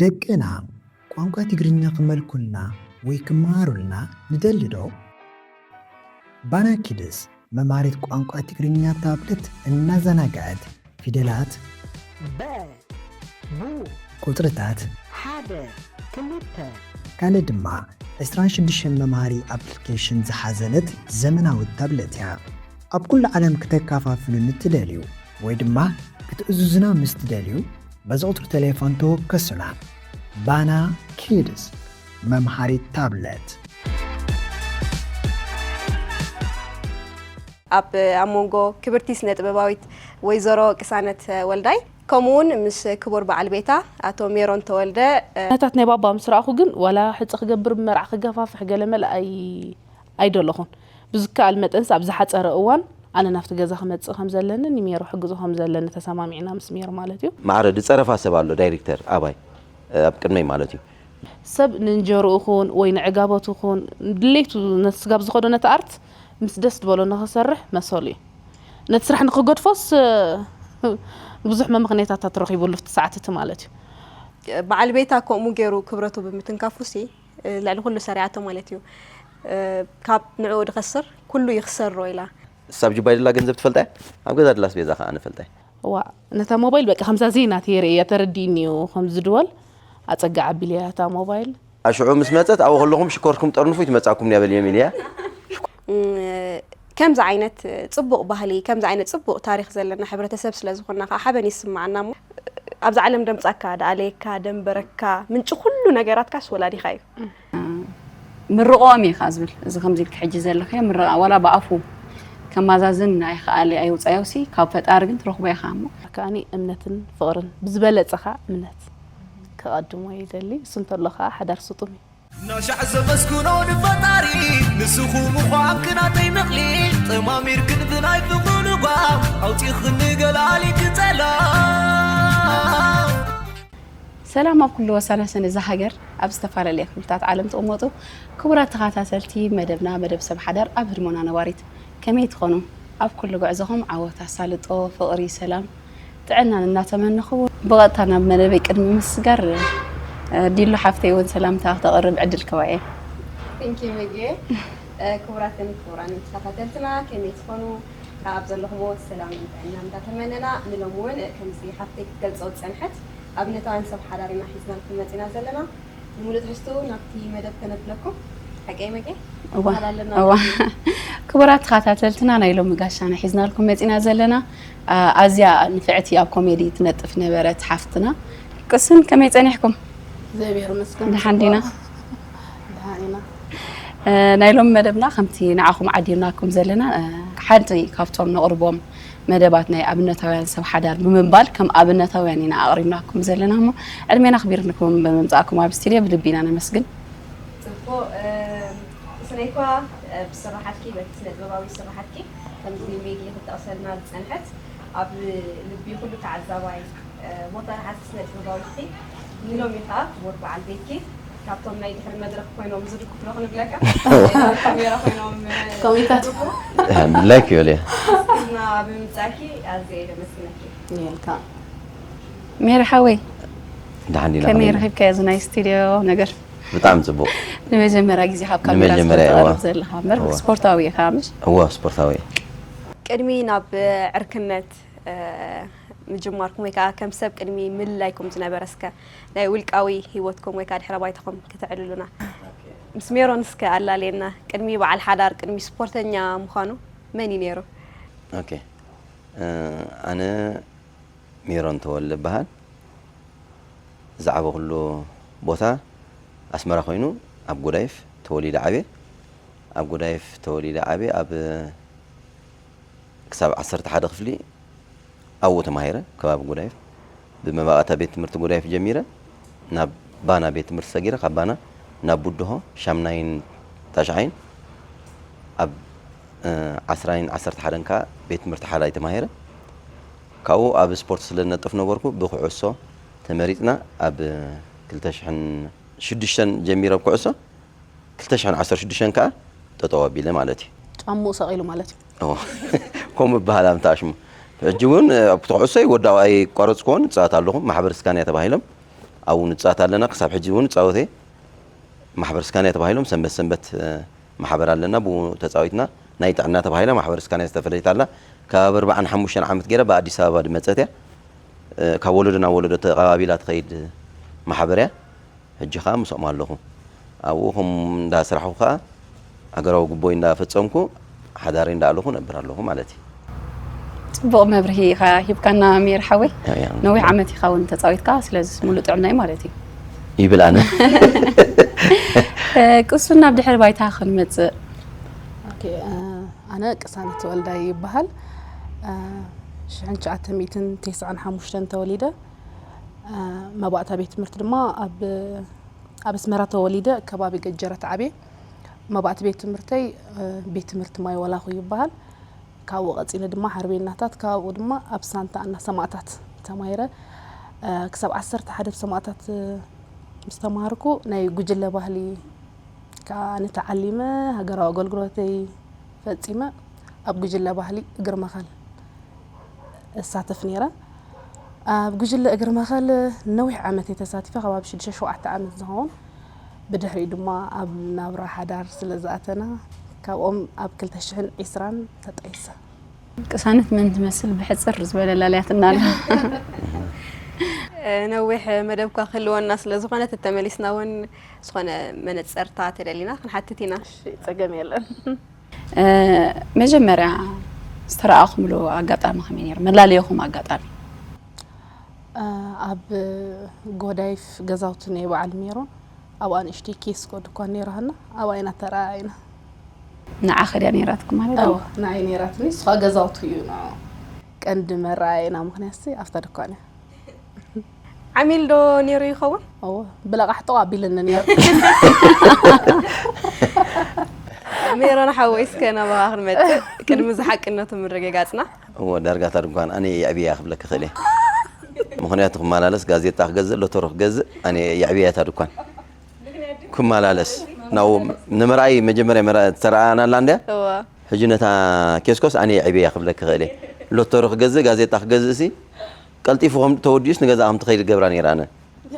ደቅና ቋንቋ ትግርኛ ክመልኩልና ወይ ክመሃሩልና ንደሊ ዶ? ባና ኪድስ መምሃሪት ቋንቋ ትግርኛ ታብለት እናዘናግዐት ፊደላት፣ በ፣ ቡ፣ ቁጽርታት፣ ሓደ፣ ክልተ፣ ካልእ ድማ ዕስራን ሽዱሽተን መምሃሪ ኣፕሊኬሽን ዝሓዘለት ዘመናዊት ታብለት እያ። ኣብ ኩሉ ዓለም ክተከፋፍሉኒ ትደልዩ ወይ ድማ ክትእዝዙና ምስ ትደልዩ፣ በዚ ቁጽሪ ቴሌፎን ተወከሱና። ባና ኪድስ መምሃሪት ታብለት። ኣብ ኣብ መንጎ ክብርቲ ስነ ጥበባዊት ወይዘሮ ቅሳነት ወልዳይ ከምኡውን ምስ ክቡር በዓል ቤታ ኣቶ ሜሮን ተወልደ። ነታት ናይ ባባ ምስ ረኣኹ ግን ዋላ ሕፀ ክገብር መርዓ ክገፋፍሕ ገለመለ ኣይ ኣይደለኹን። ብዝከኣል መጠንስ ኣብ ዝሓፀረ እዋን ኣነ ናብቲ ገዛ ክመፅእ ከም ዘለኒ ንሜሮ ሕግዞ ከም ዘለኒ ተሰማሚዕና ምስ ሜሮ ማለት እዩ። ማዕረ ዝፀረፋ ሰብ ኣሎ ዳይሪክተር ኣባይ ኣብ ቅድመይ ማለት እዩ። ሰብ ንእንጀርኡ ኹን ወይ ንዕጋበቱ ኹን ድሌቱ ነቲ ስጋብ ዝኸዶ ነቲ ኣርት ምስ ደስ ዝበሎ ንኽሰርሕ መሰሉ እዩ። ነቲ ስራሕ ንኽገድፎስ ብዙሕ መምኽንያታት ረኺቡሉ ኣብቲ ሰዓት እቲ ማለት እዩ። በዓል ቤታ ከምኡ ገይሩ ክብረቱ ብምትንካፉ ሲ ልዕሊ ኩሉ ሰሪዓቶ ማለት እዩ። ካብ ንዕኡ ድኸስር ኩሉ ይኽሰር ዶ ኢላ። ሳብ ጁባይ ድላ ገንዘብ ትፈልጣ እያ? ኣብ ገዛ ድላስ ቤዛ ከኣ ንፈልጣ እያ። ዋእ ነታ ሞባይል በቃ ከምዛ ዜና ተይረ እያ ተረዲእኒ እዩ ከምዚ ድወል ኣጸጋ ዓቢልያ እታ ሞባይል። ኣሽዑ ምስ መጸት ኣብኡ ከለኹም ሽኮርኩም ጠርንፉ ይትመጻኩም እያ በልዮም ኢልያ። ከምዚ ዓይነት ጽቡቕ ባህሊ ከምዚ ዓይነት ጽቡቕ ታሪኽ ዘለና ሕብረተሰብ ስለ ዝኾንና ከዓ ሓበን ይስምዓና እሞ ኣብዚ ዓለም ደምጻካ ደኣለየካ ደንበረካ ምንጪ ኩሉ ነገራትካስ ወላዲኻ እዩ። ምርቕኦም እየ ከዓ ዝብል እዚ ከምዚ ኢልኪ ሕጂ ዘለኽዮ ምርቓ ዋላ ብኣፉ ከማዛዝን ኣይኸኣለ ኣየውፃዮሲ ካብ ፈጣሪ ግን ትረኽቦ ኢኻ እሞ ከዓኒ እምነትን ፍቕርን ብዝበለፀ ከዓ እምነት ከቐድሞ ይደሊ እሱ እንተሎ ከዓ ሓዳር ስጡም እዩ ናሻዕ ዘመስግኖ ንፈጣሪ ንስኹ ምዃንክ ናተይ መቕሊ ጠማሚርክን ብናይ ፍቕሩ ልጓም ኣውፂኽኒ ገላሊክ ጸላም ሰላም ኣብ ኩሉ ወሳናሰን እዛ ሃገር ኣብ ዝተፈላለየ ክፍልታት ዓለም ትቕመጡ ክቡራት ተኸታተልቲ መደብና መደብ ሰብ ሓዳር ኣብ ህድሞና ነባሪት ከመይ ትኾኑ? ኣብ ኩሉ ጉዕዞኹም ዓወት ኣሳልጦ፣ ፍቕሪ፣ ሰላም፣ ጥዕናን እናተመነኹ ብቐጥታ ናብ መደበይ ቅድሚ ምስጋር ዲሉ ሓፍተይ እውን ሰላምታ ክተቕርብ ዕድል ክባ እየ። Thank you መግየ። ክቡራትን ክቡራን ተኸታተልትና ከመይ ትኾኑ? ካብ ዘለኹሞ ሰላም ጥዕና እንዳተመነና ንሎሚ እውን ከምዚ ሓፍተይ ክትገልጾ ዝጸንሐት ኣብነታውያን ሰብ ሓዳር ኢና ሒዝናልኩም መጺና ዘለና። ንሙሉእ ትሕዝትኡ ናብቲ መደብ ከነብለኩም። ሓቀይ መጌ? እዋ፣ እዋ። ክቡራት ተኸታተልትና ናይ ሎሚ ጋሻና ሒዝናልኩም መጺና ዘለና ኣዝያ ንፍዕቲ ኣብ ኮሜዲ ትነጥፍ ነበረት ሓፍትና ቅስን ከመይ ጸኒሕኩም? እግዚኣብሔር ይመስገን። ደሓን ዲና? ደሓን ኢና። ናይ ሎሚ መደብና ከምቲ ንዓኹም ዓዲምናኩም ዘለና ሓንቲ ካብቶም ነቕርቦም መደባት ናይ ኣብነታውያን ሰብ ሓዳር ብምባል ከም ኣብነታውያን ኢና ኣቕሪብናኩም ዘለና እሞ ዕድሜና ኣኽቢርኩም ብምምጻእኩም ኣብ ስቱድዮ ብልቢ ኢና ነመስግን። ጽቡቕ ስነይኳ ብስራሓትኪ በቲ ስነ ጥበባዊ ስራሓትኪ ከምዚ ሜጊ ክትጠቕሰልና ዝጸንሐት ኣብ ልቢ ኩሉ ተዓዛባይ ቦታ ዝሓዝ ስነ ጥበባዊት ንሎሚ ከዓ ክቡር በዓል ቤትኪ ካብቶም ናይ ድሕሪ መድረኽ ኮይኖም ዝድግፉ ዶ ክንብለካ ካሜራ ኮይኖም ኮሜንታት ላይክ ዮልያ እና ብምምፃእኪ ኣዝየ እየ ደመስግነኪ። የልካ ሜሪ ሓወይ ደሓን ዲና ከመይ ከመይ? ረኺብካዮ እዚ ናይ ስቱድዮ ነገር? ብጣዕሚ ጽቡቕ። ንመጀመርያ ግዜ ካብ ካሜራ ንመጀመርያ፣ እዋ። ትቐርብ ዘለኻ እምበር እዋ። ስፖርታዊ ኢኻ ምሽ? እዋ ስፖርታዊ እየ። ቅድሚ ናብ ዕርክነት ምጅማርኩም ወይ ከዓ ከም ሰብ ቅድሚ ምልላይኩም ዝነበረ እስከ ናይ ውልቃዊ ህይወትኩም ወይ ከዓ ድሕረ ባይታኹም ከተዕልሉና ምስ ሜሮን እስከ ኣላለየና። ቅድሚ በዓል ሓዳር ቅድሚ ስፖርተኛ ምዃኑ መን እዩ ነይሩ? ኦኬ ኣነ ሜሮን ተወልደ እበሃል። ዝዓበኹሉ ቦታ ኣስመራ ኮይኑ ኣብ ጎዳይፍ ተወሊደ ዓብየ። ኣብ ጎዳይፍ ተወሊደ ዓብየ ኣብ ክሳብ ዓሰርተ ሓደ ክፍሊ ኣብኡ ተማሂረ ከባቢ ጎዳይፍ ብመባእታ ቤት ትምህርቲ ጎዳይፍ ጀሚረ ናብ ባና ቤት ትምህርቲ ሰጊረ ካብ ባና ናብ ቡድሆ ሻምናይን ታሽዓይን ኣብ ዓስራይን ዓሰርተ ሓደን ከዓ ቤት ትምህርቲ ሓላይ ተማሂረ ካብኡ ኣብ ስፖርት ስለ ዝነጥፍ ነበርኩ ብኩዕሶ ተመሪፅና ኣብ ክልተ ሽሕን ሽዱሽተን ጀሚረ ኣብ ኩዕሶ ክልተ ሽሕን ዓሰርተ ሽዱሽተን ከዓ ጠጠው ኣቢለ ማለት እዩ። ጫምኡ ሰቒሉ ማለት እዩ። እወ። ከምኡ ይበሃል ኣብ እንተኣሽሙ። ሕጂ እውን ኣብቲ ኩዕሶይ ወዳኡ ኣይቋረፅኩዎን እፃወት ኣለኹ። ማሕበር ስካንያ ተባሂሎም ኣብኡ ንጻወት ኣለና። ክሳብ ሕጂ እውን እጻወት እየ። ማሕበር ስካንያ ተባሂሎም ሰንበት ሰንበት፣ እ፣ ማሕበር ኣለና። ብኡ ተጻዊትና። ናይ ጥዕና ተባሂላ ማሕበር ስካንያ ዝተፈለየት ኣላ። ካብ ኣርባዓን ሓሙሽተን ዓመት ገይራ ብኣዲስ ኣበባ ዝመጸት እያ። እ፣ ካብ ወለዶ ናብ ወለዶ ተቐባቢላ ትኸይድ ማሕበር እያ። ሕጂ ኸኣ ምስኦም ኣለኹ። ኣብኡ ከም እንዳስራሕኩ ኸኣ ሃገራዊ ግቦይ እንዳፈጸምኩ ሓዳረይ እንዳኣለኹ እነብር ኣለኹ ማለት እዩ። ጽቡቕ መብርሂ ኢኻ ሂብካና ሜር ሓወይ። ያ፣ ያ። ነዊሕ ዓመት ኢኻ እውን ተጻዊትካ፣ ስለዚ ሙሉእ ጥዕና እዩ ማለት እዩ። ይብል ኣነ። እ፣ ቅሱን ናብ ድሕሪ ባይታ ክንመጽእ። ኦኬ፣ እ፣ ኣነ ቅሳነት ወልዳይ ይበሃል። እ፣ ሽሕን ትሽዓተ ሚእትን ተስዓን ሓሙሽተን ተወሊደ። እ፣ መባእታ ቤት ትምህርቲ ድማ ኣብ ኣብ ኣስመራ ተወሊደ፣ ከባቢ ገጀረት ዓብየ። መባእቲ ቤት ትምህርተይ፣ እ፣ ቤት ትምህርቲ ማይ ወላኹ ይበሃል። ካብኡ ቀጺለ ድማ ሓርቤናታት፣ ካብኡ ድማ ኣብ ሳንታ ኣና ሰማእታት ተማሂረ። እ፣ ክሳብ ዓሰርተ ሓደ ሰማእታት፣ እ፣ ምስ ተማሃርኩ ናይ ጉጅለ ባህሊ ከኣ ኣነ ተዓሊመ፣ ሃገራዊ ኣገልግሎተይ ፈጺመ ኣብ ጉጅለ ባህሊ እግሪ መኸል እሳተፍ ነይረ። ኣብ ጉጅለ እግሪ መኸል ነዊሕ ዓመት እየ ተሳቲፈ፣ ከባቢ ሽዱሽተ ሸውዓተ ዓመት ዝኸውን። ብድሕሪኡ ድማ ኣብ ናብራ ሓዳር ስለ ዝኣተና፣ ካብኦም ኣብ ክልተ ሽሕን ዕስራን ተጣይሰ። ቅሳነት መን ትመስል ብሕጽር ዝበለ ላልያትና ኣላ። ነዊሕ መደብካ ክህልወና ስለ ዝኾነ፣ ተመሊስና እውን ዝኾነ መነጸርታ ተደሊና ክንሓትት ኢና። እሺ፣ ጸገም የለን። እ፣ መጀመርያ ዝተረኣኹምሉ ኣጋጣሚ ከመይ ነይሩ? መላለየኹም ኣጋጣሚ? እ፣ ኣብ ጎዳይፍ ገዛውቲ ናይ በዓል ሜሮን፣ ኣብኣ ንእሽተይ ኬስኮ ድኳን ነይራትና፣ ኣብኣ ኢና ተረኣኢና። ንዓኸ ድያ ነይራትኩም ማለት እዩ? እወ፣ ንዓይ ነይራትኒ፣ እሱ ኸኣ ገዛውቱ እዩ ንዕኡ። ቀንዲ መረኣኢና ምኽንያት ሲ ኣብታ ድኳን እያ። ዓሚል ዶ ነይሩ ይኸውን? እወ፣ ብለቓሕ ጠቕ ኣቢልኒ ነይሩ። ሜሮን ሓወይ፣ እስከ ናባኻ ክንመጽእ፣ ቅድሚ ዝሓቅነቱ ምርግጋጽና። እወ፣ ዳርጋ እታ ድኳን ኣነ የዕብያ ክብለኪ ክእል እየ። ምኽንያቱ ክመላለስ ጋዜጣ ክገዝእ፣ ሎተሮ ክገዝእ፣ ኣነ የዕብያ እታ ድኳን። ክመላለስ ናብኡ ንምርኣይ መጀመርያ መርኣ-፣ ዝተረኣናላ እንድያ። እወ። ሕጂ ነታ ኬስኮስ ኣነ የዕብያ ክብለኪ ክእል እየ። ሎተሮ ክገዝእ፣ ጋዜጣ ክገዝእ ሲ ቀልጢፉ ከም ተወዲኡስ ንገዛ ከም ትኸይድ ገብራ ነይራ ኣነ።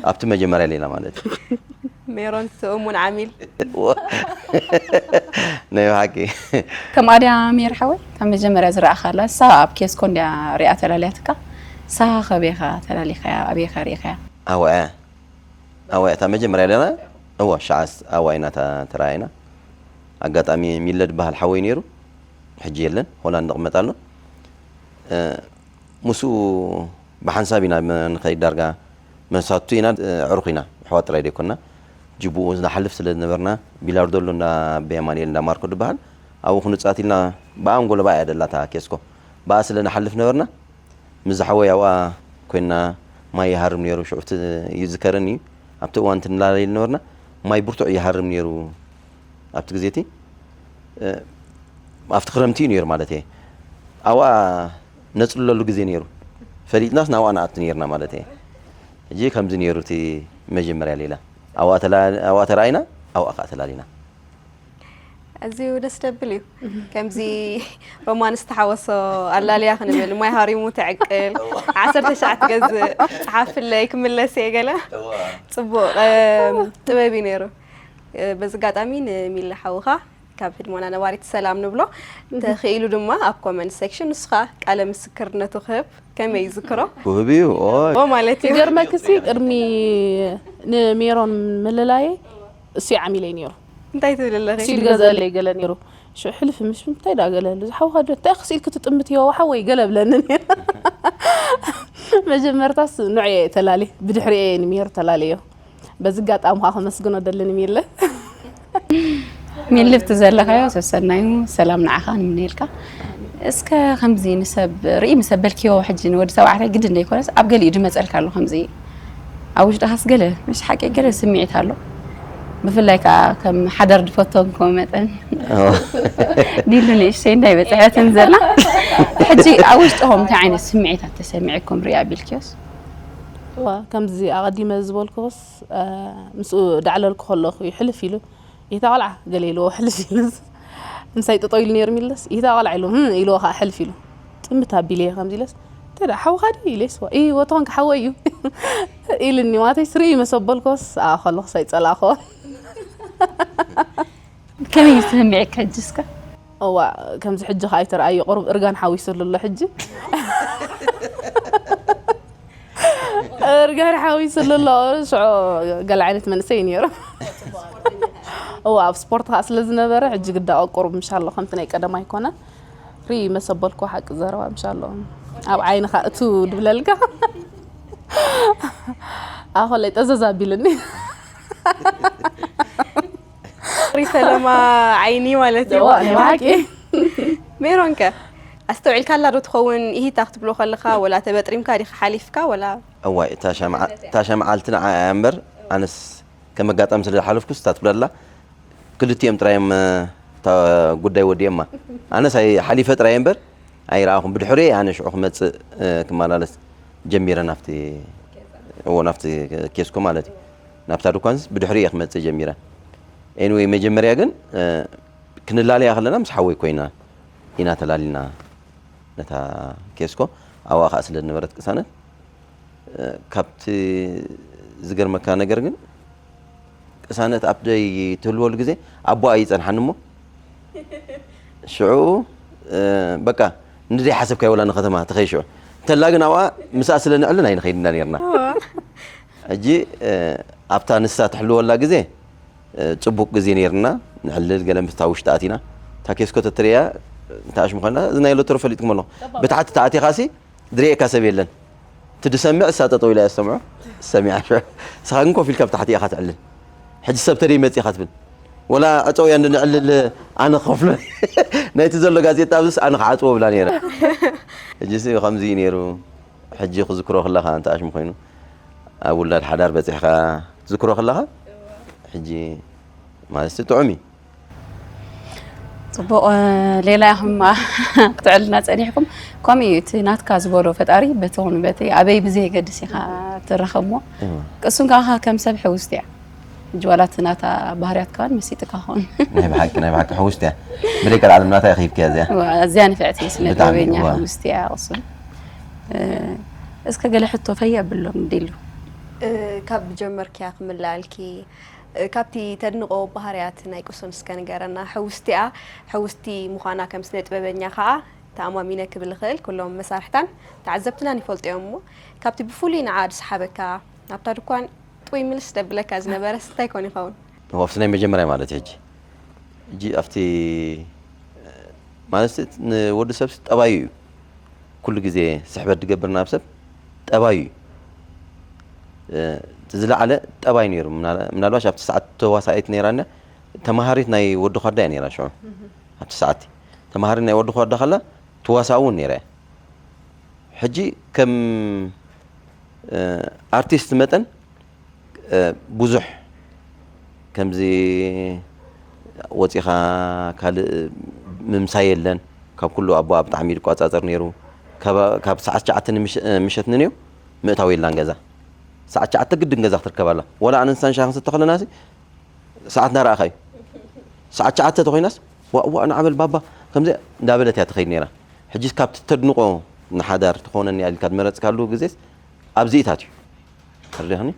ኣብቲ መጀመርያ ሌላ ማለት እዩ። ሜሮን እቲ እሙን ዓሚል። ናይ ብሓቂ። ከምኣ ድያ ሜር ሓወይ? ካብ መጀመርያ ዝረኣኻላ ንሳ ኣብ ኬስኮ እንድያ ሪኣ ተላልያትካ። ንስኻ ከበይ ኢኻ ተላሊኻያ? ኣበይ ኢኻ ርኢኻያ? ኣዋ እያ። ኣዋ እያ። እታ መጀመርያ ሌላ። እዋ፣ ሸዓስ ኣዋ ኢና ተ-፣ ተረኣይና። ኣጋጣሚ ሚለ ዝበሃል ሓወይ ነይሩ። ሕጂ የለን። ሆላንድ ይቕመጥ ኣሎ። እ፣ ምስኡ ብሓንሳብ ኢና መ-፣ ንኸይድ ዳርጋ መሳቱ ኢና፣ እ፣ ኣዕሩኽ ኢና። ኣሕዋት ጥራይ ዘይኮንና። ጅቡኡ ንሓልፍ ስለ ዝነበርና፣ ቢላርዶ ኣሎ እንዳ ኣቦይ ኣማኑኤል እንዳ ማርኮ ዝበሃል። ኣብኡ ክንጻወት ኢልና ብኣንጎሎ ብኣ እያ ደላ እታ ኬስኮ። ብኣ ስለ ንሓልፍ ነበርና። ምስ ዝሓወይ ኣብኣ ኮይና ማይ ይሃርም ነይሩ። ሽዑ እቲ ይዝከረኒ እዩ። ኣብቲ እዋን እቲ ንላለየሉ ነበርና። ማይ ብርቱዕ ይሃርም ነይሩ ኣብቲ ግዜ እቲ። እ፣ ኣብቲ ክረምቲ እዩ ነይሩ ማለት እየ። ኣብኣ ነጽልለሉ ግዜ ነይሩ። ፈሊጥናስ ናብኣ ንኣቱ ነይርና ማለት እየ። ሕጂ ከምዚ ነይሩ እቲ መጀመርያ ሌላ። ኣብኣ ተላ-፣ ኣብኣ ተራኢና፣ ኣብኣ ከኣ ተላሊና። ኣዝዩ ደስ ደብል እዩ። ከምዚ ሮማንስ ዝተሓወሶ ኣላልያ ክንብል፣ ማይ ሃሪሙ ትዕቅል፣ ዓሰርተ ሻዕ ትገዝእ፣ ጸሓፍለይ ክምለስ እየ ገለ። ጽቡቕ፣ እም፣ ጥበብ እዩ ነይሩ። እ፣ በዚ ኣጋጣሚ ንሚለ ሓውኻ ካብ ህድሞና ነባሪት ሰላም ንብሎ። ተኽኢሉ ድማ ኣብ ኮመንት ሴክሽን ንስኻ ቃለ ምስክርነቱ ክህብ ከመይ ይዝክሮ? ክህብ እዩ፣ ኦይ። ኦ ማለት እዩ። ክገርመክሲ ቅድሚ ንሜሮን ምልላየ እሱ ዓሚለይ ነይሩ። እንታይ ትብል ኣለኺ? ሲል ገዘለይ ገለ ነይሩ። ሽዑ ሕልፍ ምሽ እንታይ ዳ ገለ ዝሓውኻ ዶ እንታይ ክሲል ክትጥምት እዮ ሓወይ ገለ ብለኒ ነይሩ። መጀመርታስ ንዑ እየ ተላሊ፣ ብድሕሪ እየ ንሜሮ ተላልዮ። በዚ ኣጋጣሚ ከዓ ከመስግኖ ደሊ ንሚለ። ሚል ልብቲ ዘለኻዮ ሰሰናዩ ሰላም ንዓኻ ንምነየልካ። እስከ ከምዚ ንሰብ ርኢ ምስ ኣበልክዮ ሕጂ ንወዲ ተባዕታይ ግድን ዘይኮነስ ኣብ ገሊኡ ድመፀልካ ኣሎ ከምዚ ኣብ ውሽጥኻስ ገለ ምሽ ሓቂ ገለ ስምዒት ኣሎ። ብፍላይ ከዓ ከም ሓዳር ድፈቶም ከም መጠን ኣዎ። ዲሉ ንእሽተይ እንዳይበፅሐትን ዘላ ሕጂ ኣብ ውሽጥኹም እንታይ ዓይነት ስምዒታት ተሰሚዕኩም ርኢ ኣቢልክዮስ? እዋ፣ ከምዚ ኣቐዲመ ዝበልኩስ፣ እ፣ ምስኡ ዳዕለልኩ ከለኹ እዩ ሕልፍ ኢሉ፣ "ኢታ ቆልዓ" ገለ ኢልዎ ሕልፍ ኢሉስ፣ ምሳይ ጠጠው ኢሉ ነይሩ ሚለስ፣ "ኢታ ቆልዓ" ኢሉ፣ "ህም" ኢልዎ ከዓ ሕልፍ ኢሉ። ጥምት ኣቢለ እየ ከምዚ ኢለስ፣ እንተ ደኣ ሓውኻ ድዩ ኢለ ስዋ፣ "ኢ፣ ወትኾንካ ሓወይ እዩ" ኢልኒ። ማለተይ ስሪ መሰበልኮስ፣ ኣኣ፣ ከለኹስ ኣይጸላእኮ። ከመይ እዩ ስምዒትካ ሕጂ እስከ? እዋ፣ ከምዚ ሕጂ ከኣ ኣይተረኣዮ፣ ቁሩብ እርጋን ሓዊሱሉ ኣሎ ሕጂ። እርጋን ሓዊሱሉ ኣሎ። ሽዑ ገለ ዓይነት መንእሰይ እዩ ነይሩ። እዋ፣ ኣብ ስፖርት ከኣ ስለ ዝነበረ፣ ሕጂ ግዳ ቁሩብ ምሻሎ ከምቲ ናይ ቀደም ኣይኮነን። ርኢ መሰበልኮ ሓቂ ዘረባ ምሻሎ። ኣብ ዓይንኻ እቱ ድብለልካ። ኣኾለይ ጠዘዝ ኣቢልኒ። ሪፈለማ ዓይኒ ማለት እዩ። እዋ፣ ናይ ብሓቂ። ሜሮንከ ኣስተውዒልካላ ዶ ትኸውን? ኢሂታ ክትብሎ ከለኻ ወላ ተበጥሪምካ ዲኻ ሓሊፍካ ወላ? እዋይ እታ ሻምዓ እታ ሻምዓ ልትንዓ እያ እምበር፣ ኣነስ ከም ኣጋጣሚ ስለ ዝሓለፍኩስ እታ ትብለላ ክልቲኦም ጥራዮም እታ ጉዳይ ወዲኦማ። ኣነስ ኣይ ሓሊፈ ጥራይ እምበር ኣይረኣኹም። ብድሕሪ ኣነ ሽዑ ክመፅእ ክመላለስ ጀሚረ ናብቲ እዎ ናብቲ ኬስኮ ማለት እዩ። ናብታ ድኳንስ ብድሕሪ እየ ክመፅእ ጀሚረ። ኤኒወይ መጀመርያ ግን ክንላለያ ከለና ምስ ሓወይ ኮይና ኢና ተላሊና ነታ ኬስኮ። ኣብኣ ከዓ ስለ ዝነበረት ቅሳነት ካብቲ ዝገርመካ ነገር ግን ቅሳነት ኣብ ደይ ትህልወሉ ግዜ ኣቦኣ ይፀንሓኒ እሞ ሽዑ በቃ ንደይ ሓሰብካዮ ወላ ንከተማ ተኸይ ሽዑ እንተላ ግን ኣብኣ ምስኣ ስለ ንዕልን ኣይንኸይድና ነርና። ሕጂ ኣብታ ንሳ ትሕልወላ ግዜ ፅቡቅ ግዜ ነርና ንዕልል ገለ ምስታ ውሽጢ ኣቲና እታ ኬስኮ ተትርእያ እንተኣሽሙ ኮይና እዚ ናይ ሎተሪ ፈሊጥኩም ኣለኹ ብታሕቲ ተኣቲኻሲ ዝርእየካ ሰብ የለን። እቲ ዝሰምዕ እሳ ጠጠው ኢላ እያ ዝሰምዖ። ሰሚዓ ሽዑ ንስኻ ግን ኮፍ ኢልካ ብታሕቲ ኢኻ ትዕልል። ሕጂ ሰብ ተደይ መፂኻ ትብል ወላ ዕፀው እያ እንድንዕልል ኣነ ክኸፍሎ ናይቲ ዘሎ ጋዜጣ ኣብዚስ ኣነ ክዓፅዎ ብላ ነይረ። ሕጂ ሲ ከምዚ እዩ ነይሩ። ሕጂ ክዝክሮ ከለኻ እንተ ኣሽሙ ኮይኑ ኣብ ውላድ ሓዳር በፂሕካ ትዝክሮ ከለኻ ሕጂ ማለት ጥዑም እዩ። ፅቡቕ ሌላ ኢኹም ክትዕልና ፀኒሕኩም። ከምኡ እዩ እቲ ናትካ ዝበሎ ፈጣሪ በቲ ኹን በቲ ኣበይ ብዘየገድስ ኢኻ ትረኸብሞ። ቅሱን ከዓ ከም ሰብ ሕውስቲ እያ። ሕጂ ዋላ እቲ ናታ ባህርያት ከዋን መሲጥካ ኸውን። ናይ ብሓቂ ናይ ብሓቂ ሕውስቲ እያ። ብደቂ ዓለም ናታ ይኸይብክያ እዚኣ። እዚያ ንፍዕቲ ስነ ጥበበኛ ሕውስቲ እያ ቅሱን። እስከ ገለ ሕቶ ፈየብሎም ዲሉ። ካብ ጀመርክያ ክምላለልኪ ካብቲ ተድንቆ ባህርያት ናይ ቅሱን እስከ ንገረና። ሕውስቲኣ ሕውስቲ ምዃና ከም ስነ ጥበበኛ ከዓ ተኣማሚነ ክብል ይኽእል። ኩሎም መሳርሕታን ተዓዘብትናን ይፈልጡ እዮም እሞ ካብቲ ብፍሉይ ንዓ ዝሰሓበካ ናብታ ድኳን ጥውይ ምልስ ደብለካ ዝነበረ እንታይ ኮን ይኸውን? ወፍሲ ናይ መጀመርያ ማለት ሕጂ ሕጂ ኣብቲ ማለት ንወዲ ሰብ ጠባዩ እዩ ኩሉ ግዜ ስሕበት ዝገብር ናብ ሰብ ጠባዩ እዩ ዝለዓለ ጠባይ ነይሩ። ምናልባሽ ኣብቲ ሰዓት ተዋሳኢት ነይራና ተማሃሪት ናይ ወዲ ኳዳ እያ ነይራ ሽዑ ኣብቲ ሰዓት ተማሃሪት ናይ ወዲ ኳዳ ከላ ትዋሳእ እውን ነይራ እያ። ሕጂ ከም ኣርቲስት መጠን ብዙሕ ከምዚ ወፂኻ ካልእ ምምሳይ የለን። ካብ ኩሉ ኣቦኣ ብጣዕሚ እዩ ዝቆፃፀር ነይሩ። ካብ ሰዓት ትሽዓተ ምሸት ንንዮ ምእታው የላን ገዛ። ሰዓት ትሽዓተ ግድን ገዛ ክትርከብ ኣላ። ወላ ኣነ ንሳን ሻሂ ክንሰቲ ከለና ሰዓት እናረኣኻ እዩ። ሰዓት ትሽዓተ ተኮይናስ ዋእ ዋእ ንዓበል ባባ ከምዚ እንዳበለት እያ ትኸይድ ነይራ። ሕጂ ካብቲ ተድንቆ ንሓዳር ትኾነኒ ኢልካ ዝመረፅካሉ ግዜስ ኣብዚኢታት እዩ። ተረዲእኒ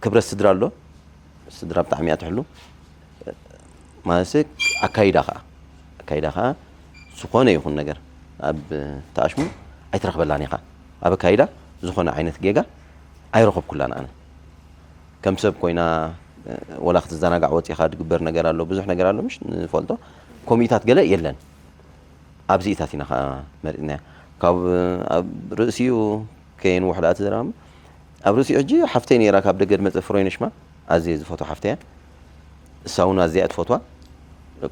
ክብረት ስድራ ኣሎ። ስድራ ብጣዕሚ እያ ትሕሉ። ማለት ኣካይዳ ከዓ ኣካይዳ ከዓ ዝኾነ ይኹን ነገር ኣብ ተኣሽሙ ኣይትረኽበላን ኢኻ። ኣብ ኣካይዳ ዝኾነ ዓይነት ጌጋ ኣይረኸብኩላን ኣነ። ከም ሰብ ኮይና ወላ ክትዘናጋዕ ወፂኻ ዝግበር ነገር ኣሎ ብዙሕ ነገር ኣሎ ምሽ ንፈልጦ ኮሚታት ገለ የለን። ኣብዚኢታት ኢና ከዓ መሪፅናያ ካብ ኣብ ርእሲኡ ከየንውሕ ደኣ እቲ ዘረባ ኣብ ርእሲኡ ሕጂ ሓፍተይ ነይራ ካብ ደገ ድመፀ ፍሮይን ሽማ ኣዝየ ዝፈትዋ ሓፍተይ እያ እሳ እውን ኣዝያ እያ ትፈትዋ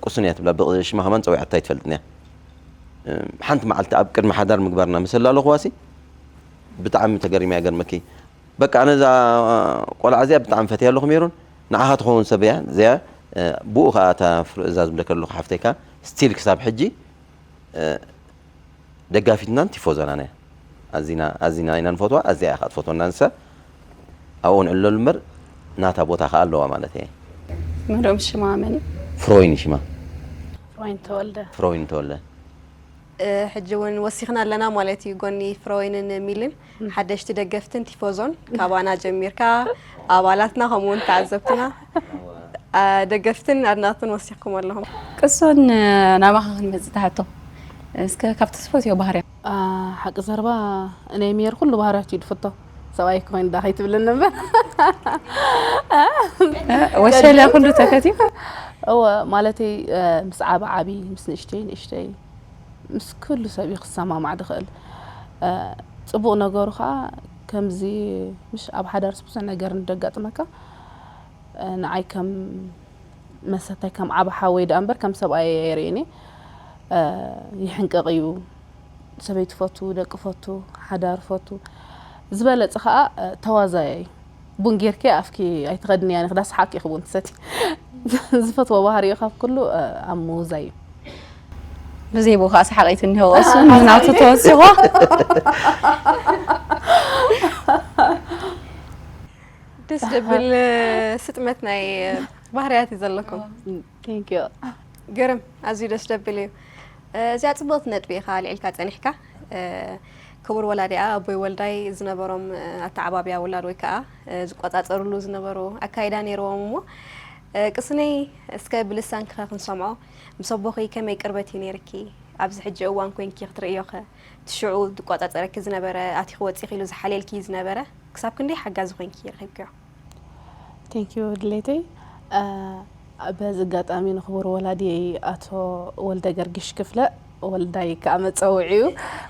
ቅሱን እያ ትብላ ብሽማ ከማን ፀዊዓታ ኣይትፈልጥን እያ ሓንቲ መዓልቲ ኣብ ቅድሚ ሓዳር ምግባርና ምስ ኣላለኹዋሲ ብጣዕሚ ተገሪማ እያ ገርመኪ በቃ ኣነ እዛ ቆልዓ እዚኣ ብጣዕሚ ፈትያ ኣለኹ ሜሮን ንዓኻ ትኸውን ሰብ እያ እዚኣ ብኡ ከዓ እታ ፍርእ እዛ ዝብለከ ኣለኹ ሓፍተይ ከዓ still ክሳብ ሕጂ ደጋፊትናን ቲፎዞናን እያ ኣዚና ኣዚና ኢና ንፈትዋ ኣዚኣ እያ ከዓ ትፈትወና ንሳ ኣብኡ ንዕለሉ እምበር ናታ ቦታ ከዓ ኣለዋ ማለት እየ መዶም ሽማ መን እዩ ፍሮይን ሽማ ፍሮይን ተወልደ ፍሮይን ተወልደ እ፣ ሕጂ እውን ወሲኽና ኣለና ማለት እዩ። ጎኒ ፍሮይንን ሚልን ሓደሽቲ ደገፍትን ቲፎዞን ካባና ጀሚርካ ኣባላትና ከምኡ እውን ተዓዘብትና፣ አ፣ ደገፍትን ኣድናቕትን ወሲኽኩም ኣለኹም። ቅሱን፣ እ፣ ናባኻ ክንመጽእ ትሓቶ። እስከ ካብቲ ትፈትዮ ባህርያ። አ፣ ሓቂ ዘረባ፣ ናይ ሜር ኩሉ ባህርያት እዩ ዝፍቶ። ሰብኣይ ክኾይን ዳ ከይትብልን እምበር። እ፣ ወሸለ ኩሉ ተፈትዩ። እወ፣ ማለተይ፣ እ፣ ምስ ዓቢ ዓቢ፣ ምስ ንእሽተይ ንእሽተይ፣ ምስ ኩሉ ሰብ እዩ ክሰማማዕ ዝኽእል። እ፣ ጽቡቕ ነገሩ ኸኣ ከምዚ፣ ምሽ ኣብ ሓዳርስ ብዙሕ ነገር እንደጋጥመካ፣ እ፣ ንዓይ ከም መሰታይ፣ ከም ዓቢ ሓወይ ደኣ እምበር ከም ሰብኣይ ኣይርእይን እየ። እ፣ ይሕንቀቕ እዩ። ሰበይቲ ፈቱ፣ ደቂ ፈቱ፣ ሓዳር ፈቱ። ዝበለጸ ኸኣ፣ እ፣ ተዋዛያይ እዩ። ቡን ጌርኪ ኣፍኪ ኣይትኸድንያን ኢኺ፣ ዳስሓቂ ኢኺ ቡን ትሰቲ። ዝፈትዎ ባህሪኡ ካብ ኩሉ፣ እ፣ ኣብ ምውዛይ እዩ። ብዘይ ብኡ ኸኣ ሰሓቒት እኒሆ፣ እሱ ንናቱ ተወሲኹ። ደስ ደብል ስጥመት ናይ ባህርያት እዩ ዘለኩም። Thank you። ግርም፣ ኣዝዩ ደስ ደብል እዩ። እዚኣ ጽቡቕቲ ነጥቢ ኢኻ ኣልዒልካ ጸኒሕካ። ክቡር ወላዲኣ ኣቦይ ወልዳይ ዝነበሮም ኣተዓባብያ ውላድ ወይ ከኣ ዝቆጻጸርሉ ዝነበሩ ኣካይዳ ነይርዎም እሞ፣ ቅስነይ፣ እስከ ብልሳንኪ ኸ ክንሰምዖ፣ ምስ ኣቦኺ ከመይ ቅርበት እዩ ነይርኪ? ኣብዚ ሕጂ እዋን ኮይንኪ ክትርእዮ ኸ፣ እቲ ሽዑ ዝቆጻጸረኪ ዝነበረ፣ ኣቲኺ ወጺኺ ኢሉ ዝሓልየልኪ ዝነበረ፣ ክሳብ ክንደይ ሓጋዚ ኮይንኪ ረኺብክዮ? Thank you ድሌተይ። እ፣ በዚ ኣጋጣሚ ንክቡር ወላዲየይ ኣቶ ወልደ ገርግሽ ክፍለ፣ ወልዳይ ከኣ መጸውዒ እዩ።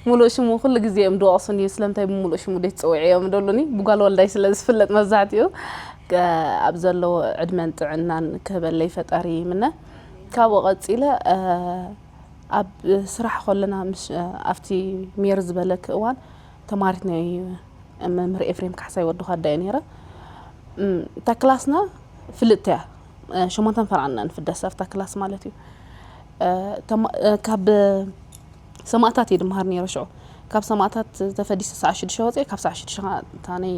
ሙሉእ ሽሙ ኩሉ ግዜ እዮም ዝወቕሱኒ፣ ስለምንታይ ብምሉእ ሽሙ ዘይትጽውዕዮ እዮም ደሉኒ። ብጓል ወልዳይ ስለ ዝፍለጥ መብዛሕትኡ፣ ከ-፣ ኣብ ዘለዎ ዕድመን ጥዕናን ክህበለይ ፈጣሪ ይምነ። ካብኡ ቀጺለ፣ እ፣ ኣብ ስራሕ ከለና፣ ምሽ-፣ ኣብቲ ሜር ዝበለክ እዋን ተማሪት ናይ መምህር ኤፍሬም ካሕሳይ ወዲ ኳዳ እየ ነይረ። እም፣ እታ ክላስና ፍልጥቲ እያ። እ፣ ሸሞንተን ፈርዓን ኢና ንፍደስ ኣብታ ክላስ ማለት እዩ። እ፣ ተማ-፣ እ፣ ካብ ሰማእታት እየ ድመሃር ነይረ ሽዑ። ካብ ሰማእታት ተፈዲሰ ሰዓት ሽዱሽተ ወፂአ፣ ካብ ሰዓት ሽዱሽተ ኸዓ እታ ናይ፣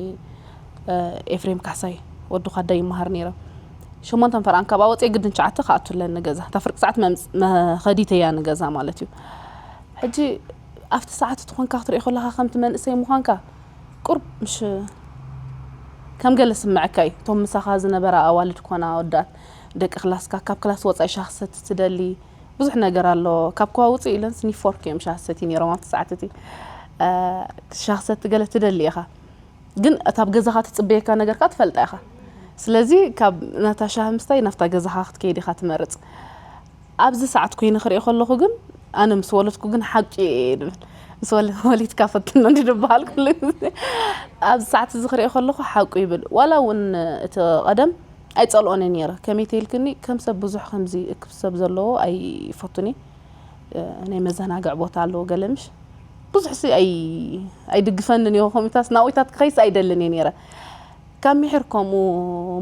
እ፣ ኤፍሬም ካሕሳይ ወዲ ኳዳ ይመሃር ነይረ። ሸሞንተን ፈርዓን ካብኣ ወፂአ ግድን ትሽዓተ ክኣቱ ኣለኒ ገዛ። እታ ፍርቂ ሰዓት መምፅ-፣ መኸዲተያ ንገዛ ማለት እዩ። ሕጂ ኣብቲ ሰዓት እቲ ኾንካ ክትርኢ ከለኻ ከምቲ መንእሰይ ምዃንካ ቁርብ ምሽ ከም ገለ ስምዐካ እዩ። እቶም ምሳኻ ዝነበራ ኣዋልድ ኮና ኣወዳት ደቂ ክላስካ ካብ ክላስ ወጻኢ ሻሂ ክሰቲ ትደሊ፣ ብዙሕ ነገር ኣሎ። ካብ ከዋ ውጽእ ኢለን ስኒፍ ፎርክ እዮም ሻሂ ዝሰትዩ ነይሮም ኣብቲ ሰዓት እቲ። እ፣ ሻሂ ክሰቲ ገለ ትደሊ ኢኻ። ግን እታ ኣብ ገዛኻ ትጽበየካ ነገር ከኣ ትፈልጣ ኢኻ። ስለዚ ካብ ናታ ሻሂ ምስታይ ናብታ ገዛኻ ክትከይድ ኢኻ ትመርጽ። ኣብዚ ሰዓት ኮይነ ክሪኦ ከለኹ ግን፣ ኣነ ምስ ወለድኩ ግን ሓቂ እየ ድብል። ምስ ወለ-፣ ወሊድካ ፈትኖ እንዲ ድበሃል ኩሉ ግዜ። ኣብዚ ሰዓት እዚ ክሪኦ ከለኹ ሓቁ ይብል። ዋላ እውን እቲ ቀደም ኣይጸልኦን እየ ነይረ። ከመይ ተይልክኒ፣ ከም ሰብ ብዙሕ ከምዚ እክብ ሰብ ዘለዎ ኣይፈቱን እየ። እ፣ ናይ መዘናግዒ ቦታ ኣለዎ ገለ ምሽ። ብዙሕ ሲ ኣይ-፣ ኣይድግፈንን እየ። ከምኡታስ ናብኡታት ክኸይስ ኣይደልን እየ ነይረ። ካብ ምሒር ከምኡ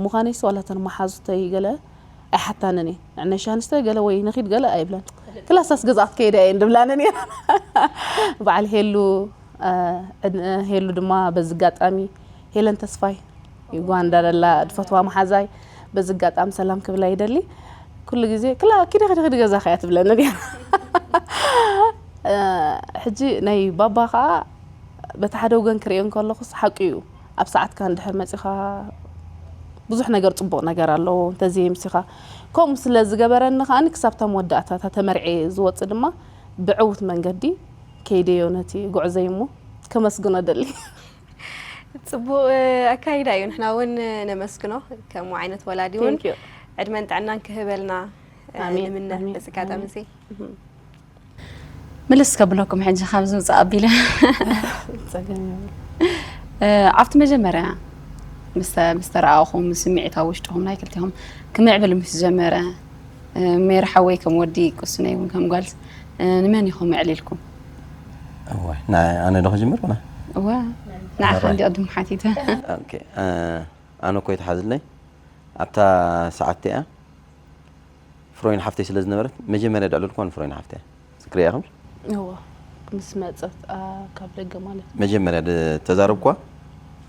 ምዃነይሲ ዋላ እተን መሓዙተይ ገለ ኣይሓታንን እየ። ንዕነሻ ኣንስተ ገለ ወይ ንኺድ ገለ ኣይብለን። ክላሳስ ገዛእ ክትከይዳ እየን ድብላንን እየን። በዓል ሄሉ፣ እ፣ ዕድ-፣ ሄሉ ድማ በዚ ኣጋጣሚ፣ ሄለን ተስፋይ፣ ዩጋንዳ ደላ ድፈትዋ መሓዛይ፣ በዚ ኣጋጣሚ ሰላም ክብላ ይደሊ። ኩሉ ግዜ፣ "ክላ፣ ኪዲ፣ ኪዲ፣ ኪዲ ገዛኺ" እያ ትብለኒ ድያ። እ፣ ሕጂ ናይ ባባ ኸኣ በቲ ሓደ ወገን ክርእዮ እንከለኹስ ሓቂ እዩ። ኣብ ሰዓትካ እንድሕር መጺኻ ብዙሕ ነገር ጽቡቕ ነገር ኣለዎ፣ እንተዘየምሲኻ። ከምኡ ስለ ዝገበረኒ ከኣኒ ክሳብ እታ መወዳእታ፣ እታ ተመርዕየ ዝወጽእ ድማ ብዕዉት መንገዲ ከይደዮ ነቲ ጉዕዘይ እሞ ከመስግኖ ደሊ። ጽቡቕ ኣካይዳ እዩ። ንሕና እውን ነመስግኖ። ከምኡ ዓይነት ወላዲ እውን Thank you። ዕድመን ጥዕናን ክህበልና፣ እ፣ ኣሜን፣ ንምነ ኣሜን፣ በዚ ኣጋጣሚ ኣሜን። እዚ። እህ። ምልስ ከብለኩም ሕጂ ካብዚ ውጻእ ኣቢለ። ጸገም የብሉ። እ፣ ኣብቲ መጀመርያ ምስ ተ-፣ ምስ ተረኣኹም ስምዒት ኣብ ውሽጥኹም ናይ ክልቲኹም ክምዕብል ምስ ጀመረ፣ እ፣ ሜሪ ሓወይ ከም ወዲ ቅሱነይ እውን ከም ጓል፣ እ፣ ንመን ኢኹም ኣዕሊልኩም? እወ፣ ና-፣ ኣነ ዶ ክጅምር ወላ? እወ፣ ንዓኻ ኣራይ። እንዲ ቅድም ሓቲተ። ኦኬ፣ እ፣ ኣነ እኮ ይትሓዝለይ ኣብታ ሰዓት እቲኣ ፍሮይን ሓፍተይ ስለ ዝነበረት መጀመርያ ደዕለልኳ ንፍሮይን ሓፍተይ። ዝክርያ ኢኹም? እወ፣ ምስ መጸት፣ ኣ፣ ካብ ደገ ማለት እዩ። መጀመርያ ደ-፣ ተዛረብኳ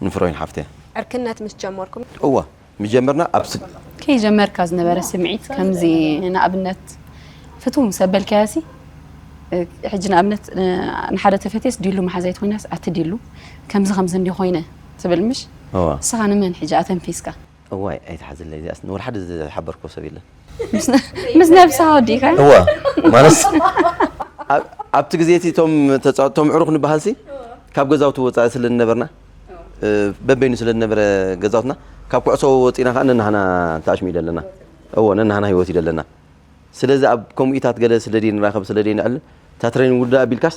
ንፍሮይን ሓፍተይ። ዕርክነት ምስ ጀመርኩም? እወ፣ ምስ ጀመርና ኣብ ስ- ከይጀመርካ ዝነበረ ስምዒት ከምዚ ንኣብነት ፍትው ምስ ኣበልካያሲ ሕጂ ንኣብነት ንሓደ ተፈትየስ ዲሉ መሓዛይት ኮይናስ ኣቲ ዲሉ ከምዚ ከምዚ እንዲ ኮይነ ትብል ምሽ? እዋ ንስኻ ንመን ሕጂ ኣተንፊስካ? እዋይ ኣይትሓዝለይ እዚኣስ ንወላ ሓደ ዝሓበርኮ ሰብ የለን። ምስ ነብስኻ ወዲእካ? እዋ ማለት ኣብቲ ግዜ እቲ እቶም ተፃወቶም ዕሩኽ ንበሃልሲ ካብ ገዛውቲ ወፃኢ ስለ ዝነበርና በበይኑ ስለ ዝነበረ ገዛውትና ካብ ኩዕሶ ወፂና ከዓ ነናህና ተኣሽሙ ይደለና። እዎ ነናህና ህይወት ይደለና። ስለዚ ኣብ ከምኡታት ገለ ስለ ድየ ንራኸብ ስለ ድየ ንዕልል እታ ትሬኒንግ ውዳ ኣቢልካስ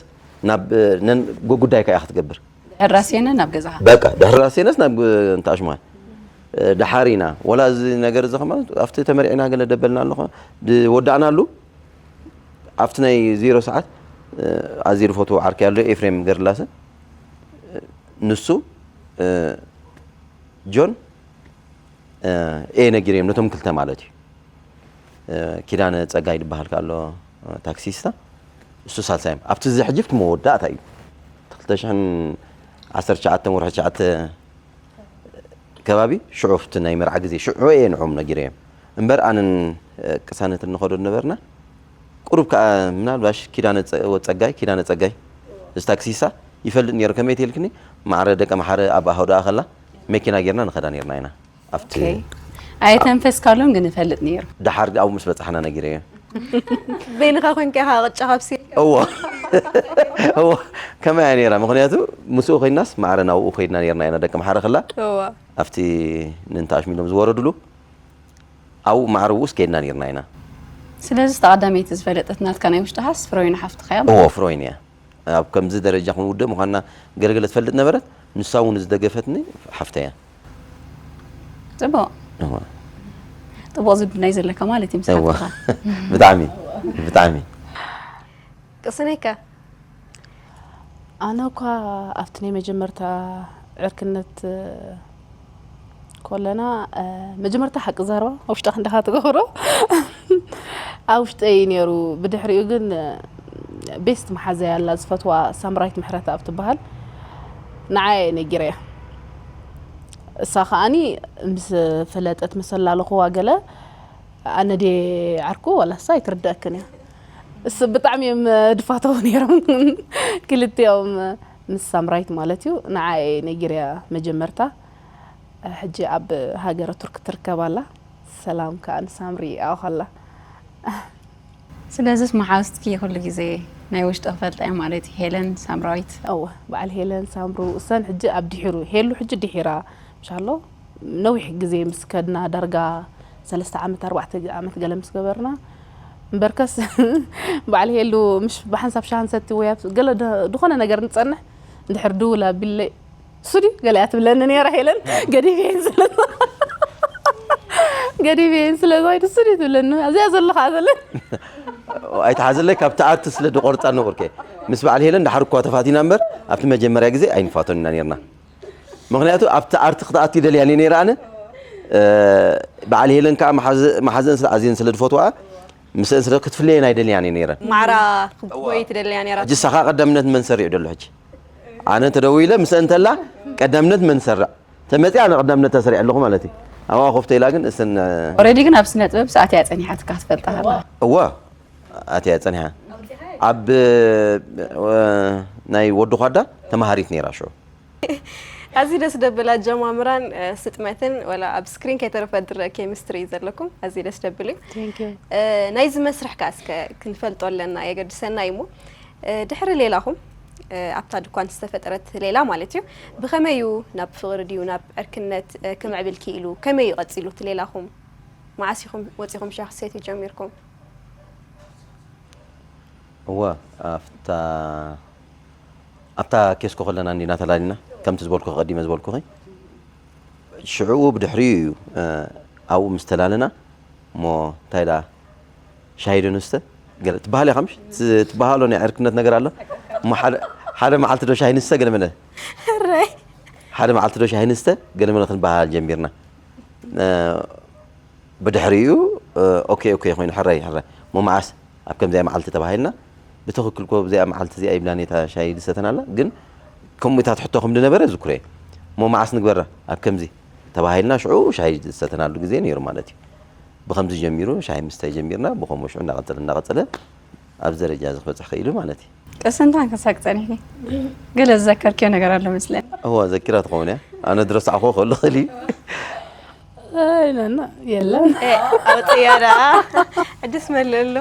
ናብ ነን ጉዳይካ እያ ክትገብር። ሕራስየነ ናብ ገዛኻ በቃ ድሕሪ ራሴነስ ናብ እንተኣሽማል ደሓር ኢና ወላ እዚ ነገር እዚ ከማን ኣብቲ ተመሪዕና ገለ ደበልና ኣለኹ ወዳእናሉ ኣብቲ ናይ ዜሮ ሰዓት ኣዝየ ዝፈትዎ ዓርከይ ኣሎ ኤፍሬም ገርላሰ ንሱ ጆን ኤ ነጊረዮም ነቶም ክልተ ማለት እዩ ኪዳነ ፀጋይ ዝበሃል ኣሎ ታክሲስታ እሱ ሳልሳዮም ኣብቲ እዚ ሕጂ ኣብቲ መወዳእታ እዩ ክልተ ሽሕን ዓሰርተ ትሽዓተ ወርሒ ትሽዓተ ከባቢ ሽዑ ኣብቲ ናይ መርዓ ግዜ ሽዑ እየ ንዕኦም ነጊረዮም እምበር ኣነን ቅሳነትን ንኸዶ ነበርና ቁሩብ ከዓ ምናልባሽ ኪዳነ ፀጋይ ኪዳነ ፀጋይ እዚ ታክሲሳ ይፈልጥ ነይሩ ከመይ ትልክኒ ማዕረ ደቂ መሓረ ኣብ ኣህዶ ኣኸላ መኪና ጌርና ንኸዳ ነርና ኢና ኣብቲ ኣይተንፈስካሎም ግን እፈልጥ ነይሩ ደሓር ኣብኡ ምስ በፃሕና ነጊረዮ በይንኻ ኮንካ ኢኻ ቅጫ ካብሲ እዎ እዎ ከመይ እያ ነይራ ምክንያቱ ምስኡ ኮይናስ ማዕረ ናብኡ ኮይድና ነርና ኢና ደቂ መሓረ ከላ እዋ ኣብቲ ንንተኣሽሚሎም ዝወረድሉ ኣብኡ ማዕረ ውስ ከይድና ነርና ኢና ስለዚ ተቐዳመይቲ ዝፈለጠት ናትካ ናይ ውሽጥኻስ ፍሮይን ሓፍትኻ እያ እዎ ፍሮይን እያ ኣብ ከምዚ ደረጃ ክንውድእ ምዃንና ገለገለ ትፈልጥ ነበረት ንሳ እውን ዝደገፈትኒ ሓፍተያ ፅቡቅ እዋ ፅቡቅ ዝምድና እዩ ዘለካ ማለት እዩ ምስ እዋ ሓፍትኻ ብጣዕሚ ብጣዕሚ ቅስነይከ ኣነ እኳ ኣብቲ ናይ መጀመርታ ዕርክነት ኮለና መጀመርታ ሓቂ ዘረባ ውሽጢ ክንዳኻ ትገብሮ ኣብ ውሽጠይ ነይሩ ብድሕሪኡ ግን ቤስት መሓዘያ ኣላ ዝፈትዋ ሳምራይት ምሕረት ኣብ ትበሃል ንዓየ ነጊረያ እሳ ከዓኒ ምስ ፈለጠት ምስ ኣላለኹዋ ገለ ኣነ ድየ ዓርኩ ዋላ እሳ ኣይትርደኣክን እያ እስ ብጣዕሚ እዮም ድፋተው ነይሮም ክልቲኦም ምስ ሳምራይት ማለት እዩ ንዓየ ነጊርያ መጀመርታ ሕጂ ኣብ ሃገረ ቱርክ ትርከብ ኣላ ሰላም ከዓ ንሳምሪ ኣኸላ ስለዚስ መሓዝትኪ ኩሉ ግዜ ናይ ውሽጢ ክፈልጣ እየ ማለት እዩ ሄለን ሳምራዊት እወ በዓል ሄለን ሳምሩ እሰን ሕጂ ኣብ ድሒሩ ሄሉ ሕጂ ድሒራ ምሻሎ ነዊሕ ግዜ ምስ ከድና ዳርጋ ሰለስተ ዓመት ኣርባዕተ ዓመት ገለ ምስ ገበርና እምበርከስ በዓል ሄሉ ምሽ ብሓንሳብ ሻሃ ንሰቲ ወይ ኣብ ገለ ዝኾነ ነገር ንፀንሕ እንድሕር ድውል ኣቢለይ እሱ ድዩ ገለ እያ ትብለኒ ነይራ ሄለን ገዲፈየን ስለ ገዲፈየን ስለ ዝኸይድ እሱ ድዩ ትብለኒ እዚኣ ዘለኻ ዘለ ኣይትሓዘለይ ካብቲ ኣርት ስለ ድቆርፃ ነበርኩ ምስ በዓል ሄለን ዳሓር እኳ ተፋቲና እምበር ኣብቲ መጀመርያ ግዜ ኣይንፋቶን ኢና ነርና ምክንያቱ ኣብቲ ኣርት ክትኣቱ ይደልያን እየ ነይረ ኣነ በዓል ሄለን ከዓ መሓዘን ስለ ኣዝየን ስለ ዝፈትዋ ምስአን ስለ ክትፍለየን ኣይደልያን እየ ነይረ ማዕራ ክትጎይ ትደልያ ነራ ሕጂ ሳኻ ቀዳምነት መን ሰሪዑ ደሎ ሕጂ ኣነ ተደዊለ ምስአን ተላ ቀዳምነት መን ሰርዕ ተመፅያ ኣነ ቀዳምነት ተሰሪዕ ኣለኹ ማለት እዩ ኣብኣ ኮፍተ ኢላ ግን እሰን ኦረዲ ግን ኣብ ስነ ጥበብ ሰዓት እያ ፀኒሓትካ ትፈልጣ ከላ እዋ ኣትያ ፀኒሓ ኣብ ናይ ወዲ ኳዳ ተማሃሪት ነይራ ሽዑ ኣዚ ደስ ደብል ኣጀማምራን ስጥመትን ወላ ኣብ ስክሪን ከይተረፈ ድረ ኬሚስትሪ እዩ ዘለኩም ኣዚ ደስ ደብል እዩ ናይዚ መስርሕ ከ እስከ ክንፈልጦ ኣለና የገድሰና እዩ ድሕሪ ሌላኹም ኣብታ ድኳን ዝተፈጠረት ሌላ ማለት እዩ ብኸመይ እዩ ናብ ፍቕሪ ድዩ ናብ ዕርክነት ክምዕብል ክኢሉ ከመይ እዩ ቀፂሉ እቲ ሌላኹም መዓስ ኢኹም ወፂኹም ሻክ ሴት ጀሚርኩም እወ ኣብታ ኣብታ ኬስኮ ከለና እንዲና ተላሊና ከምቲ ዝበልኩ ቀዲመ ዝበልኩኺ ሽዕኡ ብድሕሪኡ እዩ ኣብኡ ምስ ተላለና እሞ እንታይ ደኣ ሻሂ ዶ ንስተ ገለ ትበሃል ኢኻ ምሽ ትበሃሎ ናይ ዕርክነት ነገር ኣሎ እሞ ሓደ መዓልቲ ዶ ሻሂ ንስተ ገለ መለ ሓደ መዓልቲ ዶ ሻሂ ንስተ ገለ መለ ክንበሃል ጀሚርና ብድሕሪኡ ኦኬ ኦኬ ኮይኑ ሕራይ ሕራይ እሞ መዓስ ኣብ ከምዚኣ መዓልቲ ተባሂልና ብትኽክል ኮ ብዚኣ መዓልቲ እዚኣ ይብላን እታ ሻሂ ዝሰተናላ ግን ከምኡታት ሕቶ ከም ዝነበረ ዝኩረ እሞ መዓስ ንግበራ ኣብ ከምዚ ተባሂልና ሽዑ ሻሂ ዝሰተናሉ ግዜ ነይሩ ማለት እዩ ብከምዚ ጀሚሩ ሻሂ ምስታይ ጀሚርና ብከምኡ ሽዑ እናቐፀለ እናቐፀለ ኣብዚ ደረጃ እዚ ክበፅሕ ክኢሉ ማለት እዩ። ቅስንታን ከሳቅ ጸኒሕኪ? ገለ ዝዘከርክዮ ነገር ኣሎ መስለኒ። እዋ ዘኪራ ትኸውን እያ። ኣነ ድረስዓኹ ክህሉ ክእል እዩ። ኣይነና የለን። ኣውፅያ ደኣ ዕድስ መልእ ኣሎ።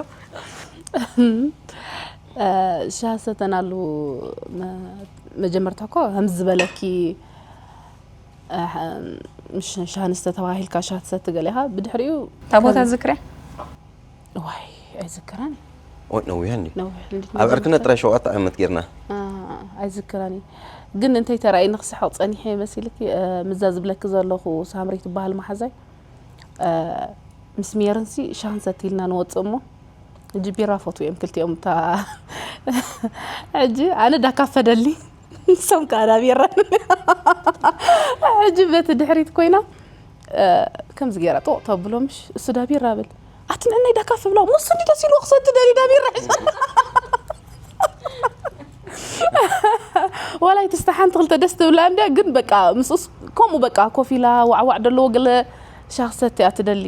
ሻሂ ሰተናሉ መጀመርታ እኮ ከምዚ ዝበለኪ ሻሃ ንስተ ተባሂልካ ሻሂ ትሰቲ ገሊኻ ብድሕሪኡ እታ ቦታ ዝክርያ ዋይ ኣይዝክራን ወይ ነዊሕ እንዲ ነዊሕ እንዲ ኣብ ዕርክነት ጥራይ ሸውዓተ ዓመት ጌርና ኣይዝክራን ግን እንታይ ተራእይኒ ክስሕቕ ፀኒሐ መሲልኪ ምዛ ዝብለኪ ዘለኹ ሳምሪ ትበሃል መሓዛይ ምስ ሜርንሲ ሻሂ ንሰቲ ኢልና ንወፅእ እሞ ሕጂ ቢራ ፈትዉ እዮም ክልቲኦም እታ ሕጂ ኣነ ዳካፈደሊ ንሶም ከዓ ዳቢራ ሕጂ በቲ ድሕሪት ኮይና ከምዚ ገይራ ጥቕ ተብሎ ምሽ እሱ ዳቢራ ብል ኣቲ ንዕነይ ዳካፍ ብላ ሞሱ እንዲ ደስ ኢልዎ ክሰቲ ደሊ ዳቢራ ዋላ ይትስተ ሓንቲ ክልተ ደስ ትብላ እንደ ግን በቃ ምስኡስ ከምኡ በቃ ኮፍ ኢላ ዋዕዋዕ ደለዎ ገለ ሻኽሰት እያ ትደሊ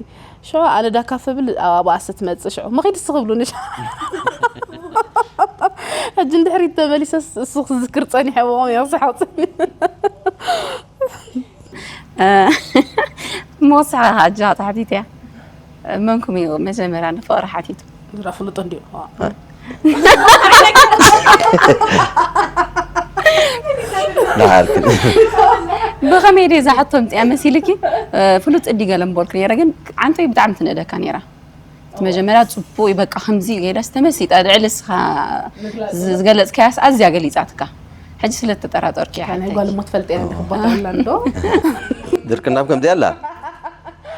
ሽዑ ኣነ ዳካፍ ብል ኣብኣ ስትመፅእ ሽዑ መኺድ ስኽብሉኒ ሕጂ እንድሕሪት ተመሊሰስ እሱ ክዝክር ፀኒሐ ብኦም እየ ክስሓቕ ፀኒሐ መወስኻ ሓጃ ተሓቲት እያ መንኩም እዩ መጀመርያ ንፍቕሪ ሓቲቱ ዝራ ፍሉጥ እንዲዩ ንዓርክን ብኸመይ ድየ እዛ ሕቶ ምፅያ መሲልኪ ፍሉጥ እዲ ገለ ምበልኩ ነይረ ግን ዓንተይ ብጣዕሚ ትንእደካ ነይራ እቲ መጀመርያ ፅቡቅ እዩ በቃ ከምዚ ገይረስ ተመሲጣ ልዕሊ እስኻ ዝገለፅካያስ ኣዝያ ገሊፃትካ ሕጂ ስለ ተጠራጠርኪ እያ ናይ ሓተይ ጓል እሞ ትፈልጥ እያ እንዲ ክባሃል ኣላ እንዶ ድርቅና ኣብ ከምዚኣ ኣላ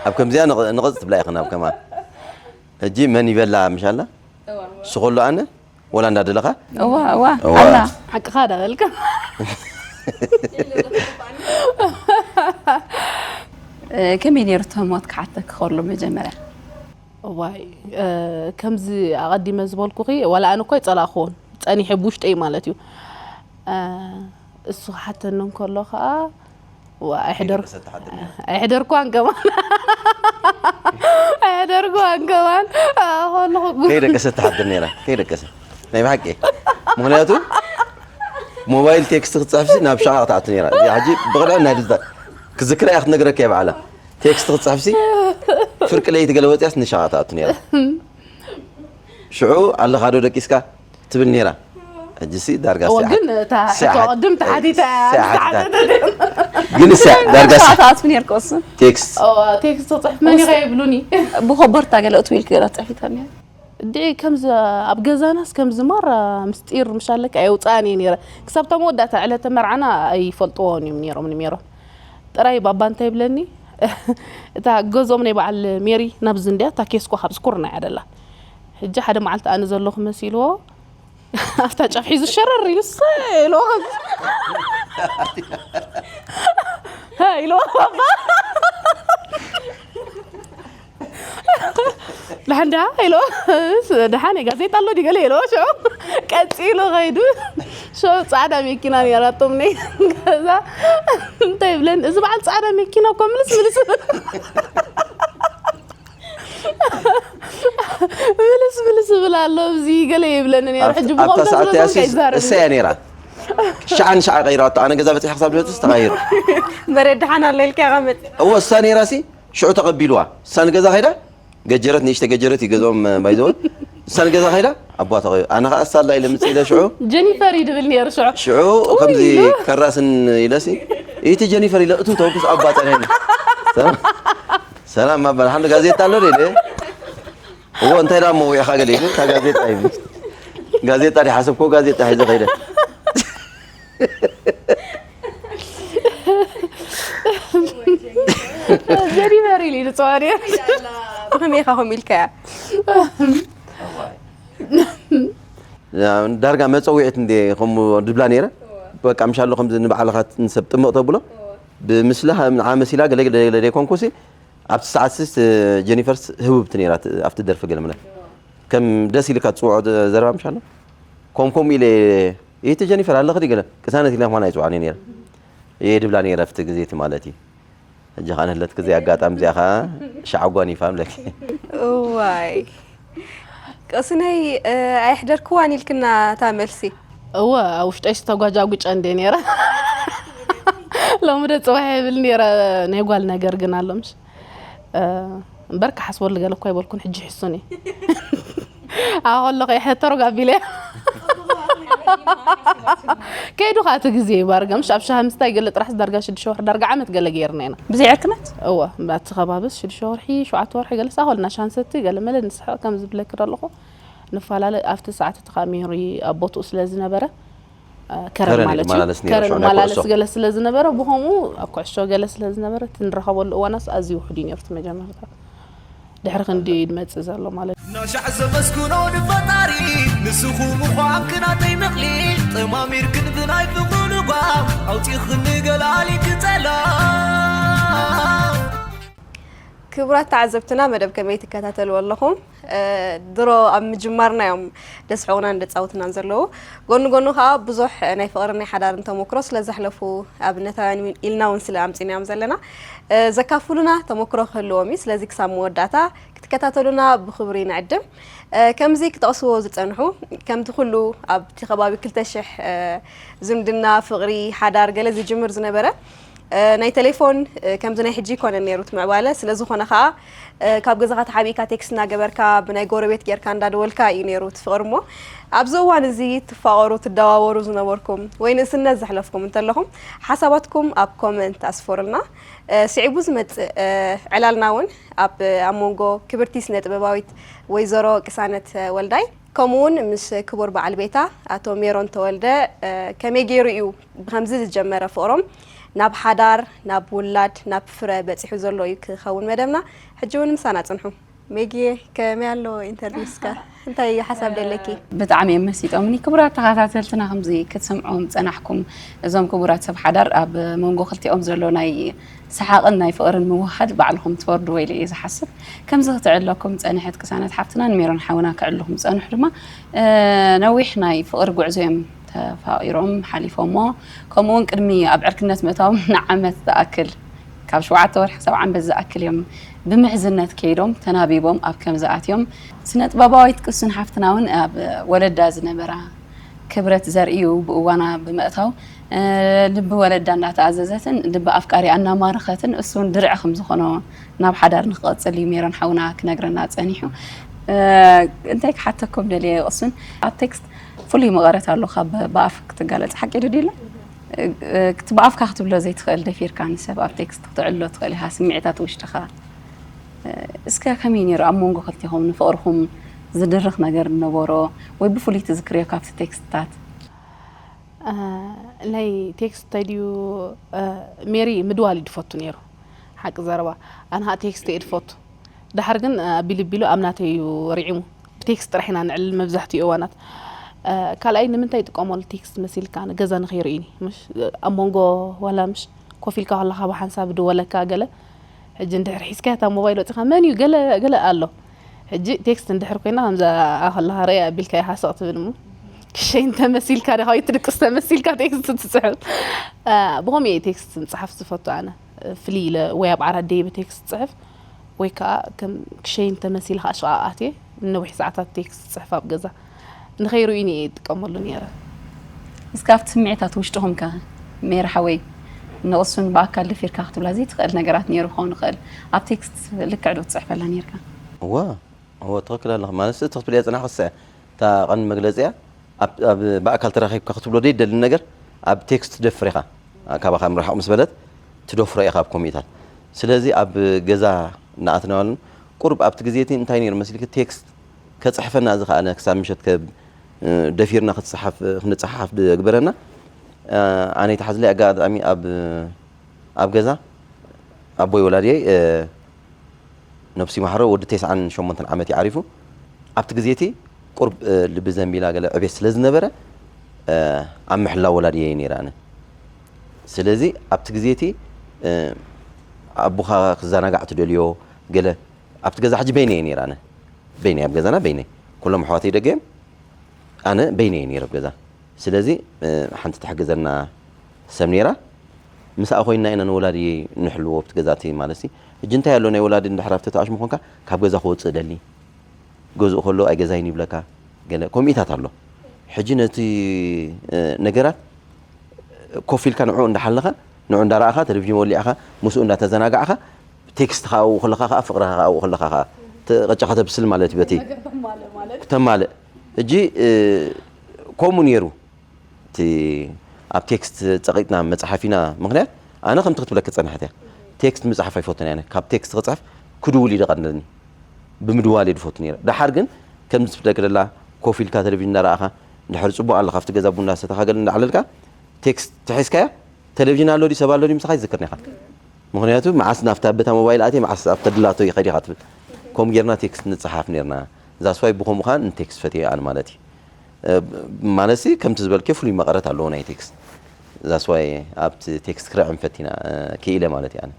ኣብ ከምዚኣ ንቕ- ንቕፅ ትብላ ኢኽን ኣብ ከማን ሕጂ መን ይበላ ምሻላ ስኸሉ ኣነ ወላ እንዳደለኻ እዋ እዋ እዋ። ኣላ ሓቅኻ ዳበልካ እ፣ ከመይ ነይሩ እቲ ህሞት ክሓተኪ ከሎ መጀመርያ እዋይ እ፣ ከምዚ ኣቐዲመ ዝበልኩኺ ዋላ ኣነ እኮ ኣይፀላእክዎን ፀኒሐ ብውሽጠይ ማለት እዩ እ፣ እሱ ክሓተኒ እንከሎ ከዓ ዋ፣ ኣይሕደር ኣይሕደርኳን ከማን ኣይሕደርኳን ከማን ከለኹ ከይደቀሰት ትሓድር ነይራ ከይደቀሰ ናይ ብሓቂ ምክንያቱ ሞባይል ቴክስት ክትፅሕፍሲ ናብ ሸቓቕ ትኣቱ ነይራ እዚኣ ሕጂ ብቕልዕ ናይ ልዝዳ ክዝክራ እያ ክትነግረካ እየ በዓላ ቴክስት ክትፅሕፍሲ ፍርቂ ለይቲ ገለ ወፅያስ ንሸቓቕ ትኣቱ ነይራ ሽዑ ኣለኻ ዶ ደቂስካ ትብል ነይራ ሕጂሲ ዳርጋ እወ፣ ግን እታ ሕቶ ቅድም ተሓቲታ እያ፣ ዝተሓተተት። ግን እሳ ዳርጋ እሳ ሰዓታት ምን የርቆስ ቴክስት ቴክስት ተፅሕፍ መን ኢኻ ይብሉኒ ብኮቦርታ ገለ እትብል ክገላ ፅሒታ ነይራ ድዒ ከምዚ ኣብ ገዛናስ ከምዚ ማራ ምስጢር ምሻለካ ኣየውፅኣን እየ ነይረ ክሳብ እታ መወዳእታ ዕለተ መርዓና ኣይፈልጥዎን እዮም ነይሮም ንሜሮም ጥራይ ባባ እንታይ ይብለኒ እታ ገዝኦም ናይ በዓል ሜሪ ናብዚ እንድያ እታ ኬስኮ ካብ ስኩርና እያ ደላ ሕጂ ሓደ መዓልቲ ኣነ ዘለኹ መሲልዎ ኣብታ ጫፍ ሒዙ ሸረር ኢሉ ሰ ኢልዎ ኢልዎ ባባ ደሓን ደኣ ኢልዎ ደሓን ጋዜጣ ኣሎ ዲገለ ኢልዎ ሽዑ ቀፂሉ ኸይዱ ሽዑ ፃዕዳ መኪና ነራቶም ናይ ገዛ እንታይ ይብለን እዚ በዓል ፃዕዳ መኪና እኮ ምልስ ምልስ ምልስ ምልስ ይብል ኣሎ እዚ ገለ ይብለኒ ነይሩ ሕጂ ብኸምኡ ሰዓት ያሲ እሳ እያ ነይራ ሸዓ ንሸዓ ቀይራቶ ኣነ ገዛ በፂሐ ክሳብ ድረትስ ተቐይሩ በረ ደሓን ኣሎ ኢልካ ይቐመጥ እወ እሳ ነይራ ሲ ሽዑ ተቐቢልዋ እሳ ንገዛ ከይዳ ገጀረት ንእሽተ ገጀረት እዩ ገዝኦም ባይዘወ እሳ ንገዛ ከይዳ ኣቧ ተቐይሩ ኣነ ከዓ እሳ ኣላ ኢለ ምፅእ ኢለ ሽዑ ጀኒፈር እዩ ድብል ነይሩ ሽዑ ሽዑ ከምዚ ከራስን ኢለሲ እቲ ጀኒፈር ኢለ እቱ ተወኩስ ኣባ ፀናኒ ሰላም ኣባ ሓንቲ ጋዜጣ ኣሎ ደ እዎ እንታይ ዳ መውዒኻ ገለ ኢሉ እታ ጋዜጣ ይብል ጋዜጣ ዲ ሓሰብኮ ጋዜጣ ሒዘ ከይደ ጀኒፈር ኢሉ ይፅዋር ብኸመይ ኢኻ ከምኡ ኢልካያ ዳርጋ መፀዊዒት እንደ ከም ድብላ ነይረ በቃ ምሻሎ ከምዚ ንባዕልኻ ንሰብ ጥምቕ ተብሎ ብምስላ ንዓ መሲላ ገለ ገለ ዘይኮንኩሲ ኣብቲ ሰዓት ስ ጀኒፈርስ ህውብቲ ነይራ ኣብቲ ደርፊ ገለ ምለ ከም ደስ ኢልካ ትፅውዖ ዘረባ ምሻሎ ከም ከም ኢለ ይህቲ ጀኒፈር ኣለኽዲ ገለ ቅሳነት ኢለ ምኳን ኣይፅውዓን ነይረ እየ ድብላ ነይረ ኣብቲ ግዜ እቲ ማለት እዩ ሕጂ ከዓ ንህለት ግዜ ኣጋጣሚ እዚኣ ከዓ ሻዕ ጓኒፋ ምለኪ እዋይ ጥቕስነይ፣ እ፣ ኣየሕደርክዋን ኢልክና እታ መልሲ። እወ፣ ኣብ ውሽጠይ ዝተጓጃጉጨ እንደ ነይረ። ሎሚ ዶ ጽባሕ ይብል ነይረ፣ ናይ ጓል ነገር ግን ኣሎ ምሽ? እ፣ እምበር ክሓስበሉ ገለ እኳ ኣይበልኩን፣ ሕጂ ይሕሱኒ። ኣብ ከለኹ እየ ሕተሩ ጋቢለ። ከይዱ ኸኣ እቲ ግዜ ባርጋ፣ ምሽ ኣብ ሻሂ ምስታይ ገለ ጥራሕ ዳርጋ ሽዱሽተ ወርሒ፣ ዳርጋ ዓመት ገለ ገይርና ኢና። ብዘይ ዕርክነት? እወ፣ ኣብቲ ከባብስ ሽዱሽተ ወርሒ፣ ሸውዓተ ወርሒ ገለ ሳኾልና ሻንሰቲ ገለ መለ ንስሕቕ ከም ዝብለኪ ዘለኹ ንፈላለ ኣብቲ ሰዓት እቲ ከዓ ሜሪ ኣብ ቦትኡ ስለ ዝነበረ፣ እ፣ ከረን ከረን ማለት እዩ። ይመላለስ ነይሩ፣ ከረን ሽዑ ናይ መላለስ ኩዕሶ። ገለ ስለ ዝነበረ፣ ብኸምኡ ኣብ ኩዕሶ ገለ ስለ ዝነበረ፣ እቲ ንረኸበሉ እዋናስ ኣዝዩ ውሑድ እዩ ነይሩ እቲ መጀመርታ። ድሕሪ ክንዲ እዩ ዝመጽእ ዘሎ ማለት እዩ። ናሻዕ ዘመስግኖ ንፈጣሪ፣ ንስኹም ምዃንክ ናተይ መቕሊ፣ ጠማሚርክን ብናይ ፍቕሪ ልጓም፣ ኣውጺኽኒ ገላሊክ ጸላም። ክቡራት ተዓዘብትና፣ መደብ ከመይ ትከታተልዎ ኣለኹም? እ፣ ድሮ ኣብ ምጅማርና እዮም ደስሕቑናን ደጻውትናን ዘለዉ። ጎኒ ጎኑ ከኣ ብዙሕ ናይ ፍቕርን ናይ ሓዳርን ተመክሮ ስለ ዘሕለፉ ኣብነታውያን ኢልና እውን ስለ ኣምጺናዮም ዘለና፣ እ፣ ዘካፍሉና ተመክሮ ክህልዎም እዩ። ስለዚ ክሳብ መወዳእታ ክትከታተሉና ብኽብሪ ንዕድም። እ፣ ከምዚ ክጠቕስዎ ዝጸንሑ፣ ከምቲ ኩሉ ኣብቲ ከባቢ ክልተ ሽሕ፣ እ፣ ዝምድና፣ ፍቕሪ፣ ሓዳር ገለ ዝጅምር ዝነበረ፣ እ፣ ናይ ቴሌፎን፣ እ፣ ከምዚ ናይ ሕጂ ይኮነን ነይሩ እቲ ምዕባለ። ስለ ዝኾነ ከኣ፣ እ፣ ካብ ገዛኻ ተሓቢእካ ቴክስት እናገበርካ፣ ብናይ ጎረቤት ጌርካ እንዳደወልካ እዩ ነይሩ እቲ ፍቕሪ እሞ፣ ኣብዚ እዋን እዚ ትፋቐሩ፣ ትደዋወሩ ዝነበርኩም ወይ ንእስነት ዘሕለፍኩም እንተለኹም፣ ሓሳባትኩም ኣብ ኮመንት ኣስፍሩልና። እ፣ ስዒቡ ዝመጽእ፣ እ፣ ዕላልና እውን ኣብ፣ ኣብ መንጎ ክብርቲ ስነ ጥበባዊት ወይዘሮ ቅሳነት ወልዳይ ከምኡውን ምስ ክቡር በዓል ቤታ ኣቶ ሜሮን ተወልደ፣ እ፣ ከመይ ገይሩ እዩ ብኸምዚ ዝጀመረ ፍቕሮም ናብ ሓዳር፣ ናብ ውላድ፣ ናብ ፍረ በጺሑ ዘሎ እዩ ክኸውን መደብና። ሕጂ እውን ምሳና ጽንሑ። ሜጊየ፣ ከመይ ኣሎ ኢንተርቪው እስከ? እንታይ እዩ ሓሳብ ደለኪ? ብጣዕሚ እዮም መሲጦምኒ። ክቡራት ተኸታተልትና፣ ከምዚ ክትሰምዑዎም ዝጸናሕኩም፣ እዞም ክቡራት ሰብ ሓዳር ኣብ መንጎ ክልቲኦም ዘሎ ናይ ሰሓቕን ናይ ፍቕርን ምውህሃድ ባዕልኹም ትፈርድዎ ኢለ እየ ዝሓስብ። ከምዚ ክትዕለኩም ዝጸንሐት ቅሳነት ሓፍትና፣ ንሜሮን ሓውና ክዕልኹም ዝጸንሑ ድማ፣ እ፣ ነዊሕ ናይ ፍቕሪ ጉዕዞ እዮም ተፋቒሮም ሓሊፎሞ። ከምኡውን ቅድሚ ኣብ ዕርክነት ምእታዎም ንዓመት ዝኣክል፣ ካብ ሸውዓተ ወርሒ ክሳብ ዓመት ዝኣክል እዮም ብምሕዝነት ከይዶም ተናቢቦም ኣብ ከምዚ ኣትዮም። ስነ ጥበባዊት ቅሱን ሓፍትና እውን ኣብ ወለዳ ዝነበራ ክብረት ዘርእዩ ብእዋና ብምእታው፣ እ፣ ልቢ ወለዳ እናተኣዘዘትን ልቢ ኣፍቃሪ እናማረኸትን እሱ እውን ድርዒ ከም ዝኾኖ ናብ ሓዳር ንክቐጽል እዩ ሜሮን ሓውና ክነግረና ጸኒሑ። እ፣ እንታይ ክሓተኩም ደልየ ቅሱን፣ ኣብ ቴክስት ፍሉይ መቐረት ኣሎ ካብ ብኣፍ ክትጋለጽ፣ ሓቂ ዶ ዲላ? እ፣ እቲ ብኣፍካ ክትብሎ ዘይትኽእል ደፊርካ ንሰብ ኣብ ቴክስት ክትዕሎ ትኽእል ኢኻ፣ ስምዒታት ውሽጥኻ። እ፣ እስከ ከመይ ነይሩ ኣብ መንጎ ክልቴኹም ንፍቕርኹም ዝድርኽ ነገር ነበሮ ወይ ብፍሉይ ትዝክርዮ ካብቲ ቴክስትታት? እ፣ ናይ ቴክስት እንታይ ድዩ፣ እ፣ ሜሪ ምድዋል እዩ ዝፈቱ ነይሩ። ሓቂ ዘረባ፣ ኣነ ኸኣ ቴክስት እየ ዝፈቱ። ደሓር ግን፣ እ፣ ኣቢሉ ኣቢሉ ኣብ ናተይ እዩ ርዒሙ። ብቴክስት ጥራሕ ኢና ንዕልል መብዛሕትኡ እዋናት። እ፣ ካልኣይ ንምንታይ ይጥቀመሉ ቴክስት መሲልካ፣ ንገዛ ንኸይርእዩኒ፣ ምሽ ኣብ መንጎ ዋላ ምሽ ኮፍ ኢልካ ከለኻ ብሓንሳብ ድወለካ ገለ። ሕጂ እንድሕር ሒዝካያ እታ ሞባይል ወጺኻ፣ "መን እዩ?" ገለ፣ ገለ ኣሎ። ሕጂ ቴክስት እንድሕር ኮይና ከምዛ ከለኻ ርኣያ ኣቢልካ ኢኻ ስቕ ትብል እሞ፣ ክሸይን ተመሲልካ ዲኻ ወይ ትድቅስ ተመሲልካ ቴክስት ትጽሕፍ። እ፣ ብኸምኡ እየ ቴክስት ምጽሓፍ ዝፈቱ ኣነ። ፍልይ ኢለ ወይ ኣብ ዓራት ደይበ ቴክስት ጽሕፍ ወይ ከኣ ከም ክሸይን ተመሲለ ከኣ ሽቓቕ ኣትየ ነዊሕ ሰዓታት ቴክስት ጽሕፍ ኣብ ገዛ። ንኸይርእዩኒ እየ እጥቀመሉ ነይረ። እስከ ኣብቲ ስምዒታት ውሽጥኹም ከ ሜሪ ሓወይ፣ ንቕሱን ብኣካል ደፊርካ ክትብላ ዘይትኽእል ነገራት ነይሩ ክኸውን ይኽእል። ኣብ ቴክስት ልክዕ ዶ ትጽሕፈላ ነይርካ? እወ፣ እወ፣ ትኽክል ኣለኺ። ማለት እቲ ክትብልያ ዝጸናሕክስ እታ ቀንዲ መግለጺ እያ። ኣብ፣ ኣብ ብኣካል ተራኺብካ ክትብሎ ዘይደሊ ነገር ኣብ ቴክስት ትደፍር ኢኻ። ካባኻ ምርሓቕ ምስ በለት ትደፍሮ ኢኻ ኣብ ኮሚታት። ስለዚ ኣብ ገዛ እናኣትናዮን ቁሩብ ኣብቲ ግዜ እቲ እንታይ ነይሩ መሲልኪ፣ ቴክስት ከጽሕፈና ዝኸኣለ ክሳብ ምሸት ከ-፣ ደፊርና ክትጽሓፍ፣ ክንጸሓሓፍ ዝግበረና። ኣነ ተሓዝለይ ኣጋጣሚ ኣብ፣ ኣብ ገዛ ኣቦይ ወላዲየይ፣ ነብሱ ይማሕሮ፣ ወዲ ተስዓን ሸሞንተን ዓመት እዩ ዓሪፉ። ኣብቲ ግዜ እቲ ቁሩብ፣ እ፣ ልቢ ዘንቢላ ገለ ዕቤት ስለ ዝነበረ፣ እ፣ ኣብ ምሕላው ወላዲየይ ነይረ ኣነ። ስለዚ ኣብቲ ግዜ እቲ፣ እ፣ ኣቦኻ ክዘናጋዕ ትደልዮ ገለ ኣብቲ ገዛ ሕጂ በይነይ እየ ነይረ ኣነ። በይነይ ኣብ ገዛና በይነይ። ኩሎም ኣሕዋተይ ደገ እዮም። ኣነ በይነይ እየ ነይረ ኣብ ገዛ። ስለዚ፣ እ፣ ሓንቲ ትሕግዘና ሰብ ነይራ። ምስኣ ኮይንና ኢና ንወላዲ ንሕልዎ ኣብቲ ገዛ እቲ ማለት ሲ። ሕጂ እንታይ ኣሎ ናይ ወላዲ እንድሕር ኣብቲ ተኣሽሙ ኮንካ ካብ ገዛ ክወጽእ እደሊ። ገዝኡ ከሎ ኣይገዛይን ይብለካ። ገለ ከምኡታት ኣሎ። ሕጂ ነቲ ነገራት ኮፍ ኢልካ ንዕኡ እንዳሓለኻ፣ ንዕኡ እንዳረኣኻ፣ ቴሌቪዥን ወሊዕኻ ምስኡ እንዳተዘናጋዕካ፣ ቴክስት ከኣ ኣብኡ ከለኻ ከኣ ፍቕርኻ ከኣ ኣብኡ ከለኻ ከኣ ተቐጫ ከተብስል ማለት እዩ። በቲ ተማልእ። ሕጂ ከምኡ ነይሩ። እቲ ኣብ ቴክስት ጸቒጥና መጽሓፍ ኢና። ምኽንያት ኣነ ከምቲ ክትብለኪ ጸናሕት እያ። ቴክስት ምጽሓፍ ኣይፈቱን እየ። ኣነ ካብ ቴክስት ክጽሕፍ ክድውል እዩ ደቐንደኒ። ብምድዋል እየ ድፈቱ ነይረ። ደሓር ግን ከምዚ ትብለኪ ደላ ኮፍ ኢልካ ቴሌቪዥን እንዳረኣኻ፣ እንድሕር ጽቡቕ ኣለኻ ኣብቲ ገዛ ቡና ሰተኻ ገለ እንዳዓለልካ ቴክስት ተሒዝካያ፣ ቴሌቪዥን ኣሎ ድዩ ሰብ ኣሎ ድዩ ምሳኻ ይዝክርን ኢኻ። ምኽንያቱ መዓስ ናብታ በታ ሞባይል ኣትየ መዓስ ኣብታ ድላቶ ይኸድ ኢኻ ትብል። ከምኡ ጌርና ቴክስት ንጽሓፍ ኔርና። ዛስዋይ ብኸምኡ ኸኣ ንቴክስት ፈትየ ኣነ ማለት እዩ። ማለትሲ ከምቲ ዝበልክዮ ፍሉይ መቐረት ኣለዎ ናይ ቴክስት። ዛስዋይ ኣብቲ ቴክስት ክርዕም ፈቲና ክኢለ ማለት እዩ ኣነ።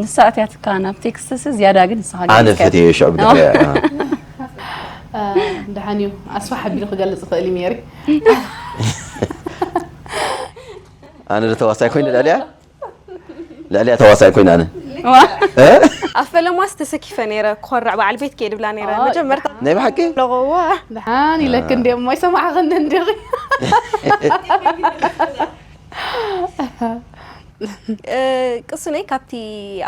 ንሳ ኣትያትካ ናብ ቴክስትሲ ዝያዳ ግን ንስኻ ኣነ ገሊጽካዮ። ፈትየ ሽዑ ብድሕሪያ ደሓን እዩ ኣስፋሕ ኣቢሉ ክገልጽ ይኽእል እዩ ሜሪ ኣነ ዶ ተዋሳይ ኮይነ ልዕሊያ ልዕሊያ ተዋሳይ ኮይነ ኣነ እ? ኣብ ፈለማስ ተሰኪፈ ነይረ ክኾርዕ በዓል ቤት ከየ ድብላ ነይረ ኣይ፣ መጀመርታ ናይ ብሓቂ ለغዋ ደሓን ኢለክ እንደ እሞ ይሰማዕኽኒ እንዲኺ ቅሱነይ ካብቲ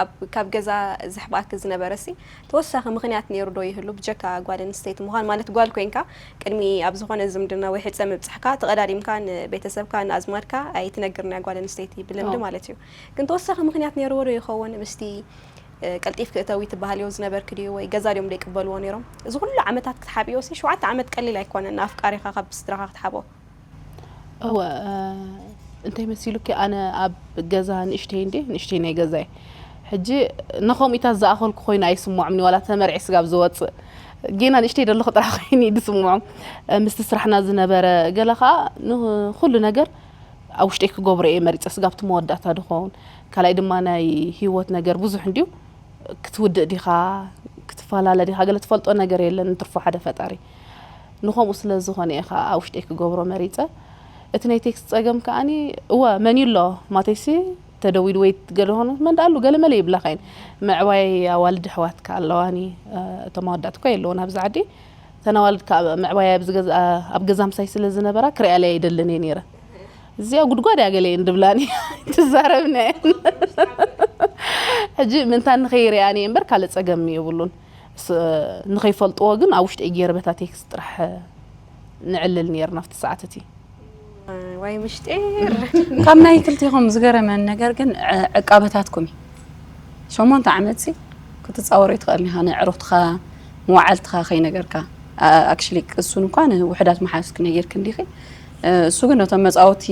ኣብ- ካብ ገዛ ዘሕባእኪ ዝነበረ ሲ ተወሳኺ ምኽንያት ነይሩ ዶ ይህሉ ብጀካ ጓል ኣንስተይቲ ምዃን ማለት ጓል ኮይንካ ቅድሚ ኣብ ዝኾነ ዝምድና ወይ ሕፀ ምብፃሕካ ተቐዳዲምካ ንቤተሰብካ ንኣዝማድካ ኣይትነግርና ጓል ኣንስተይቲ ብልምዲ ኦ። ማለት እዩ ግን ተወሳኺ ምኽንያት ነይርዎ ዶ ይኸውን ምስቲ ቀልጢፍ ክእተዊ ትበሃልዮ ዝነበርክ ድዩ ወይ ገዛ ድዮም ዘይቅበልዎ ነይሮም እዚ ኩሉ ዓመታት ክትሓብዮ ሲ ሸውዓተ ዓመት ቀሊል ኣይኮነን ንኣፍቃሪኻ ካብ ስድራኻ ክትሓቦ እወ እንታይ መሲሉኪ ኣነ ኣብ ገዛ ንእሽተይ እንዴ ንእሽተይ ናይ ገዛይ ሕጂ ንኸምኡታት ዝኣኸልኩ ኮይኑ ኣይስምዖምኒ ዋላ ተመርዒ ስጋብ ዝወፅእ ጌና ንእሽተይ ደለኹ ጥራሕ ኮይኑ እዩ ዝስምዖም ምስቲ ስራሕና ዝነበረ ገለ ከዓ ንኩሉ ነገር ኣብ ውሽጠይ ክገብሮ እየ መሪፀ ስጋብቲ መወዳእታ ድኸውን ካልኣይ ድማ ናይ ህይወት ነገር ብዙሕ እንድዩ ክትውድእ ዲኻ ክትፈላለ ዲኻ ገለ ትፈልጦ ነገር የለን እንትርፎ ሓደ ፈጣሪ ንኸምኡ ስለ ዝኾነ እየ ከዓ ኣብ ውሽጠይ ክገብሮ መሪፀ እቲ ናይ ቴክስት ፀገም ከዓኒ እወ መን ኣሎ ማተይሲ ተደዊሉ ወይ ገለ ኾነ መን ደኣሉ ገለ መለ ይብላኻ እየን ምዕባይ ኣዋልድ ኣሕዋትካ ኣለዋኒ እቶም ኣወዳት እኳ የለውን ኣብዚ ዓዲ እተን ኣዋልድ ከዓ ምዕባይ ኣብዚ ገዛ ኣብ ገዛ ምሳይ ስለ ዝነበራ ክሪኣለይ ኣይደልን እየ ነይረ እዚኣ ጉድጓድ እያ ገለ እየን ድብላኒ ትዛረብና እየን ሕጂ ምንታ ንኸይሪኣኒ እየ እምበር ካልእ ፀገም የብሉን ንኸይፈልጥዎ ግን ኣብ ውሽጢ ገይረ በታ ቴክስት ጥራሕ ንዕልል ነይርና ኣብቲ ሰዓት እቲ ዋይ ምሽጢር ካብ ናይ ክልቲኹም ዝገረመን ነገር ግን ዕቃበታትኩም እዩ ሸሞንተ ዓመት ሲ ክትፃወሮ ይትኽእል ኢኻ ንዕሩኽትኻ መዋዕልትኻ ከይነገርካ ኣክሽሊ ቅሱን እኳ ንውሕዳት መሓዝኪ ነጊርክ እንዲኺ እሱ ግን ነቶም መፃወቲ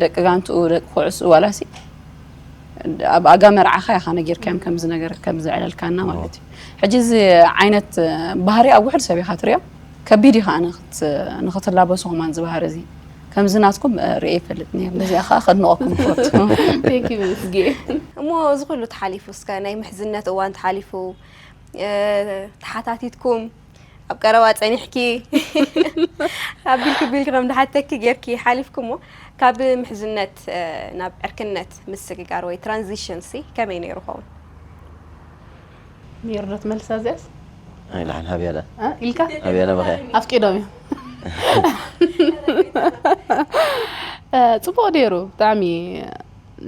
ደቂ ጋንትኡ ደቂ ኩዕስኡ ዋላሲ ኣብ ኣጋ መርዓኻ ኢኻ ነጊርካዮም ከምዚ ነገር ከምዚ ዕለልካና ማለት እዩ ሕጂ እዚ ዓይነት ባህሪ ኣብ ውሕድ ሰብ ኢኻ ትሪኦ ከቢድ እዩ ከዓ ንክትላበሶ ከማን እዚ ባህሪ እዚ ከምዚ ናትኩም ርእየ ይፈልጥ ነይር ነዚኣ ከዓ ከድንቐኩም ይፈቱ Thank you ምስጌ እሞ እዚ ኩሉ ተሓሊፉ እስከ ናይ ምሕዝነት እዋን ተሓሊፉ ተሓታቲትኩም ኣብ ቀረባ ጸኒሕኪ ኣቢልኪ ቢልኪ ከም ድሓተኪ ጌርኪ ሓሊፍክሞ ካብ ምሕዝነት ናብ ዕርክነት ምስግጋር ወይ ትራንዚሽን ሲ ከመይ ነይሩ ኸውን? ሜርዶት መልሳ እዚኣስ ኣይልዓል ሃብያለ እ? ኢልካ ሃብያለ በኸ ኣፍቂዶም እዮም እ፣ ጽቡቕ ነይሩ ብጣዕሚ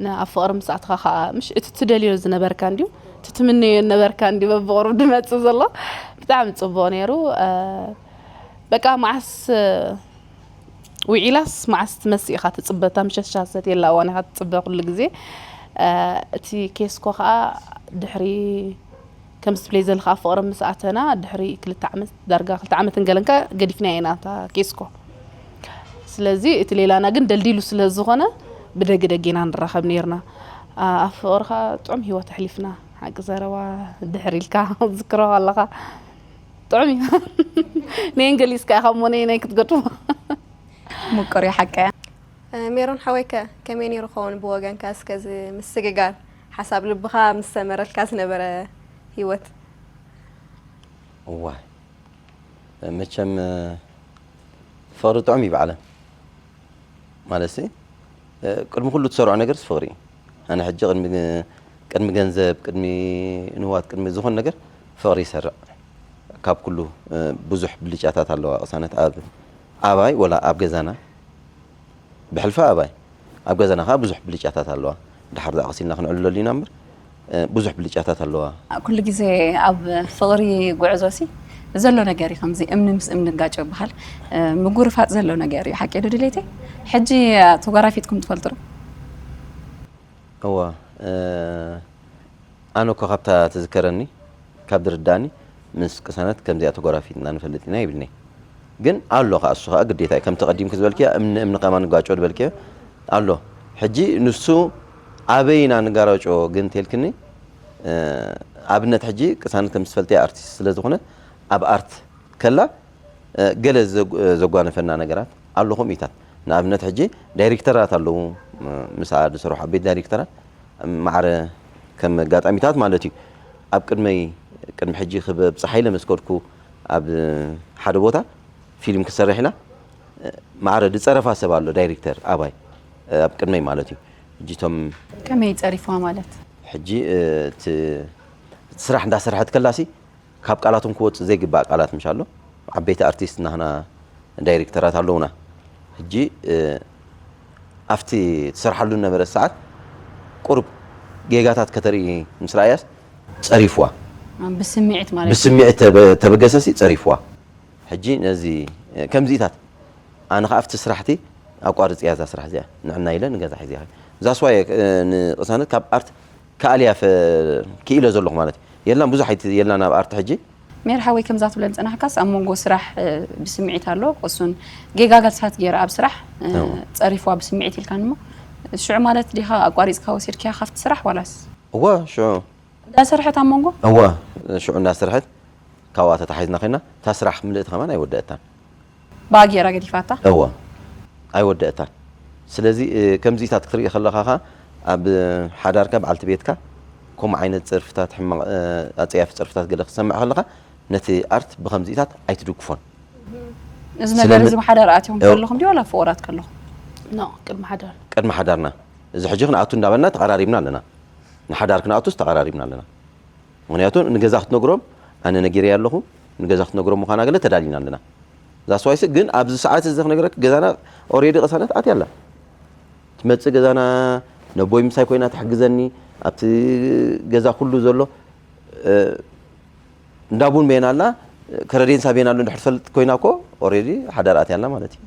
ን- ኣብ ፍቕሪ ምስ ኣትኻ ከዓ ምሽ እቲ ትደልዮ ዝነበርካ እንድዩ እቲ ትምነዮ ነበርካ እንዲ በብቕሩብ ድመፅእ ዘሎ ብጣዕሚ ፅቡቕ ነይሩ እ፣ በቃ መዓስ እ፣ ውዒላስ መዓስ ትመስ ኢኻ ትፅበ እታ ምሸት ሻሰት የላ እዋን ኢኻ ትፅበ ኩሉ ግዜ እ፣ እቲ ኬስኮ ከዓ ድሕሪ ከምዚ ትብለይ ዘለካ ኣብ ፍቕሪ ምስ ኣተና ድሕሪ ክልተ ዓመት ዳርጋ ክልተ ዓመት እንገለንካ ገዲፍና ኢና እታ ኬስኮ ስለዚ እቲ ሌላና ግን ደልዲሉ ስለ ዝኾነ ብደጊ ደጊ ኢና ንራኸብ ነይርና ኣብ ፍቕርኻ ጥዑም ህይወት ኣሕሊፍና ሓቂ ዘረባ ድሕር ኢልካ ዝክሮ ኣለኻ ጥዑም እዩ ነየን ገሊፅካ ኢኻ እሞ ነየናይ ክትገጥሞ ምቁር እዩ ሓቀያ ሜሮን ሓወይከ ከመይ ነይሩ ኸውን ብወገንካ እስከዚ ምስግጋር ሓሳብ ልብኻ ምስ ሰመረልካ ዝነበረ ህይወት እዋ መቸም ፍቕሪ ጥዑም እዩ ብዓለም ማለት ቅድሚ ኩሉ ትሰርዖ ነገር ፍቕሪ እዩ ኣነ ሕጂ ቅድሚ ገንዘብ ቅድሚ ንዋት ቅድሚ ዝኾን ነገር ፍቕሪ ይሰርዕ ካብ ኩሉ ብዙሕ ብልጫታት ኣለዋ ቅሳነት ኣብ ኣባይ ወላ ኣብ ገዛና ብሕልፊ ኣባይ ኣብ ገዛና ከዓ ብዙሕ ብልጫታት ኣለዋ። ድሓር ዛዕቕስ ኢልና ክንዕልለሉ ኢና እምበር ብዙሕ ብልጫታት ኣለዋ። ኩሉ ግዜ ኣብ ፍቕሪ ጉዕዞ ሲ ዘሎ ነገር እዩ። ከምዚ እምኒ ምስ እምኒ ጋጮ ይበሃል። ምጉርፋጥ ዘሎ ነገር እዩ። ሓቂ ዶ ድሌተይ? ሕጂ ተጓራፊጥኩም ትፈልጡ ዶ? እዋ ኣነ እኮ ካብታ ትዝከረኒ ካብ ድርዳእኒ ምስ ቅሳነት ከምዚኣ ተጎራፊጥና ንፈልጥ ኢና ይብልኒ። ግን ኣሎ ከዓ እሱ ከዓ ግዴታ እዩ። ከምቲ ቀዲምኪ ዝበልክያ እምኒ እምኒ ከማን ንጋጮ ዝበልክዮ ኣሎ። ሕጂ ንሱ ኣበይ ኢና ንጋራጮ ግን ተልክኒ ኣብነት ሕጂ ቅሳነት ከም ዝፈልጥያ ኣርቲስት ስለ ዝኾነት ኣብ ኣርት ከላ ገለ ዘጓነፈና ነገራት ኣሎ። ከምኡታት ንኣብነት ሕጂ ዳይሬክተራት ኣለዉ ምስኣ ዝሰርሑ ዓበይቲ ዳይሬክተራት ማዕረ ከም ኣጋጣሚታት ማለት እዩ ኣብ ቅድመይ ቅድሚ ሕጂ ክበብ ፀሓይ ለመስከድኩ ኣብ ሓደ ቦታ ፊልም ክሰርሕ ኢላ ማዕረ ዝፀረፋ ሰብ ኣሎ ዳይሬክተር ኣባይ ኣብ ቅድመይ ማለት እዩ ሕጂ ቶም ከመይ ፀሪፍዋ ማለት ሕጂ እቲ ስራሕ እንዳሰርሐት ከላሲ ካብ ቃላቶም ክወፅእ ዘይግባእ ቃላት ምሽ ኣሎ። ዓበይቲ ኣርቲስት ናህና ዳይሬክተራት ኣለውና። ሕጂ ኣብቲ ትሰርሓሉ ነበረ ሰዓት ቁሩብ ጌጋታት ከተርኢ ምስ ረኣያስ ፀሪፍዋ። ብስምዒት ማለት ብስምዒት ተበገሰሲ ፀሪፍዋ። ሕጂ ነዚ ከምዚታት ኣነ ከዓ ኣብቲ ስራሕቲ ኣቋርፅያ እዛ ስራሕ እዚኣ ንዕና ኢለ ንገዛ ሒዝያ እዛ ስዋየ ንቅሳነት ካብ ኣርት ክኣልያ ክኢለ ዘለኹ ማለት እዩ። የላን ብዙሕ ኣይቲ የላን ኣብ ኣርት ሕጂ። ሜር ሓወይ ከምዛ ትብለን ዝጸናሕካስ ኣብ መንጎ ስራሕ ብስምዒት ኣሎ ቅሱን ጌጋጋልሳት ገይረ ኣብ ስራሕ ጸሪፍዋ ብስምዒት ኢልካን እሞ ሽዑ ማለት ዲኻ ኣቋሪጽካ ወሲድክያ ካብቲ ስራሕ ዋላስ? እወ ሽዑ እንዳሰርሐት ኣብ መንጎ? እወ ሽዑ እንዳሰርሐት ካብኣ ተታሒዝና ኮይና እታ ስራሕ ምልእቲ ከማን ኣይወደአታን። ብኣ ገይራ ገዲፋታ። እወ ኣይወደአታን። ስለዚ ከምዚታት ክትርኢ ከለኻ ኸኣ ኣብ ሓዳርካ በዓልቲ ቤትካ ከምኡ ዓይነት ጸርፍታት ሕማቕ ኣጸያፊ ጸርፍታት ገለ ክትሰምዕ ከለኻ ነቲ ኣርት ብኸምዚታት ኣይትድግፎን። እዚ ነገር እዚ ብሓዳር ኣትዮም ከለኹም ድዩ ዋላ ፍቑራት ከለኹም? ኖ ቅድሚ ሓዳር። ቅድሚ ሓዳርና እዚ ሕጂ ክንኣቱ እንዳበልና ተቐራሪብና ኣለና። ንሓዳር ክንኣቱስ ተቐራሪብና ኣለና። ምኽንያቱ ንገዛ ክትነግሮም ኣነ ነጊረያ ኣለኹ ንገዛ ክትነግሮም ምዃና ገለ ተዳሊና ኣለና። እዛ ስዋይሲ ግን ኣብዚ ሰዓት እዚ ክነግረክ ገዛና ኦሬዲ ቅሳነት ኣትያ ኣላ። ትመጽእ ገዛና ነቦይ ምሳይ ኮይና ትሕግዘኒ ኣብቲ ገዛ ኩሉ ዘሎ እንዳቡን ቤና ኣላ ከረዴን ሳቤን ኣሎ እንድሕር ትፈልጥ ኮይና እኮ ኦሬዲ ሓዳር ኣትያ ኣላ ማለት እዩ።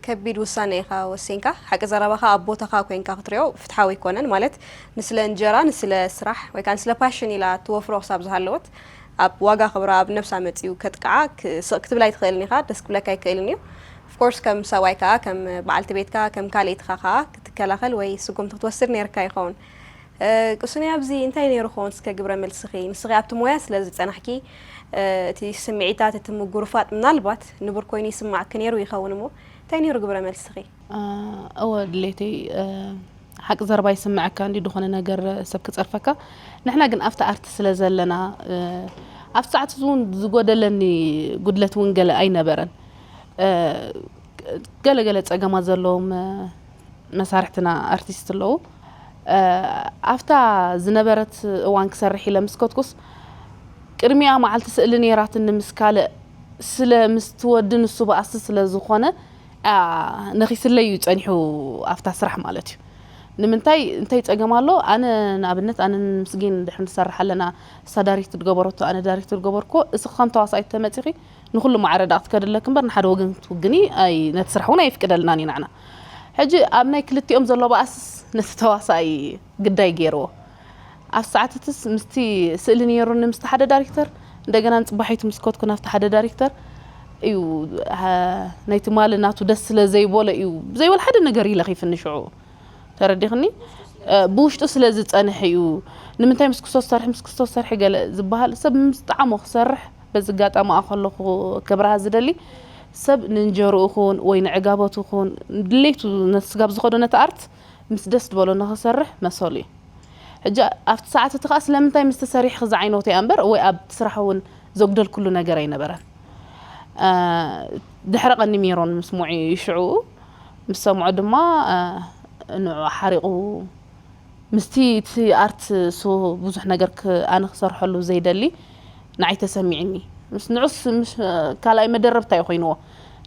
ከቢድ ውሳነ ኢኻ ወሲንካ። ሓቂ ዘረባኻ ኣብ ቦታኻ ኮይንካ ክትሪኦ ፍትሓዊ ኣይኮነን። ማለት ንስለ እንጀራ፣ ንስለ ስራሕ ወይ ከዓ ንስለ ፓሽን ኢላ ትወፍሮ ክሳብ ዝሃለወት ኣብ ዋጋ ክብራ ኣብ ነብሳ መፂኡ ከጥቅዓ ስቕ ክትብል ኣይትኽእልን ኢኻ። ደስ ክብለካ ኣይክእልን እዩ። ኦፍኮርስ ከም ሰብኣይ ከዓ ከም በዓልቲ ቤትካ ከም ካልኢትኻ ከዓ ክትከላኸል ወይ ስጉምቲ ክትወስድ ነይርካ ይኸውን። ቅሱኒ ኣብዚ እንታይ ነይሩ ክኸውን እስከ ግብረ መልስኺ? ንስኺ ኣብቲ ሞያ ስለ ዝጸናሕኪ እቲ ስምዒታት እቲ ምጉርፋጥ ምናልባት ንቡር ኮይኑ ይስማዕኪ ነይሩ ይኸውን እሞ እንታይ ነይሩ ግብረ መልስኺ? እወ ድሌተይ ሓቂ ዘረባ ይስምዐካ እንዲ ዝኾነ ነገር ሰብ ክጸርፈካ ንሕና ግን ኣብቲ ኣርቲ ስለ ዘለና ኣብቲ ሰዓት እውን ዝጎደለኒ ጉድለት እውን ገለ ኣይነበረን ገለ ገለ ጸገማት ዘለዎም መሳርሕትና ኣርቲስት ኣለዉ ኣብታ ዝነበረት እዋን ክሰርሕ ኢለ ምስ ከድኩስ ቅድሚኣ መዓልቲ ስእሊ ነይራትኒ ምስ ካልእ ስለ ምስቲ ወዲ ንሱ በኣሲ ስለ ዝኾነ ነኺስለይ እዩ ጸኒሑ ኣብታ ስራሕ ማለት እዩ ንምንታይ እንታይ ጸገም ኣሎ ኣነ ንኣብነት ኣነ ምስጌን ድሕር ንሰርሕ ኣለና እሳ ዳይሬክት ዝገበረቶ ኣነ ዳይሬክት ዝገበርኮ እስኺ ከም ተዋሳኢት ተመጺኺ ንኹሉ ማዕረ ዳኣ ክትከዲ ኣለኪ እምበር ንሓደ ወገን ክትውግኒ ኣይ ነቲ ስራሕ እውን ኣይፍቅደልናን እዩ ንዓና ሕጂ ኣብ ናይ ክልቲኦም ዘሎ ባእስስ ነቲ ተዋሳኣይ ግዳይ ገይርዎ ኣብ ሰዓትትስ ምስቲ ስእሊ ነይሩኒ ምስቲ ሓደ ዳይሬክተር እንደገና ንፅባሒቱ ምስ ከድኩ ናብቲ ሓደ ዳይሬክተር እዩ ናይ ትማሊ ናቱ ደስ ስለ ዘይበሎ እዩ ብዘይበል ሓደ ነገር ይለኺፍኒ ሽዑ ተረዲኽኒ ብውሽጡ ስለ ዝፀንሕ እዩ ንምንታይ ምስ ክሶ ዝሰርሕ ምስ ክሶ ዝሰርሕ ገለ ዝበሃል ሰብ ምስ ጣዕሞ ክሰርሕ በዚ ኣጋጣሚ ከለኹ ክብርሃ ዝደሊ ሰብ ንእንጀርኡ ኹን ወይ ንዕጋበቱ ኹን ድሌቱ ነቲ ስጋብ ዝኸዶ ነቲ ኣርት ምስ ደስ ዝበሎ ንኽሰርሕ መሰሉ እዩ ሕጂ ኣብቲ ሰዓት እቲ ከዓ ስለምንታይ ምስ ተሰሪሕ ክዚ ዓይነቱ እያ እምበር ወይ ኣብ ስራሕ እውን ዘጉደልኩሉ ነገር ኣይነበረን ድሕሪ ቀኒ ሜሮን ምስ ሙዒ ሽዑ ምስ ሰምዖ ድማ ንዑ ሓሪቑ ምስቲ እቲ ኣርት ሶ ብዙሕ ነገር ኣነ ክሰርሐሉ ዘይደሊ ንዓይ ተሰሚዕኒ ምስ ንዑስ ምስ ካልኣይ መደረብ እንታይ ኮይንዎ?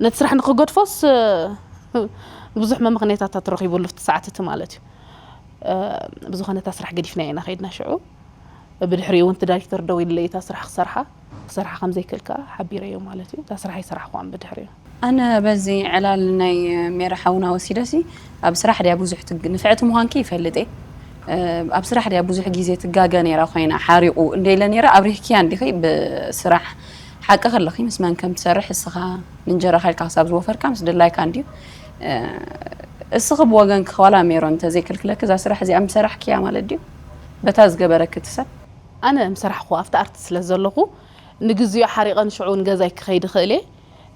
ነቲ ስራሕ ንክገድፎስ ብዙሕ መምኽኔታታት ረኺቡሉ ኣብቲ ሰዓት እቲ ማለት እዩ። ብዝኾነ እታ ስራሕ ገዲፍና ኢና ከይድና ሽዑ። ብድሕሪኡ እውን እቲ ዳይሬክተር ደው ኢሉለይ እታ ስራሕ ክሰርሓ ክሰርሓ ከም ዘይክእል ከዓ ሓቢረዮ ማለት እዩ። እታ ስራሕ ኣይሰራሕኳን ብድሕሪኡ። ኣነ በዚ ዕላል ናይ ሜራ ሓውና ወሲደሲ ኣብ ስራሕ ድያ ብዙሕ ትግ-፣ ንፍዕቲ ምዃንኪ ይፈልጥ እየ። ኣብ ስራሕ ድያ ብዙሕ ግዜ ትጋገ ነይራ ኮይና ሓሪቑ እንደ ኢለ ነይረ ኣብሪህክያ እንዲኺ ብስራሕ ሓቂ ከለኺ ምስ መን ከም ትሰርሕ እስኻ ንእንጀራኻ ኢልካ ክሳብ ዝወፈርካ ምስ ድላይካ እንድዩ። እስኺ ብወገንኪ ዋላ ሜሮን እንተዘይክልክለኪ እዛ ስራሕ እዚኣ ምሰራሕክያ ማለት ድዩ? በታ ዝገበረኪ እቲ ሰብ? ኣነ ምሰራሕኹ ኣብቲ ኣርቲ ስለ ዘለኹ ንግዚኡ ሓሪቐ ንሽዑ ንገዛይ ክኸይድ ይኽእል እየ።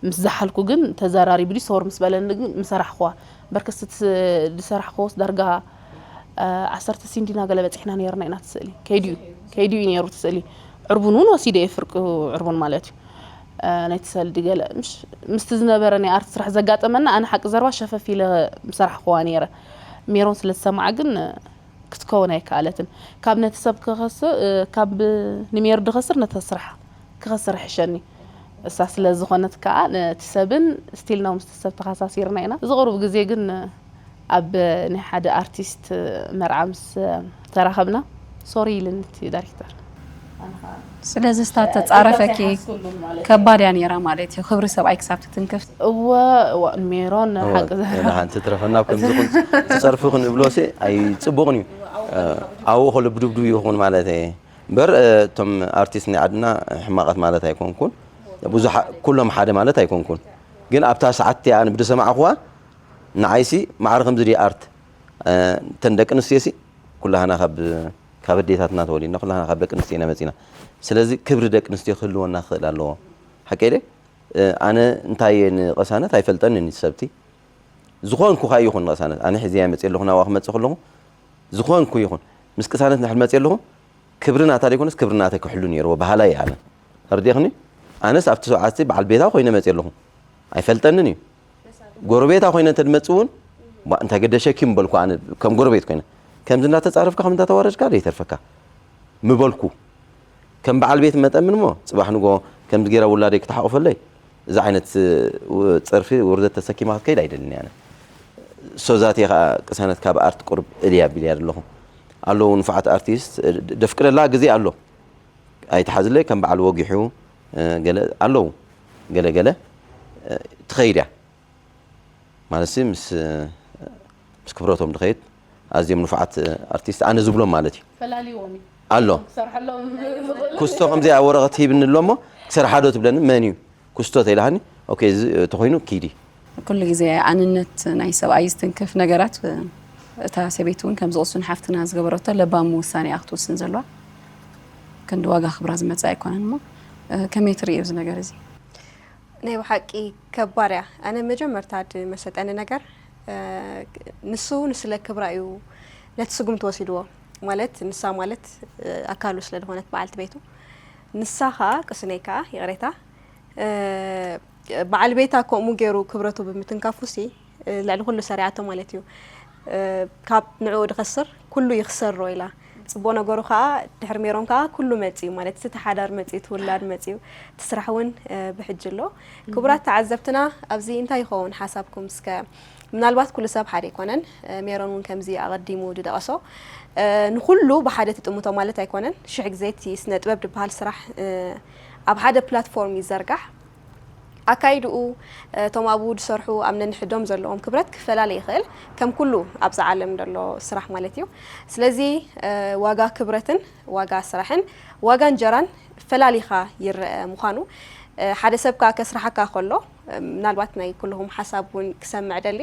ምስ ዝሓልኩ ግን ተዘራሪቡ ድዩ ሰወር ምስ በለኒ ግን ምሰራሕኹዋ። በርከስ እቲ ዝሰራሕኹዎስ ዳርጋ ዓሰርተ ሲንዲና ገለ በፂሕና ነይርና ኢና እቲ ስእሊ። ከይዱ እዩ፣ ከይዱ እዩ ነይሩ እቲ ስእሊ። ዕርቡን እውን ወሲደ እየ ፍርቂ ዕርቡን ማለት እዩ። ናይቲ ሰልዲ ገለ ምሽ ምስቲ ዝነበረ ናይ ኣርት ስራሕ ዘጋጠመና ኣነ ሓቂ ዘረባ ሸፈፍ ኢለ ምሰራሕኹዋ ነይረ። ሜሮን ስለ ዝሰማዓ ግን ክትከውን ኣይከኣለትን። ካብ ነቲ ሰብ ክኸስር ካብ ንሜሩ ድኸስር ነቲ ስራሕ ክኸስር ይሕሸኒ። እሳ ስለ ዝኾነት ከዓ ነቲ ሰብን ስቲል ነው ምስቲ ሰብ ተኸሳሲርና ኢና። ዝቕርብ ግዜ ግን ኣብ ናይ ሓደ ኣርቲስት መርዓ ምስ ተራኸብና ሶሪ ኢልን እቲ ዳይሬክተር። ስለዚ ስታ ተጻረፈኪ ከባድ እያ ነይራ ማለት እዩ። ክብሪ ሰብኣይ ክሳብ ትትንክፍ። እወ እወ ሜሮን ሓቂ ዘረባ። ሓንቲ ትረፈና ከምዚ ትጸርፊ ክንብሎ ሲ ኣይጽቡቕን እዩ። ኣብኡ ከሎ ብድብድብ ይኹን ማለት እየ። እምበር እቶም ኣርቲስት ናይ ዓድና ሕማቓት ማለት ኣይኮንኩን። ብዙሓ ኩሎም ሓደ ማለት ኣይኮንኩን። ግን ኣብታ ሰዓት እቲኣ ኣነ ብዝሰማዕኹዋ ንዓይሲ ማዕረ ከምዚ ድዩ ኣርት። እተን ደቂ ኣንስትዮሲ ኩላህና ካብ ካብ ኣዴታትና ተወሊድና ኩላህና ካብ ደቂ ኣንስትዮ ኢና መፂና። ስለዚ ክብሪ ደቂ ኣንስትዮ ክህልወና ክኽእል ኣለዎ። ሓቀይ ድየ? ኣነ እንታይ እየ ንቐሳነት ኣይፈልጠንን እዩ ሰብቲ። ዝኾንኩ ከዓ ይኹን ንቐሳነት ኣነ ሕዚ እየ መፅእ ኣለኹ ናብኣ ክመፅእ ከለኹ ዝኾንኩ ይኹን ምስ ቅሳነት እንድሕር መፅእ ኣለኹ ክብሪ ናታ ዘይኮነስ ክብሪ ናተይ ክሕሉ ነይርዎ በሃላይ እየ ኣነ። ተረዲእኽኒ? ኣነስ ኣብቲ ሰዓት በዓል ቤታ ኮይነ መፅእ ኣለኹ ኣይፈልጠንን እዩ። ጎረቤታ ኮይነ እንተድመፅእ እውን ባ እንታይ ገደሸኪ ምበልኩ ኣነ ከም ጎረቤት ኮይነ ከምዚ እንዳተፃረፍካ ከም እንዳተዋረድካ ዘይተርፈካ ምበልኩ ከም በዓል ቤት መጠን እሞ ፅባሕ ንጎ ከምዚ ገይራ ውላደይ ክትሓቑፈለይ እዚ ዓይነት እ፣ ው- ፀርፊ ውርደት ተሰኪማ ክትከይድ ኣይደልን ኣነ ሶዛት እየ ከዓ ቅሳነት ካብ ኣርት ቁርብ እልያ ቢልያ ዘለኹ ኣለዉ ንፉዓት ኣርቲስት እ፣ ድ- ደፍቅደላ ግዜ ኣሎ ኣይትሓዝለይ ከም በዓል ወጊሑ እ፣ ገለ ኣለዉ ገለ ገለ እ፣ ትኸይድ እያ ማለት ሲ ምስ ምስ ክብረቶም ድኸይድ ኣዝዮም ንፉዓት ኣርቲስት ኣነ ዝብሎም ማለት እዩ ፈላሊዎም እዩ ኣሎ ክሰርሐሎም ዝኽእል ኩስቶ ከምዚ ኣብ ወረቐት ሂብኒ ኣሎ እሞ ክሰርሓዶ ትብለኒ መን እዩ ኩስቶ ተይልሃኒ ኦኬ እዚ ተኾይኑ ኪዲ ኩሉ ግዜ ኣንነት ናይ ሰብኣይ ዝትንክፍ ነገራት እታ ሰበይቲ እውን ከምዚ ቅሱን ሓፍትና ዝገበረቶ ለባም ውሳኔ እያ ክትውስን ዘለዋ ክንዲ ዋጋ ክብራ ዝመፅእ ኣይኮነን እሞ ከመይ ትርእዮ እዚ ነገር እዚ ናይ ብሓቂ ከባድ እያ ኣነ መጀመርታ ድመሰጠኒ ነገር ንሱ ንስለ ክብራ እዩ ነቲ ስጉምቲ ወሲድዎ ማለት ንሳ ማለት ኣካሉ ስለ ዝኾነት በዓልቲ ቤቱ ንሳ ኸኣ ቅስነይ ከኣ ይቕሬታ በዓል ቤታ ከምኡ ገይሩ ክብረቱ ብምትንካፉ ሲ ልዕሊ ኩሉ ሰሪዓቶ ማለት እዩ ካብ ንዕኡ ድኸስር ኩሉ ይኽሰሮ ኢላ ጽቡቕ ነገሩ ከኣ ድሕሪ ሜሮን ከኣ ኩሉ መጺኡ ማለት እቲ ሓዳር መጺኡ እቲ ውላድ መጺኡ እቲ ስራሕ እውን ብሕጂ ኣሎ ክቡራት ተዓዘብትና ኣብዚ እንታይ ይኸውን ሓሳብኩም እስከ ምናልባት ኩሉ ሰብ ሓደ ኣይኮነን ሜሮን እውን ከምዚ ኣቐዲሙ ድደቐሶ ንኩሉ ብሓደ ትጥምቶ ማለት ኣይኮነን ሽሕ ግዜ እቲ ስነ ጥበብ ድበሃል ስራሕ ኣብ ሓደ ፕላትፎርም ይዘርጋሕ ኣካይድኡ እቶም ኣብኡ ዝሰርሑ ኣብ ነንሕዶም ዘለዎም ክብረት ክፈላለ ይኽእል ከም ኩሉ ኣብዚ ዓለም ዘሎ ስራሕ ማለት እዩ ስለዚ ዋጋ ክብረትን ዋጋ ስራሕን ዋጋ እንጀራን ፈላሊኻ ይረአ ምዃኑ ሓደ ሰብ ከዓ ከስርሓካ ከሎ ምናልባት ናይ ኩልኹም ሓሳብ እውን ክሰምዕ ደሊ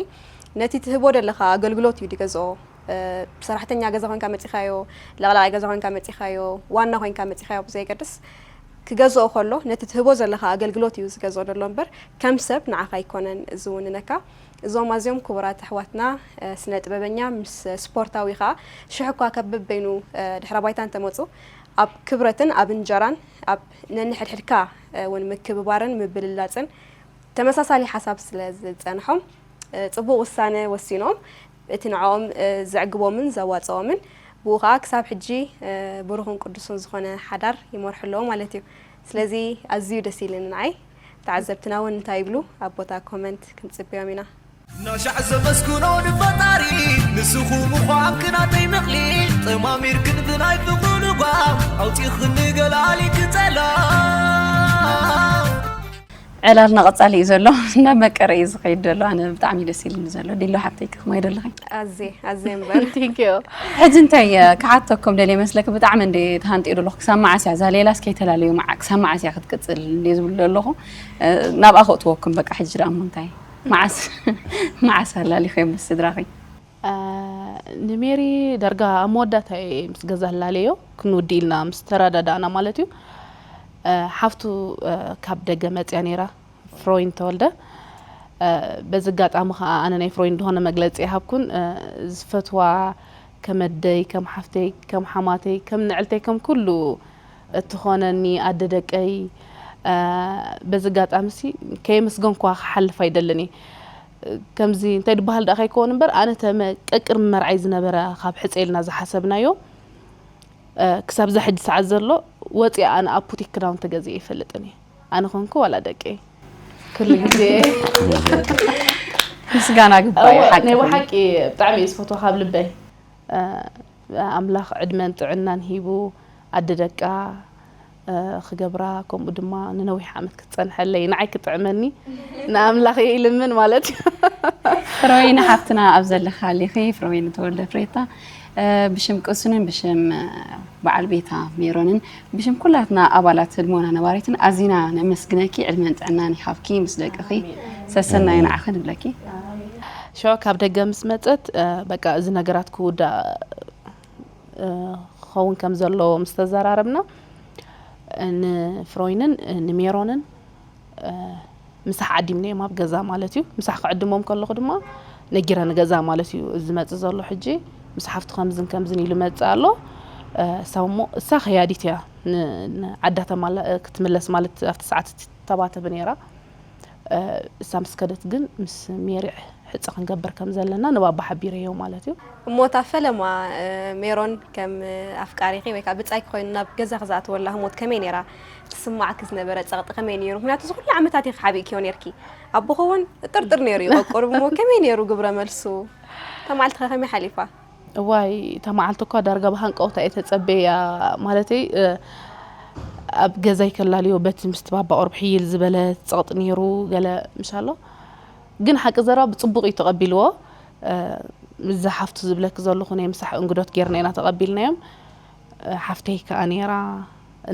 ነቲ ትህቦ ደለኻ ኣገልግሎት እዩ ዝገዝኦ ሰራሕተኛ ገዛ ኮንካ መፂኻዮ ለቕላቂ ገዛ ኮንካ መፂኻዮ ዋና ኮንካ መፂኻዮ ብዘየገድስ ክገዝኦ ከሎ ነቲ ትህቦ ዘለኻ ኣገልግሎት እዩ ዝገዝኦ ዘሎ እምበር ከም ሰብ ንዓኻ ኣይኮነን ዝውንነካ እዞም ኣዝዮም ክቡራት ኣሕዋትና ስነ ጥበበኛ ምስ ስፖርታዊ ከዓ ሽሕ እኳ ካብ በበይኑ ድሕረ ባይታ እንተመፁ ኣብ ክብረትን ኣብ እንጀራን ኣብ ነንሕድሕድካ እውን ምክብባርን ምብልላፅን ተመሳሳሊ ሓሳብ ስለ ዝፀንሖም ፅቡቕ ውሳነ ወሲኖም እቲ ንዕኦም ዘዕግቦምን ዘዋፅኦምን ብኡ ከዓ ክሳብ ሕጂ ብሩኽን ቅዱስን ዝኾነ ሓዳር ይመርሑ ኣለዉ ማለት እዩ። ስለዚ ኣዝዩ ደስ ኢልኒ ንዓይ። ተዓዘብትና እውን እንታይ ይብሉ ኣብ ቦታ ኮመንት ክንጽብዮም ኢና። ናሻዕ ዘመስግኖ ንፈጣሪ ንስኹም ምዃንክ ናተይ መቕሊ ጠማሚርክን ብናይ ፍቕሩ ልጓም ኣውፂኽኒ ገላሊክ ጸላም ዕላልና ቀጻሊ እዩ ዘሎ። እናመቀረ እዩ ዝኸይድ ዘሎ። ኣነ ብጣዕሚ ደስ ኢልኒ ዘሎ። ዲሎ ሓብተይ ከ ከመይ ደለኺ? ኣዜ ኣዜ እምበር ቴንኪዩ ሕጂ እንታይ ክሓተኩም ደልየ መስለኪ? ብጣዕሚ እንደ ተሃንጥዩ ደለኹ። ክሳብ መዓስ እያ እዛ ሌላስ ከይተላለዩ መዓ ክሳብ መዓስ እያ ክትቅጽል እንደ ዝብል ደለኹ። ናብኣ ከእትወኩም በቃ። ሕጂ ደኣ እሞ እንታይ መዓስ መዓስ ኣላሊኸ ምስ ስድራኺ? ንሜሪ ዳርጋ ኣብ መወዳእታ እየ ምስ ገዛ ላለዮ ክንውዲ ኢልና ምስ ተረዳዳእና ማለት እዩ። ሓፍቱ ካብ ደገ መፅያ ነይራ፣ ፍሮይን ተወልደ። በዚ ኣጋጣሚ ከዓ ኣነ ናይ ፍሮይን ዝኾነ መግለፂ ይሃብኩን። ዝፈትዋ ከም ኣደይ፣ ከም ሓፍተይ፣ ከም ሓማተይ፣ ከም ንዕልተይ፣ ከም ኩሉ እትኾነኒ ኣደ ደቀይ። በዚ ኣጋጣሚ ሲ ከየመስገንኳ ክሓልፍ ኣይደልን እየ። ከምዚ እንታይ ድበሃል ደኣ ከይከውን እምበር፣ ኣነ ተመ ቀቅር መርዓይ ዝነበረ ካብ ሕፀ ኢልና ዝሓሰብናዮ ክሳብ እዛ ሕጂ ሰዓት ዘሎ ወፂኣ ኣነ ኣብ ቡቲክ ክዳውንቲ ገዚአ ይፈልጥን እየ። ኣነ ኮንኩ ዋላ ደቂ ኩሉ ግዜ ምስጋና ግባዩ ሓቂ ናይ ብሓቂ ብጣዕሚ እየ ዝፈትዋ ካብ ልበይ። ኣምላኽ ዕድመን ጥዕናን ሂቡ ኣደ ደቃ ክገብራ፣ ከምኡ ድማ ንነዊሕ ዓመት ክትጸንሐለይ ንዓይ ክጥዕመኒ ንኣምላኽ እየ ይልምን ማለት እዩ። ፍሮይኒ ሓፍትና ኣብ ዘለኻሊኺ፣ ፍሮይኒ ተወልደ ፍሬታ፣ ብሽም ቅሱንን ብሽም በዓል ቤታ ሜሮንን ብሽም ኩላትና ኣባላት ህድሞና ነባሪትን ኣዚና ነመስግነኪ። ዕድመን ጥዕናን ይሃብኪ ምስ ደቅኺ። ሰሰናዩ ንዓኺ ንብለኪ። ሽዑ ካብ ደገ ምስ መጸት በቃ እዚ ነገራት ክውዳእ ክኸውን ከም ዘለዎ ምስ ተዘራረብና፣ ንፍሮይንን ንሜሮንን ምሳሕ ዓዲምናዮም ኣብ ገዛ ማለት እዩ። ምሳሕ ክዕድሞም ከለኹ ድማ ነጊረ ንገዛ ማለት እዩ። እዚ ዝመጽእ ዘሎ ሕጂ ምስ ሓፍቱ ከምዝን ከምዝን ኢሉ መጽእ ኣሎ። እሳ እሞ እሳ ከያዲት እያ፣ ንዓዳ ክትምለስ ማለት ኣብቲ ሰዓት ተባተብ ነይራ። እሳ ምስ ከደት ግን ምስ ሜሪ ሕፀ ክንገብር ከም ዘለና ንባባ ሓቢረዮ ማለት እዩ። እሞ እታ ፈለማ ሜሮን ከም ኣፍቃሪኺ ወይ ከዓ ብጻይኪ ኮይኑ ናብ ገዛኺ ዝኣተወላ ህሞት ከመይ ነይራ? ትስማዓኪ ዝነበረ ጸቕጢ ከመይ ነይሩ? ምክንያቱ እዚ ኩሉ ዓመታት ኢኺ ሓቢእክዮ ነይርኪ። ኣቦኺ እውን ጥርጥር ነይሩ ይቐቁር እሞ ከመይ ነይሩ ግብረ መልሱ? እታ መዓልቲ ከ ከመይ ሓሊፋ? እዋይ እታ መዓልቲ እኳ ዳርጋ ብሃንቀውታ እየ ተጸበያ። ማለተይ ኣብ ገዛይ ከላልዮ በቲ ምስቲ ባባ ቁርብ ሕይል ዝበለ ጸቕጢ ነይሩ ገለ ምሻሎ። ግን ሓቂ ዘረባ ብጽቡቕ እዩ ተቐቢልዎ። እዛ ሓፍቱ ዝብለኪ ዘለኹ ናይ ምሳሕ እንግዶት ጌርና ኢና ተቐቢልናዮም። ሓፍተይ ከኣ ነይራ፣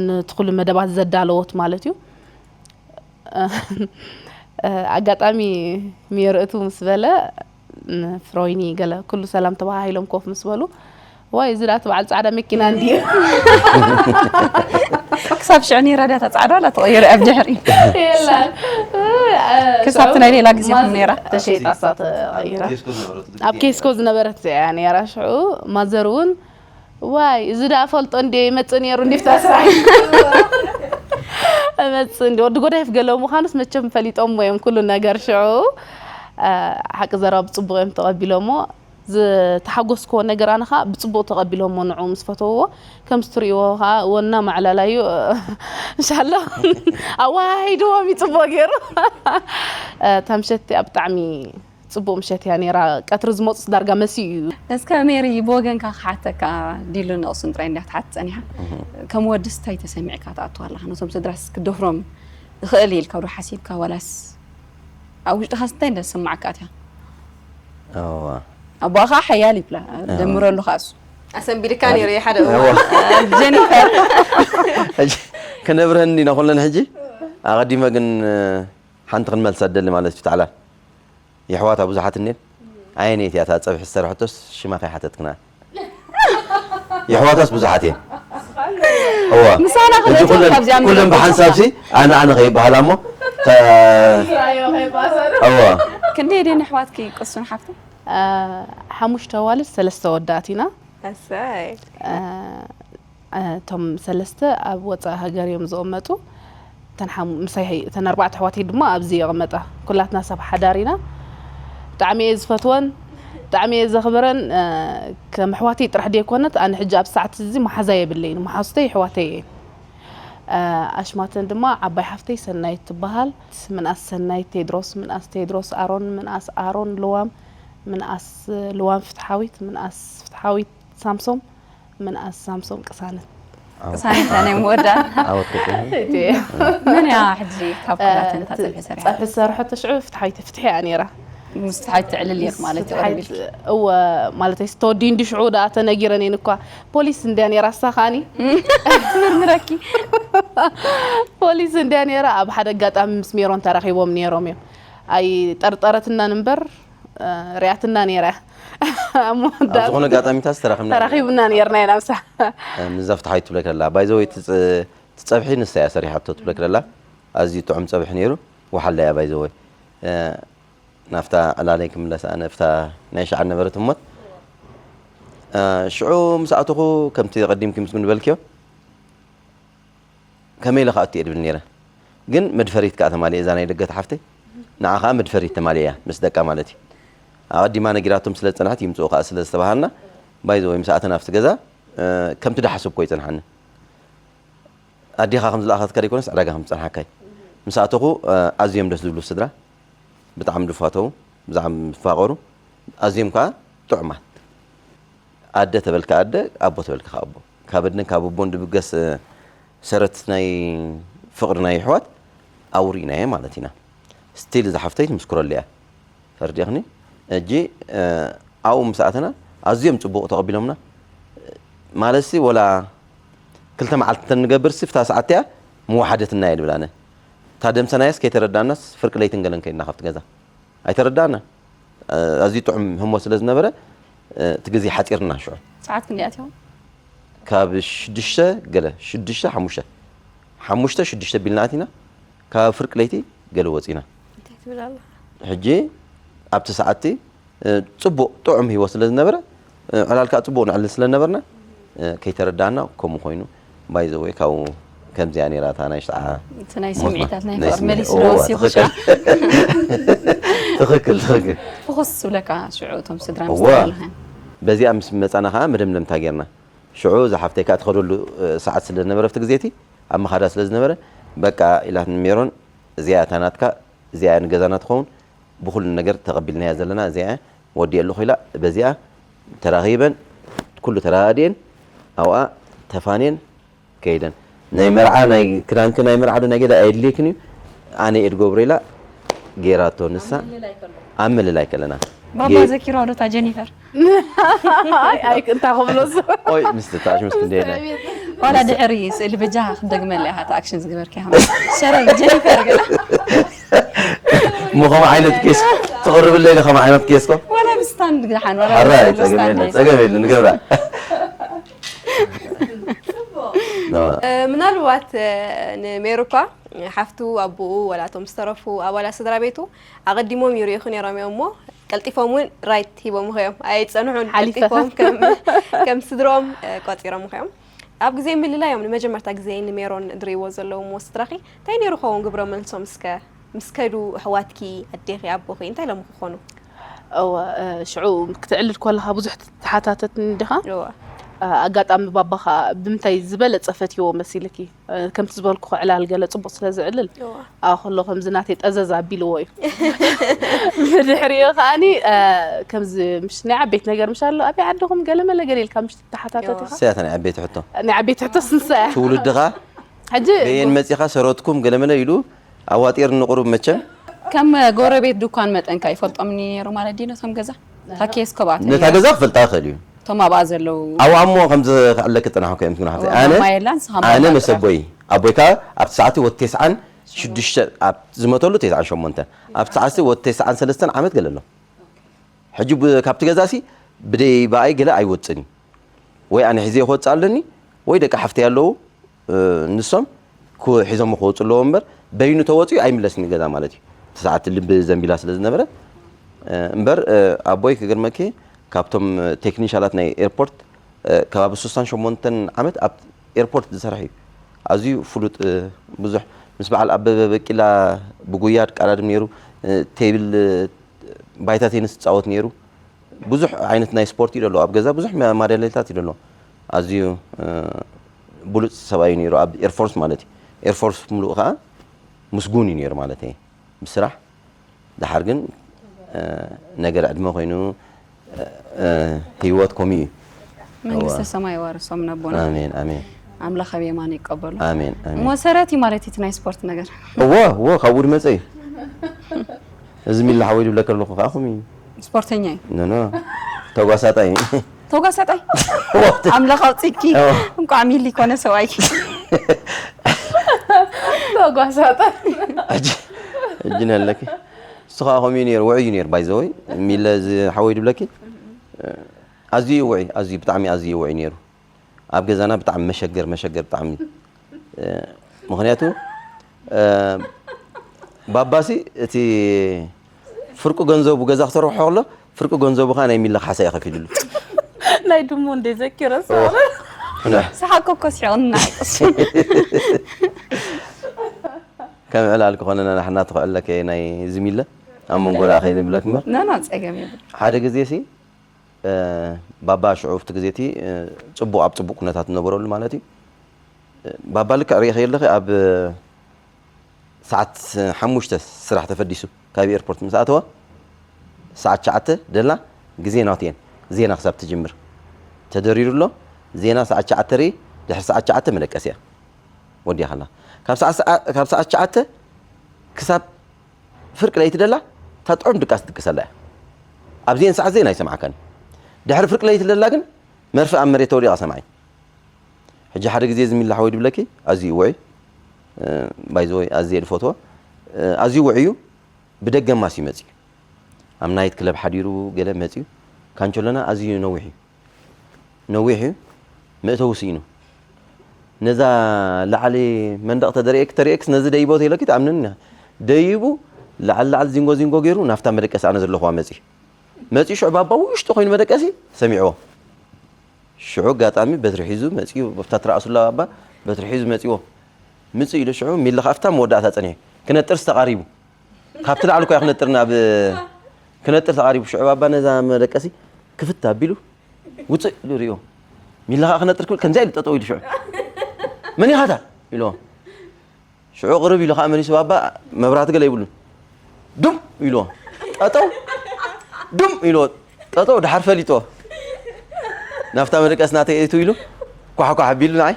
ነቲ ኩሉ መደባት ዘዳለወት ማለት እዩ። ኣጋጣሚ ሜሮን እቱ ምስ በለ ፍሮይኒ ገለ ኩሉ ሰላም ተባሃሂሎም ኮፍ ምስ በሉ፣ ዋይ እዚ ደኣ እቲ በዓል ጻዕዳ መኪና እንድዩ። ክሳብ ሽዑ ነይራ ድያ እታ ጻዕዳ ዋላ ተቐይሩ ኣብ ድሕሪ? የላን። ክሳብ እቲ ናይ ሌላ ግዜኹም ነይራ? ተሸይጣ እሳ ተቐይራ። ኣብ ኬስኮ ዝነበረት እያ ነይራ ሽዑ። ማዘር እውን ዋይ እዚ ደኣ ፈልጦ እንዴ ይመጽእ ነይሩ እንዲፍታ ስራሕ መጽእ እንዲ ወዲ ጎዳይፍ ገለ ምዃኑስ መቸም ፈሊጦሞ እዮም ኩሉ ነገር ሽዑ። ሓቂ ዘረባ ብጽቡቕ እዮም ተቐቢሎሞ። ዝተሓጎስክዎ ነገር ኣነ ኸዓ ብጽቡቕ ተቐቢሎሞ ንዑ ምስ ፈተውዎ። ከምዚ ትርእይዎ ኸዓ ወና ማዕላላዩ እንሻሎ ኣዋሂድዎም እዩ ጽቡቕ ገይሩ። እታ ምሸት እቲኣ ብጣዕሚ ጽቡቕ ምሸት እያ ነይራ። ቀትሪ ዝመጹስ ዳርጋ መሲኡ እዩ። እስከ ሜሪ ብወገንካ ክሓተካ ዲሉ ንቕሱን ጥራይ እንድያ ትሓት ጸኒሓ። ከም ወድስ እንታይ ተሰሚዕካ ትኣቱ ኣለኻ? ነቶም ስድራስ ክደፍሮም ይኽእል ኢልካ ዶ ሓሲብካ ዋላስ ኣብ ውሽጥኻስ እንታይ እንዳ ዝስማዓካ ኣትያ? እዋ ኣቦኻ ሓያል ይብላ ደምረሉ ካሱ ኣሰንቢድካ ነይሩ እዩ ሓደ እዋ እዋን ጀኒፈር ሕጂ ክነብረን እንዲና ኩለን ሕጂ ኣቐዲመ ግን ሓንቲ ክንመልሳ ደሊ ማለት እዩ ተዓላ የሕዋታ ብዙሓት እኔን ኣየነይቲ እያ እታ ፀብሒ ዝሰርሐቶስ ሽማ ከይሓተትክና የሕዋታስ ብዙሓት እየን እዋ ምሳና ሕጂ ክልተ ኩለን ካብዚኣ ኩለን ንረኽባ ብሓንሳብ ሲ ኣነ ኣነ ከይበሃል ኣሞ ተ- እዋ ክንደይ ደን ኣሕዋትኪ ቅሱን ሓፍቲ ሓሙሽተ ኣዋልድ ሰለስተ ወዳት ኢና። ኣሰይ እቶም ሰለስተ ኣብ ወፃኢ ሃገር እዮም ዝቕመጡ። እተን ሓሙ- ምሳይ እተን ኣርባዕተ ኣሕዋተይ ድማ ኣብዚ ይቕመጣ። ኩላትና ሰብ ሓዳር ኢና። ብጣዕሚ እየ ዝፈትወን፣ ብጣዕሚ እየ ዘኽብረን። ከም ኣሕዋተይ ጥራሕ ደይኮነት ኣነ ሕጂ ኣብ ሰዓት እዚ መሓዛ የብለይን፣ መሓዙተይ ኣሕዋተይ እየን። ኣሽማተን ድማ ዓባይ ሓፍተይ ሰናይት ትበሃል። ምንኣስ ሰናይት ቴድሮስ፣ ምንኣስ ቴድሮስ ኣሮን፣ ምንኣስ ኣሮን ልዋም፣ ምንኣስ ልዋም ፍትሓዊት፣ ምንኣስ ፍትሓዊት ሳምሶም፣ ምንኣስ ሳምሶም ቅሳነት። ቅሳነት ናይ መወዳእታ። ዓወት ቅጽል። መን እያ ሕጂ ካብ ኩላተን እታ ጸብሒ ሰሪሓ? ጸብሒ ዝሰርሐቶ ሽዑ ፍትሓዊት ፍትሒ እያ ነይራ። ምስ ፍትሓዊት ትዕልል ነይር ማለት እዩ። ፍትሓዊት እወ፣ ማለት ተወዲኡ እንዲ ሽዑ ደኣ ተነጊረን እየን እኳ። ፖሊስ እንድያ ነይራ እሳ ከኣኒ። ትምርምረኪ። ፖሊስ እንድያ ነይራ። ኣብ ሓደ ኣጋጣሚ ምስ ሜሮን ተራኺቦም ነይሮም እዮም። ኣይጠርጠረትናን እምበር እ፣ ርያትና ነይራ። እሞ ኣብ ዝኾነ ኣጋጣሚታት ዝተራኸብና ተራኺብና ነይርና ኢና ምሳ። ምዛ ፍትሓዊት ትብለክ ኣላ። ባይዘወይ ትጸብሒ ንሳ እያ ሰሪሓቶ ትብለክ ኣላ። ኣዝዩ ጥዑም ጸብሒ ነይሩ። ወሓላ እያ ባይዘወይ። ናፍታ ዕላለይ ክምለስ ኣነ ፍታ ናይ ሸዓ ነበረት እሞት ሽዑ ምስ ኣተኹ ከምቲ ቀዲምኪ ምስ ዝበልክዮ ከመይ ኢለ ክኣቱ እየ ድብል ነይረ። ግን መድፈሪት ከኣ ተማሊአ እዛ ናይ ደገ ሓፍተይ። ንዓ ከኣ መድፈሪት ተማሊአ እያ ምስ ደቃ ማለት እዩ። ኣቐዲማ ነጊራቶም ስለ ዝጸንሐት ይምጽኡ ከኣ ስለ ዝተባሃልና ባይዘወይ ምስ ኣተና ኣብቲ ገዛ ከምቲ ድሓሰብኮ ይጸንሓኒ። ኣዴኻ ከም ዝለኣኸትካ ደይኮነስ ዕዳጋ ከም ዝጸንሓካ እዩ። ምስ ኣተኹ ኣዝዮም ደስ ዝብሉ ስድራ፣ ብጣዕሚ ዝፋተዉ፣ ብጣዕሚ ዝፋቐሩ፣ ኣዝዮም ከኣ ጥዑማት። ኣደ ተበልካ ኣደ፣ ኣቦ ተበልካ ከኣ ኣቦ። ካብ ኣደን ካብ ኣቦን ድብገስ ሰረት ናይ ፍቕሪ ናይ ኣሕዋት ኣብኡ ርኢናዮ ማለት ኢና። ስቲል እዛ ሓፍተይ ትምስክረሉ እያ። ተረዲእኽኒ? ሕጂ ኣብኡ ምስ ኣተና ኣዝዮም ጽቡቕ ተቐቢሎምና። ማለትሲ ወላ ክልተ መዓልቲ እንተንገብርሲ ፍታ ሰዓት እያ ምወሓደትና እየ ድብል ኣነ። እታ ደምሰናያስ ከይተረዳእናስ ፍርቂ ለይቲ ንገለን ከይድና ካብቲ ገዛ። ኣይተረዳእና። ኣዝዩ ጥዑም ህሞ ስለ ዝነበረ እቲ ግዜ ሓጺርና ሽዑ። ሰዓት ክንደይ ኣትዮም? ካብ ሽዱሽተ ገለ ሽዱሽተ ሓሙሽተ ሓሙሽተ ሽዱሽተ ቢልና ኣቲና ካብ ፍርቂ ለይቲ ገለ ወጺና። እንታይ ትብል ኣላ? ሕጂ ኣብቲ ሰዓትቲ ጽቡቕ ጥዑም ህይወት ስለ ዝነበረ ዕላል ከዓ ጽቡቕ ንዕልል ስለ ነበርና ከይተረዳእና ከምኡ ኮይኑ ባይዘወይ ካብኡ ከምዚኣ ነይራ እታ ናይ ሽዓ እቲ ናይ ስምዒታት ናይ ፍቕሪ መሊሱ ዝወስኹሻ። ትኽክል ትኽክል ፍኹስ ዝብለካ ሽዑ እቶም ስድራ ምስ እዋ ተላለኸ። በዚኣ ምስ መጻና ከዓ መደምደምታ ጌርና ሽዑ እዛ ሓፍተይ ከዓ ትኸደሉ ሰዓት ስለ ዝነበረ ኣብቲ ግዜ እቲ ኣብ ምኻዳ ስለ ዝነበረ በቃ ኢላትኒ ሜሮን እዚኣ እታ ናትካ እዚኣ እያ ንገዛና ትኸውን ብኹሉ ነገር ተቐቢልናያ ዘለና እዚኣ እያ ወዲኤ ኣለኹ ኢላ በዚኣ ተራኺበን ኩሉ ተረዳዲኤን ኣብኣ ተፋንየን ከይደን ናይ መርዓ ናይ ክዳንኪ ናይ መርዓ ዶ ናይ ገዛ ኣየድልየክን እዩ ኣነ እየ ድገብሮ ኢላ ገይራቶ ንሳ ኣብ ምልላይ ከለና ባባ ዘኪሮ ዶ እታ ጀኒፈር ኣይ እንታይ ክብሎ እሱ ኦይ ምስቲ ታሽ ምስቲ እንደ ዋላ ድሕሪ ስእሊ በጃ ክደግመላ ኢኻ እቲ ኣክሽን ዝገበርካ ኢኻ ሸረር ጀኒፈር ገለ ምኸም ዓይነት ኬስ ትቕርብለይ ኢለ ከም ዓይነት ኬስ ኮ ዋላ ብስታንድ ግድሓን ዋላ ሓራይ ብስታንድ ጸገም የለ ጸገም የለ ንገብራ ምናልባት ንሜሩ እኳ ሓፍቱ ኣቦኡ ወላ እቶም ዝተረፉ ኣባላት ስድራ ቤቱ ኣቐዲሞም ይርእኹ ነይሮም እዮም እሞ ቀልጢፎም እውን ራይት ሂቦምኸ እዮም ኣይፀንሑን ሓሊፈ። ቀልጢፎም ከም- ከም ስድሮም ቆፂሮምኸ እዮም ኣብ ግዜ ምልላይ እዮም ንመጀመርታ ግዜ ንሜሮን ድርእዎ ዘለዎም ስድራኺ እንታይ ነይሩ ኸውን ግብረ መልሶም እስከ ምስ ከዱ ኣሕዋትኪ ኣዴኺ ኣቦኺ እንታይ ኢሎም ክኾኑ እወ ሽዑ ክትዕልል ከለኻ ብዙሕ ተሓታተትኒ ዲኻ እወ ኣጋጣሚ ባባኻ ብምንታይ ዝበለፀ ፈትይዎ መሲልኪ ከምቲ ዝበልኩ ዕላል ገለ ፅቡቅ ስለ ዝዕልል እወ ኣኸሎ ከምዚ ናተይ ጠዘዝ ኣቢልዎ እዩ ብድሕሪኡ ከዓኒ ከምዚ ምሽ ናይ ዓበይት ነገር ምሽ ኣሎ ኣበይ ዓድኹም ገለ መለ ገለ ኢልካ ምሽ ትተሓታተት ኢኻ ስያታ ናይ ዓበይቲ ሕቶ ናይ ዓበይቲ ሕቶስ ንሳ እያ ትውልድኻ ሕጂ በየን መፂኻ ሰረትኩም ገለመለ ኢሉ ኣዋጢር ንቁሩብ መቸም ከም ጎረቤት ድኳን መጠንካ ይፈልጦም ነይሩ ማለት ድዩ ነቶም ገዛ ታኬስ ኮባት ነታ ገዛ ክፈልጣ ይኽእል እዩ እቶም ኣብኣ ዘለዉ ኣብኣ እሞ ከምዚ ክዕለክ ዝፀናሕኩ እዮም ትግናሕቲ ኣነ ማማ የላን ንስኻ ኣነ ማማ መሰቦይ ኣቦይካ ኣብቲ ሰዓቲ ወዲ ተስዓን ሽዱሽተ ኣብ ዝመተሉ ተስዓን ሸሞንተ ኣብቲ ሰዓቲ ወዲ ተስዓን ሰለስተን ዓመት ገለ ኣሎ ሕጂ ብ- ካብቲ ገዛሲ ብደይ ብኣይ ገለ ኣይወፅን እዩ ወይ ኣነ ሒዘ ክወፅእ ኣለኒ ወይ ደቂ ሓፍተይ ኣለዉ እ፣ ንሶም ክው- ሒዞሞ ክወፁ ኣለዎ እምበር በይኑ ተወፅኡ ኣይምለስን እዩ ገዛ ማለት እዩ እቲ ሰዓት ልቢ ዘንቢላ ስለ ዝነበረ እ፣ እምበር እ፣ ኣቦይ ክገርመኪ ካብቶም ቴክኒሻላት ናይ ኤርፖርት እ፣ ከባቢ ሱሳን ሸሞንተን ዓመት ኣብ ኤርፖርት ዝሰርሐ እዩ ኣዝዩ ፍሉጥ እ፣ ብዙሕ ምስ በዓል ኣበበ በቂላ ብጉያ ድቃዳድም ነይሩ እ፣ ቴብል እ፣ ባይታ ቴኒስ ዝፃወት ነይሩ ብዙሕ ዓይነት ናይ ስፖርት እዩ ደሎ ኣብ ገዛ ብዙሕ ማ- ማዳልያታት እዩ ደሎ ኣዝዩ እ፣ ብሉፅ ሰብኣይ እዩ ነይሩ ኣብ ኤርፎርስ ማለት እዩ ኤርፎርስ ምሉእ ከዓ ምስጉን እዩ ነይሩ ማለት እየ ብስራሕ። ደሓር ግን ነገር ዕድመ ኮይኑ ህይወት ከምኡ እዩ። መንግስተ ሰማይ የዋርሶም ነቦና። ኣሜን ኣሜን ኣምላኽ ኣብ የማን ይቀበሉ። ኣሜን ኣሜን። መሰረት እዩ ማለት እቲ ናይ ስፖርት ነገር። እዎ እዎ ካብኡ ድመፀ እዩ። እዚ ሚላ ሓወይ ድብለካ ኣለኹ ከዓ ከምኡ እዩ። ስፖርተኛ እዩ። ኖ ኖ ተጓሳጣይ እዩ። ተጓሳጣይ ኣምላኽ ኣውፅኪ። እንኳዕ ሚሊ ኮነ ሰብኣይኪ። ተጓሳጣይ ሕጂ ሕጂ ነለኪ እሱ ከዓ ከምኡ ነይሩ ውዑይ እዩ ነይሩ ባይዘወይ ሚለ እዚ ሓወይ ድብለኪ ኣዝዩ ውዑይ ኣዝዩ ብጣዕሚ ኣዝዩ ውዑይ ነይሩ። ኣብ ገዛና ብጣዕሚ መሸገር መሸገር ብጣዕሚ ምክንያቱ ባባሲ እቲ ፍርቁ ገንዘቡ ገዛ ክሰርሖ ከሎ ፍርቁ ገንዘቡ ከዓ ናይ ሚለ ካሕሳ እዩ ከፊልሉ። ናይ ድሙ እንደ ዘኪረ ሰሓቅ እኮ ስሒቕና። ከም ዕላል ክኾነና ናሕና ትኽዕለከ ናይ ዝሚለ ኣብ መንጎ ዳ ከይደ ብለክ እምበር ናና ፀገም የብሉ። ሓደ ግዜ ሲ ባባ ሽዑ ኣብቲ ግዜ እቲ ፅቡቕ ኣብ ፅቡቕ ኩነታት ዝነበረሉ ማለት እዩ። ባባ ልክዕ ርኢኸ ኣለኺ ኣብ ሰዓት ሓሙሽተ ስራሕ ተፈዲሱ ካብ ኤርፖርት ምስ ኣተወ ሰዓት ትሽዓተ ደላ ግዜ ናቱ እየን ዜና ክሳብ ትጅምር ተደሪሩ ኣሎ። ዜና ሰዓት ትሽዓተ ርኢ ድሕሪ ሰዓት ትሽዓተ መደቀሲ እያ ወዲያ ከላ ካብ ሰዓት ትሽዓተ ክሳብ ፍርቂ ለይቲ ደላ እታ ጥዑም ድቃስ ትድቅሰላ እያ። ኣብዚአን ሰዓት ዘይን ኣይሰምዓካን እዩ። ድሕሪ ፍርቂ ለይቲ ደላ ግን መርፍእ ኣብ መሬት ተወዲቓ ሰምዓይ። ሕጂ ሓደ ግዜ ዝሚላ ሓወይ ድብለኪ ኣዝዩ ውዑይ ባይዘወይ ኣዝየ ድፈትዎ ኣዝዩ ውዑይ እዩ። ብደገ ማስ እዩ መፅዩ ኣብ ናይት ክለብ ሓዲሩ ገለ መፅዩ ካንቸሎና ኣዝዩ ነዊሕ እዩ። ነዊሕ እዩ መእተዊ ስኢኑ ነዛ ላዕሊ መንደቕ ተደሪኤክ ተሪኤክስ ነዚ ደይቦ ተይለኪ ትኣምንን ኢና ደይቡ ላዕሊ ላዕሊ ዚንጎ ዚንጎ ገይሩ ናፍታ መደቀሲ ኣነ ዘለኹዋ መፂ መፂ ሽዑ ባባ ውሽጡ ኮይኑ መደቀሲ ሰሚዕዎ ሽዑ ኣጋጣሚ በትሪ ሒዙ መፂኡ ብፍታ ትረኣሱላ ባባ በትሪ ሒዙ መፂዎ ምፂ ኢሉ ሽዑ ሚለ ካብታ መወዳእታ ፀኒሑ ክነጥርስ ተቓሪቡ ካብቲ ላዕሊ እኮ ክነጥር ናብ ክነጥር ተቓሪቡ ሽዑ ባባ ነዛ መደቀሲ ክፍት ኣቢሉ ውፅእ ኢሉ ሪኦ ሚለ ከዓ ክነጥር ክብል ከምዚኣ ኢሉ ጠጠው ኢሉ ሽዑ መን ኢኻታ ኢልዎ ሽዑ ቅርብ ኢሉ ከዓ መሊሱ ባባ መብራህቲ ገለ ይብሉን ዱም ኢልዎ ጠጠው ዱም ኢልዎ ጠጠው ድሓር ፈሊጥዎ ናብታ መደቀስ ናተይ እቱ ኢሉ ኳሕኳሕ ኣቢሉ ንዓይ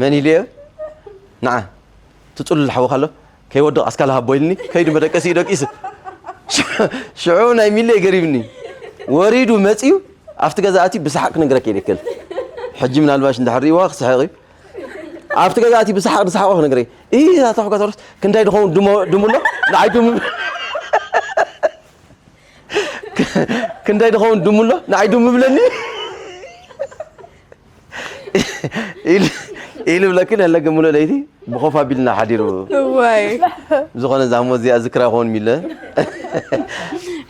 መን ኢሉ እየ ንዓ ትፅሉል ሓወኻ ኣሎ ከይወድቕ ኣስካላ ሃቦ ኢልኒ ከይዱ መደቀሲ እዩ ደቂሱ ሽዑ ናይ ሚለ ገሪብኒ ወሪዱ መፅዩ ኣብቲ ገዛ ኣትዩ ብሰሓቕ ክነግረካ ይደክል ሕጂ ምናልባሽ እንድሕር ሪእዋ ክስሕቕ እዩ ኣብቲ ገዛ ኣትዩ ብሰሓቕ ብሰሓቕ ክነግረ እዩ እዛ ተሕጓ ተርስ ክንዳይ ድኸውን ድሙ ኣሎ ንዓይ ድሙ ክንዳይ ድኸውን ድሙ ኣሎ ንዓይ ድሙ ብለኒ ኢሉ ብለክን ኣለገ ሙሉእ ለይቲ ብኾፍ ኣቢልና ሓዲሩ ዋይ ዝኾነ እዛ ሞ እዚኣ ዝክራ ክኸውን ሚለ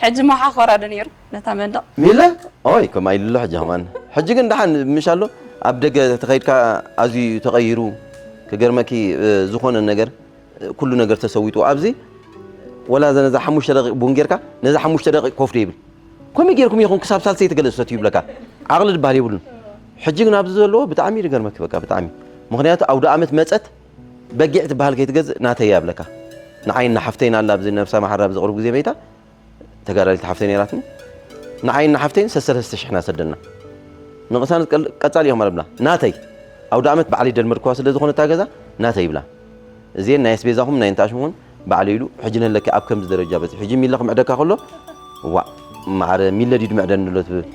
ሕጂ መሓኾራ ዶ ነይሩ ነታ መንደቕ ሚለ ኦይ ከምኣ ኢሉ ኣሎ ሕጂ ከማን ሕጂ ግን ደሓን ምሽ ኣሎ ኣብ ደገ ተኸይድካ ኣዝዩ ተቐይሩ ክገርመኪ ዝኾነ ነገር ኩሉ ነገር ተሰዊጡ ኣብዚ ወላ ነዛ ሓሙሽተ ደቂቕ ቡን ጌርካ ነዛ ሓሙሽተ ደቂቕ ኮፍ ዶ ይብል ከመይ ጌርኩም ኢኹም ክሳብ ሳልሰይቲ ገለ ዝሰትዩ ይብለካ ዓቕሊ ድበሃል የብሉን ሕጂ ግን ኣብዚ ዘለዎ ብጣዕሚ እዩ ዝገርመኪ በቃ ብጣዕሚ ምኽንያቱ ኣውደ ኣመት መፀት በጊዕ ትበሃል ከይትገዝእ ናተይ እያ ብለካ ንዓይ እና ሓፍተይን ኣላ ኣብዚ ነብሳ መሓራ ኣብዚ ቅሩብ ግዜ መይታ ተጋዳሊት ሓፍተይ ነይራትኒ ንዓይ እና ሓፍተይን ሰሰለስተ ሽሕና ሰደልና ንቕሳነት ቀጻሊ እዮም ኣለብና ናተይ ኣውደ ኣመት ባዕለይ ደልመድኩዋ ስለ ዝኾነ እታ ገዛ ናተይ ይብላ እዚኤን ናይ ኣስቤዛኹም ናይ እንታሽምኹን ባዕለይ ኢሉ ሕጂ ነለኪ ኣብ ከምዚ ደረጃ በፂ ሕጂ ሚለ ክምዕደካ ከሎ ዋእ ማዕረ ሚለ ድዩ ድምዕደኒ ኣሎ ትብል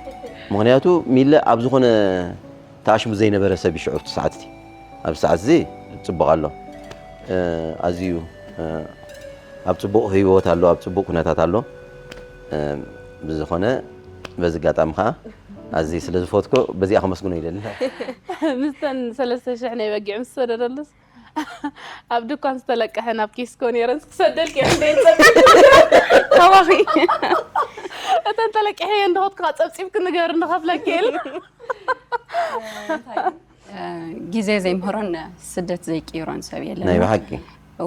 ምኽንያቱ ሚለ ኣብ ዝኾነ ተኣሽሙ ዘይነበረ ሰብ እዩ ሽዑ እቲ ሰዓት እቲ ኣብዚ ሰዓት እዚ ፅቡቕ ኣሎ ኣዝዩ ኣብ ፅቡቕ ህይወት ኣሎ ኣብ ፅቡቕ ኩነታት ኣሎ ብዝኾነ በዚ ኣጋጣሚ ከዓ ኣዝየ ስለ ዝፈትኮ በዚኣ ከመስግኖ ይደሊ ምስተን ሰለስተ ሽሕ ናይ በጊዕ ምስ ሰደደሉስ ኣብ ድኳን ዝተለቀሐ ናብ ኪስኮ ነይረን ክሰደልክ እየ ክንደይ ካባኺ እተን ተለቂሐ እየ እንደኸትኩ ጸብጺብክ ንገር ንኸፍለክ ኢል ግዜ ዘይምህሮን ስደት ዘይቅይሮን ሰብ የለን ናይ ብሓቂ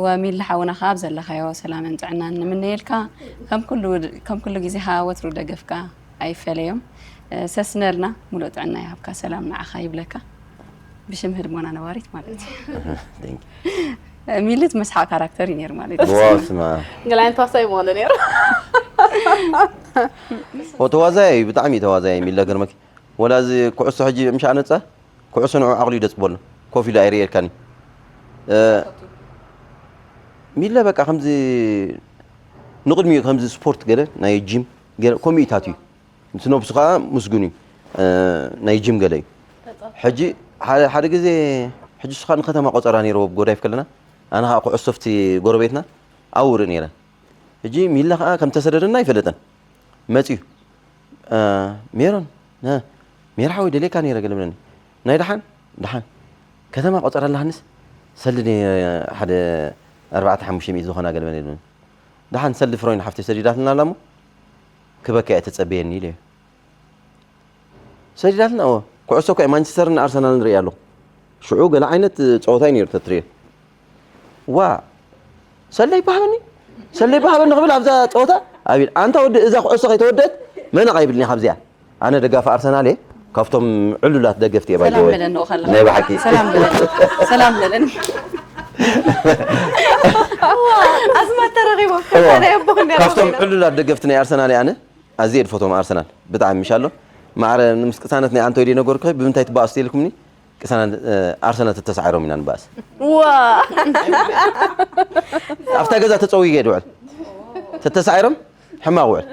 ወሚሊ ሓውና ካብ ዘለኻዮ ሰላምን ጥዕናን ንምነየልካ ከም ኩሉ ከም ኩሉ ግዜኻ ወትሩ ደገፍካ ኣይፈለዮም ሰስነልና ሙሉእ ጥዕና ይሃብካ ሰላም ንዓኻ ይብለካ ብሽም ህድሞና ነባሪት ማለት እዩ። Thank you። ሚልት መስሓቅ ካራክተር እዩ ነይሩ ማለት እዩ። ዋው ስማ ገላይን ተዋሳይ ምኾነ ነይሩ። ተዋዛያይ እዩ፣ ብጣዕሚ እዩ ተዋዛያይ ሚለ። ገርመኪ ወላ እዚ ኩዕሶ ሕጂ ምሽ ኣነፀ ኩዕሶ ንዑ ዓቕሉ ይደፅበሉ ኮፍ ኢሉ ኣይርእየልካን እዩ። እ፣ ሚለ በቃ ከምዚ ንቕድሚኡ ከምዚ ስፖርት ገለ ናይ ጂም ገለ ከምኡ እዩ ታትዩ። ምስ ነብሱ ከዓ ምስጉን እዩ። እ፣ ናይ ጂም ገለ እዩ። ሕጂ ሓደ ሓደ ግዜ ሕጂ ንስኻ ንከተማ ቆፀራ ነይርዎ ብጎዳይፍ ከለና ኣነ ከዓ ኩዕሶ ኣብቲ ጎረቤትና ኣብኡ ርኢ ነይረ። ሕጂ ሚለ ከዓ ከም ተሰደደና ኣይፈለጠን መፅዩ እ፣ ሜሮን እ፣ ሜራ ሓወይ ደልየካ ነይረ ገለ ብለኒ ናይ ደሓን ደሓን ከተማ ቆፀራ ኣለሃንስ ሰልኒ ሓደ ኣርባዕተ ሓሙሽተ ሚእቲ ዝኾና ገለ በለ ይብለኒ ደሓን ሰልዲ ፍሮይን ሓፍተይ ሰዲዳትና ኣላ እሞ ክበካ እየ ተፀበየኒ ኢለ ሰዲዳትና እወ ኩዕሶ እኳ ማንቸስተርን ኣርሰናልን ርኢ ኣለኹ ሽዑ ገለ ዓይነት ፀወታ እዩ ነይሩ ተትሪኦ ዋ ሰለይ ባህበኒ ሰለይ ባህበኒ ክብል ኣብዛ ፀወታ ኣቢል ኣንታ ወዲ እዛ ኩዕሶ ከይተወደት መነቕ ኣይብልኒ ካብዚኣ ኣነ ደጋፊ ኣርሰናል እየ ካብቶም ዕሉላት ደገፍቲ እየ ሰላም ባይዘወ በለኒ ኦኸላ ናይ ብሓቂ ሰላም በለኒ ሰላም በለኒ ኣዝማት ተረኺቦም ናይ ኣቦ ክንዲ ካብቶም ዕሉላት ደገፍቲ ናይ ኣርሰናል እየ ኣነ ኣዝየ ድፈቶም ኣርሰናል ብጣዕሚ ምሽ ኣሎ ማዕረ ምስ ቅሳነት ናይ ኣንቶይ ደይ ነገርኩ ብምንታይ ትባኣሱ ኢልኩምኒ ቅሳነት ኣርሰናል ተተሳዒሮም ኢና ንባኣስ ዋ ኣብታ ገዛ ተፀዊገ ድውዕል ተተሳዒሮም ሕማቕ ውዕል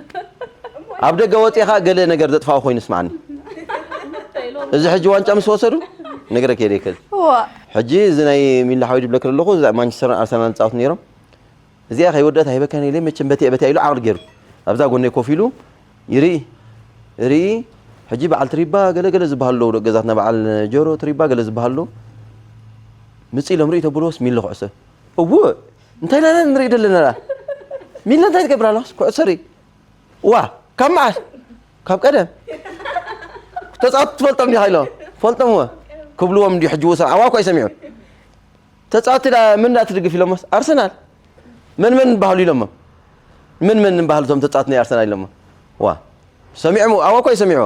ኣብ ደገ ወፂኻ ገለ ነገር ዘጥፋኡ ኮይኑ ስማዓኒ እዚ ሕጂ ዋንጫ ምስ ወሰዱ ነግረክ የደይክእል ዋ ሕጂ እዚ ናይ ሚላ ሓወይ ድብለክ ኣለኹ እዚ ማንቸስተርን ኣርሰናል ፃወት ነይሮም እዚኣ ከይወደት ኣይበካን ኢለ መቸም በቲያ በቲያ ኢሉ ዓቕሊ ገይሩ ኣብዛ ጎነይ ኮፍ ኢሉ ይርኢ ርኢ ሕጂ በዓል ትሪባ ገለ ገለ ዝበሃሉ ኣለዉ ደቂ ገዛትና በዓል ጆሮ ትሪባ ገለ ዝበሃሉ ኣለዉ ምፅ ኢሎም ርኢ ተብልዎስ ሚለ ኩዕሶ እውእ እንታይ ኢና ንርኢ ዘለና ሚለ እንታይ ትገብር ኣለስ ኩዕሶ ርኢ እዋ ካብ መዓስ ካብ ቀደም ተፃወት ትፈልጦም ዲኻ ኢሎም ፈልጦም እወ ክብልዎም እንዲ ሕጂ ወሰን ኣዋ እኳ ይሰሚዑ ተፃወቲ ዳ ምን ዳ ትድግፍ ኢሎሞስ ኣርሰናል መን መን ንባህሉ ኢሎሞ ምን መን ንባህሉ እቶም ተፃወቲ ናይ ኣርሰናል ኢሎሞ ዋ ሰሚዖም ኣዋ እኳ ይሰሚዑ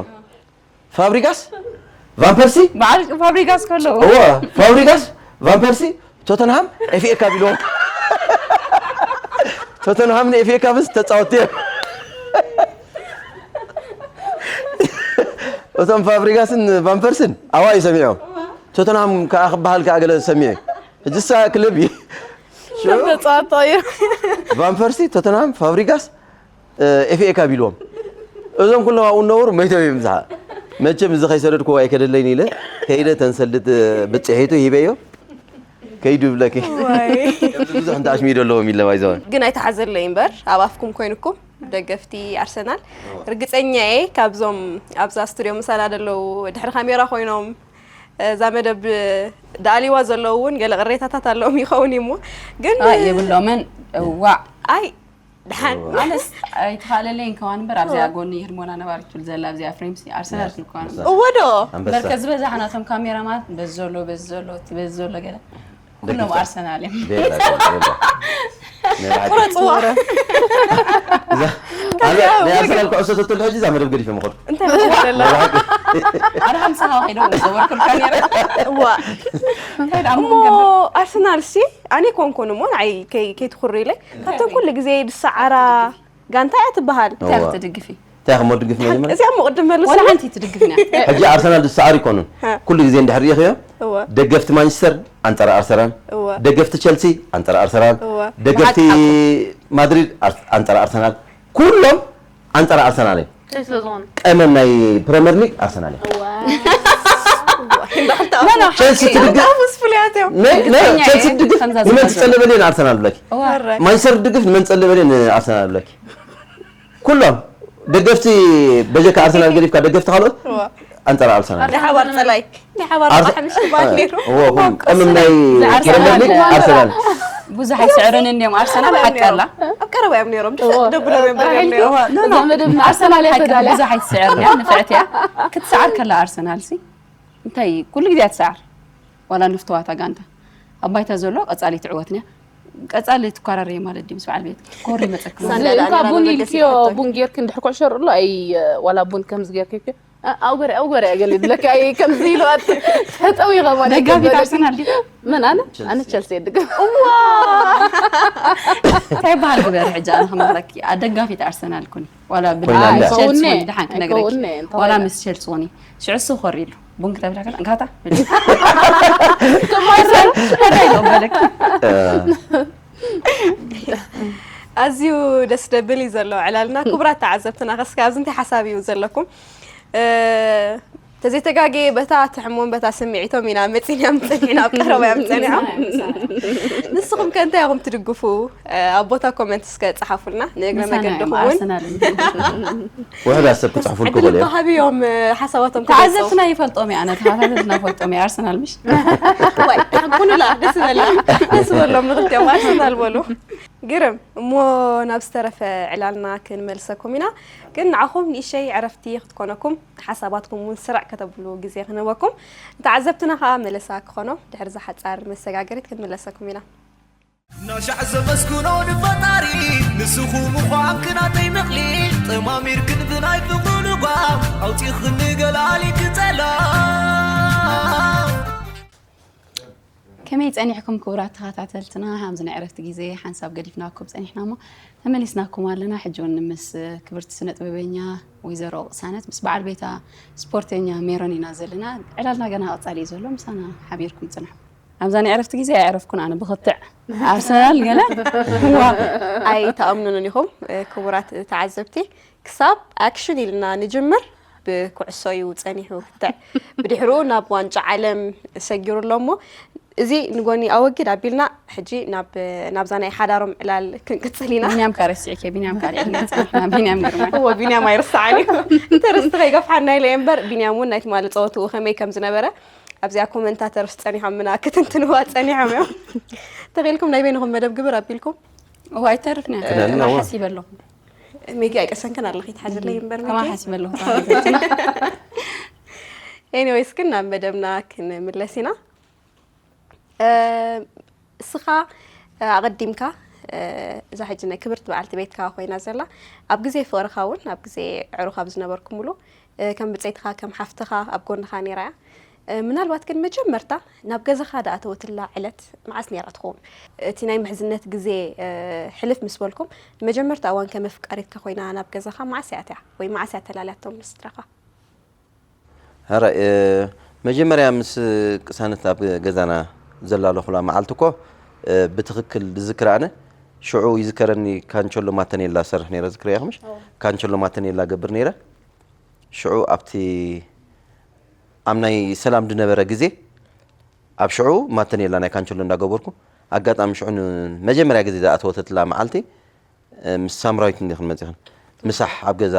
ፋብሪጋስ ቫምፐርሲ በዓል ፋብሪጋስ ከለዉ እወ ፋብሪጋስ ቫምፐርሲ ቶተንሃም ኤፍኤ ካፕ ኢልዎም ቶተንሃምን ኤፍኤ ካፕስ ተፃወቲ እዮም እቶም ፋብሪጋስን ቫምፐርስን ኣዋ እዩ ሰሚዖም ቶተንሃም ከዓ ክበሃል ከዓ ገለ ሰሚዑ ሕጅሳ ክለብ እዩ ተፃወቶ እዩ ቫምፐርሲ ቶተንሃም ፋብሪጋስ ኤፍኤ ካፕ ኢልዎም እዞም ኩሎም ኣብኡ ነበሩ መይቶም እዮም ዝሓ መቸም እዚ ከይሰደድኩ ኣይከደለይን ኢለ ከይደ ተንሰልድ ብፅሒቱ ሂበዮ ከይዱ ይብለኪ ብዙሕ እንተ ኣሽሚዶ ኣለዎም ኢለ ባይዘወ ግን ኣይተሓዘለይ እምበር ኣብ ኣፍኩም ኮይንኩም ደገፍቲ ኣርሰናል ርግፀኛ እየ ካብዞም ኣብዛ ስቱድዮ ምሳና ዘለዉ ድሕሪ ካሜራ ኮይኖም እዛ መደብ ዳኣሊዋ ዘለዉ እውን ገለ ቅሬታታት ኣለዎም ይኸውን እዩ እሞ ግን ኣይ የብሎምን ዋዕ ኣይ ድሓን ኣነስ ኣይተኻእለለይን ከማን እምበር ኣብዚኣ ጎኒ ህድሞና ነባሪት ትብል ዘላ ኣብዚኣ ፍሬምሲ ኣርሰናል ትብል ከማን እወ ዶ ኣንበሳ በርከ ዝበዛሕ ናቶም ካሜራማት በዚ ዘሎ በዚ ዘሎ እቲ በዚ ዘሎ ገለ ኩሎም ኣርሰናል እዮም ቤላ ቤላ ናይ ብሓቂ ቁረፅዋ እዛ ኣነ ናይ ኣርሰናል ኩዕሶ ተትል ሕጂ እዛ መደብ ገዲፈ ምኸድኩ እንታይ መስለላ ኣረ ሃምሳ ሃዋ ከይደ ዘወርኩልካ ነረ እዋ እንታይ ደኣ እሞ ምንገር ኣርሰናል ሲ ኣነ ኮንኮን እሞ ንዓይ ከይ- ከይትኩሪ ኢለ ካብተን ኩሉ ግዜ ዝሰዓራ ጋንታ እያ ትበሃል እንታይ ክትድግፊ እንታይ ክሞ ድግፍ መጀመርያ እዚኣ እሞ ቅድም መልስ ወላ ሓንቲ ትድግፍና ሕጂ ኣርሰናል ዝሰዓሩ ይኮኑን ሃ። ኩሉ ግዜ እንድሕር ሪኢኽዮ እወ ደገፍቲ ማንቸስተር ኣንጻር ኣርሰናል እወ ደገፍቲ ቸልሲ ኣንጻር ኣርሰናል እወ ደገፍቲ ብሓቂ ማድሪድ ኣር- ኣንጻር ኣርሰናል ኩሎም ኣንጻር ኣርሰናል እዮም እንታይ ስለ ዝኾነ ቀመም ናይ ፕሪምየር ሊግ ኣርሰናል እዮም ቸልሲ ትድግፍ ስ ፍሉያት እዮም ናይ- ናይ- እርግጠኛ ቸልሲ እየ ትድግፍ ከምዛ ንመን ዝባል ትጸልእ በል ኣርሰናል ብለኪ ወረ ማንቸስተር ትድግፍ ንመን ትጸልእ በል ኣርሰናል ብለኪ ኩሎም ደገፍቲ በጀካ ኣርሰናል ገዲፍካ ደገፍቲ ካልኦት እወ ኣንጻር ኣርሰናል ናይ ሓባር ጸላይ ናይ ሓባር ኣርሰ- ሓምሽ ባል ነይሩ እዎ፣ እኹም ቀምም ናይ ንኣርሰናል ፕሪምየር ሊግ ኣርሰናል ብዙሕ ኣይስዕርን እንዲዮም ኣርሰናል ሓቂ ኣላ ኣብ ቀረባ እዮም ነይሮም ደስ ደብሎም እዮም ነይሮም ኣርሰናል ሓቂ ብዙሕ ኣይስዕርን እያ ንፍዕቲ እያ ክትሰዓር ከላ ኣርሰናል ሲ እንታይ ኩሉ ግዜ ትሰዓር ዋላ ንፍተዋታ ጋንታ ኣብ ባይታ ዘሎ ቀጻሊ ትዕወትና ቀጻሊ ትኳራረየ ማለት ድዩ ምስ በዓል ቤት ኮሪ መጸካ ሳንዳል እንካ ኣንዳላ ቡን መበገሲ ኢልክዮ ይፈትዎ። ቡን ጌርክ እንድሕር ኩዕሾ ርሎ ኣይ ዋላ ቡን ከምዚ ጌርክ ኢልክዮ ኣውገረ ኣውገረ ገለ ይብለካ እዩ ከምዚ ኢልዋት ተጠዊቐ ማለት ደጋፊት ይበለካ። ኣርሰናል ዲኻ? መን ኣነ ኣነ ቸልሲ የድግፍ። እንታይ ይበሃል ግበር ሕጂ ኣነ ክመኽረኪ ደጋፊት ኣርሰናል ኩኒ ዋላ ኮይና ኣላ። ቸልሲ ኣይኮነ፣ ኩኒ ድሓን ክነግረኪ ኣይኮነ፣ እንታይ ዋላ ኮይና? ምስ ቸልሲ ኩኒ ሽዑ እሱ ኮር ኢሉ ቡን ክተብላ ከላ እንካታ እንታይ ኢሉ በለኪ ኣዝዩ ደስ ደብል እዩ ዘሎ ዕላልና። ክቡራት ተዓዘብትና ከስከ ኣብዚ እንታይ ሓሳብ እዩ ዘለኩም? እ፣ ተዘይተጋጌ በታ ትሕሞን በታ ስምዒቶም ኢና መፂና ምፀኒዕና ኣብ ቀረባ እዮም ፀኒዖም። ንስኹም ከ እንታይ ኢኹም ትድግፉ? ኣብ ቦታ ኮመንት እስከ ፀሓፉልና ንእግረ ምሳና መገድኹም እዮም እውን ኣርሰናል ውሕዳት ሰብ ክፅሕፉልኩ ዕድል ይኽእሉ እዮም እኮ ሃብዮም ሓሳባቶም ክገልፁ። ተዓዘብትና ይፈልጦም ኢና ተኸታተልትና ፈልጦም እዮም ኣርሰናል ምሽ ዋይ ሓቁንላ ደስ በላ ደስ በሎም ንክልቲኦም ኣርሰናል በሉ። ግርም እሞ ናብ ዝተረፈ ዕላልና ክንመልሰኩም ኢና። ግን ንዓኹም ንእሸይ ዕረፍቲ ክትኮነኩም ሓሳባትኩም እውን ስራዕ ከተብሉ ግዜ ክንህበኩም ንተዓዘብትና ከዓ መለሳ ክኾኖም ድሕሪ ዝሓፃር መሰጋገሪት ክንመለሰኩም ኢና። ናሻዕ ዘመስግኖ ንፈጣሪ ንስኹም ምዃንክ ናተይ ምቕሊ ጠማሚርክን ብናይ ፍቕሩ ልጓም ኣውፂኽኒ ገላሊክ ጸላም ከመይ ጸኒሕኩም ክቡራት ተኸታተልትና? ሃምዚ ናይ ዕረፍቲ ግዜ ሓንሳብ ገዲፍናኩም ጸኒሕና እሞ ተመሊስናኩም ኣለና። ሕጂ እውን ምስ ክብርቲ ስነ ጥበበኛ ወይዘሮ ቅሳነት ምስ በዓል ቤታ ስፖርተኛ ሜሮን ኢና ዘለና። ዕላልና ገና ቀጻሊ እዩ ዘሎ፣ ምሳና ሓቢርኩም ጽንሑ። ኣብዛ ናይ ዕረፍቲ ግዜ ኣይዕረፍኩን ኣነ ብኽትዕ ኣርሰናል ገለ ዋ ኣይተኣምኑንን ኢኹም ክቡራት ተዓዘብቲ። ክሳብ ኣክሽን ኢልና ንጅምር ብኩዕሶ እዩ ጸኒሑ ክትዕ ብድሕሩ ናብ ዋንጫ ዓለም ሰጊሩ ኣሎ እሞ እዚ ንጎኒ ኣወግድ ኣቢልና ሕጂ ናብ ናብዛ ናይ ሓዳሮም ዕላል ክንቅጽል ኢና። ቢንያም ካረሲዕከ ቢንያም ካልዕ ጸኒሕና ቢንያም ግርማ እዎ ቢንያም ኣይርስዓን እዩ ኢንተረስት ከይገፍሓና ኢለ እየ እምበር ቢንያም እውን ናይ ትማሊ ጸወትኡ ከመይ ከም ዝነበረ ኣብዚኣ ኮመንታተርስ ጸኒሖም ምና ክትንትንዋ ጸኒሖም እዮም። ተኺልኩም ናይ በይንኹም መደብ ግብር ኣቢልኩም እዋ ኣይተርፍና ክነና ከማ እዋ። ሓሲበ ኣለኹ ሜጊ ኣይቀሰንክን ኣለኺ ትሓዝለይ እምበር ከማ ሜጊ ሓሲበ ኣለኹ ኤኒዌይስ ግን ናብ መደብና ክንምለስ ኢና። እስኻ ኣቐዲምካ እዛ ሕጂ ናይ ክብርቲ በዓልቲ ቤትካ ኮይና ዘላ ኣብ ግዜ ፍቕርኻ እውን ኣብ ግዜ ዕሩኽ ኣብ ዝነበርኩምሉ ከም ብፀይትኻ ከም ሓፍትኻ ኣብ ጎንኻ ነይራ እያ። ምናልባት ግን መጀመርታ ናብ ገዛኻ ዝኣተወትላ ዕለት መዓስ ነይራ ትኸውን? እቲ ናይ ምሕዝነት ግዜ ሕልፍ ምስ በልኩም ንመጀመርታ እዋን ከም ኣፍቃሪትካ ኮይና ናብ ገዛኻ መዓስ እያ ኣትያ ወይ መዓስ እያ ተላልያቶም ንስድራኻ? ሕራይ መጀመርያ ምስ ቅሳነት ኣብ ገዛና ዘላለኹላ መዓልቲ እኮ ብትኽክል ዝዝክር ኣነ ሽዑ ይዝከረኒ ካንቸሎ ማተኔላ ሰርሕ ነይረ ዝክር ያኽምሽ ካንቸሎ ማተኔላ ገብር ነይረ ሽዑ ኣብቲ ኣብ ናይ ሰላም ዝነበረ ግዜ ኣብ ሽዑ ማተኔላ ናይ ካንቸሎ እንዳገበርኩ ኣጋጣሚ ሽዑ መጀመርያ ግዜ ዝኣተወተትላ መዓልቲ ምስ ሳምራዊት እንዲ ክንመፅእኽን ምሳሕ ኣብ ገዛ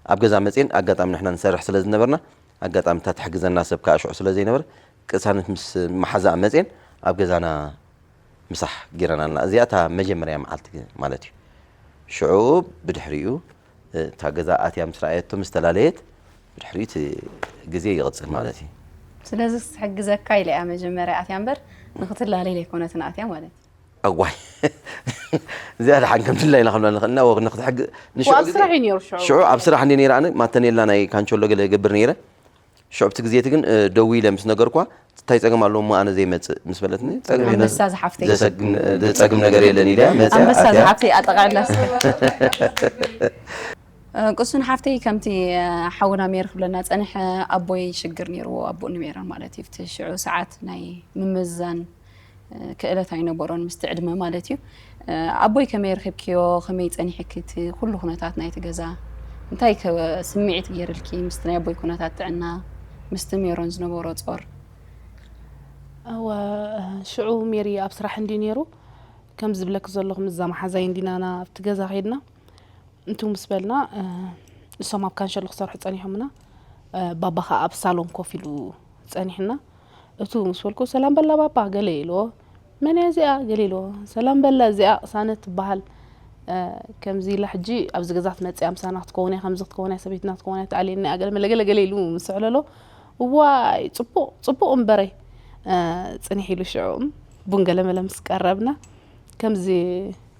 ኣብ ገዛ መፅን ኣጋጣሚ ንሕና ንሰርሕ ስለ ዝነበርና ኣጋጣሚ እታ ትሕግዘና ሰብ ከዓ ሽዑ ስለ ዘይነበረ ቅሳነት ምስ መሓዛኣ መፅን ኣብ ገዛና ምሳሕ ጌረናልና እዚኣ እታ መጀመርያ መዓልቲ ማለት እዩ ሽዑ ብድሕሪኡ እታ ገዛ ኣትያ ምስ ረኣየቶ ምስ ተላለየት ብድሕሪኡ እቲ ግዜ ይቕፅል ማለት እዩ ስለዚ ክትሕግዘካ ኢለ እያ መጀመርያ ኣትያ እምበር ንክትላለይ ዘይኮነትን ኣትያ ማለት እዩ እዋይ እዚኣ ደሓን ከም ድላይና ክንብላ ንኽእልና ወ ንክትሕግ ንሽዑ ኣብ ግዜ- ስራሕ እዩ ነይሩ ሽዑ ሽዑ ኣብ ስራሕ እንደ ነይረ ኣነ ማተኔላ ናይ ካንቸሎ ገለ ገብር ነይረ ሽዑ ኣብቲ ግዜ እቲ ግን እ፣ ደው ኢለ ምስ ነገርኳ እንታይ ፀገም ኣለዎ እሞ ኣነ ዘይመፅእ ምስ በለትኒ ፀገም የለን ኣንበሳ ዝሓፍተይ ዘሰግም- ዘፀግም ነገር የለን ኢለ መፅያ ኣንበሳ ኣትያ ዝሓፍተይ ኣጠቃልላ እስከ እ፣ ቅሱን ሓፍተይ ከምቲ እ፣ ሓውና ሜር ክብለና ፀንሐ ኣቦይ ሽግር ነይርዎ ኣቦኡ ንሜሮን ማለት እዩ እቲ ሽዑ ሰዓት ናይ ምምዛን ክእለት ኣይነበሮን ምስቲ ዕድመ ማለት እዩ ኣቦይ ከመይ ረኺብክዮ ከመይ ፀኒሕኪ እቲ ኩሉ ኩነታት ናይቲ ገዛ እንታይ ከ ስምዒት ገይርልኪ ምስቲ ናይ ኣቦይ ኩነታት ጥዕና ምስቲ ሜሮን ዝነበሮ ፆር እወ ሽዑ ሜሪ ኣብ ስራሕ እንዲ ነይሩ ከም ዝብለክ ዘለኹ ምዛ መሓዛይ እንዲና ናብቲ ገዛ ከይድና እንቱ ምስ በልና እሶም ኣብ ካንሸሎ ክሰርሑ ጸኒሖምና ባባ ከዓ ኣብ ሳሎን ኮፍ ኢሉ ጸኒሕና እቱ ምስ በልኩ ሰላም በላ ባባ ገለ ኢልዎ መን እያ እዚኣ ገለ ኢልዎ ሰላም በላ እዚኣ ቅሳነት ትበሃል ከምዚ ኢላ ሕጂ ኣብዚ ገዛ ትመፅእ እያ ምሳና ክትከውን እያ ከምዚ ክትከውን እያ ሰበይትና ክትከውን እያ ትኣልየኒ እያ ገለ መለ ገለ ገለ ኢሉ ምስ ዕለሎ እዋይ ፅቡቕ ፅቡቕ እምበረይ ፅንሕ ኢሉ ሽዑ ቡን ገለ መለ ምስ ቀረብና ከምዚ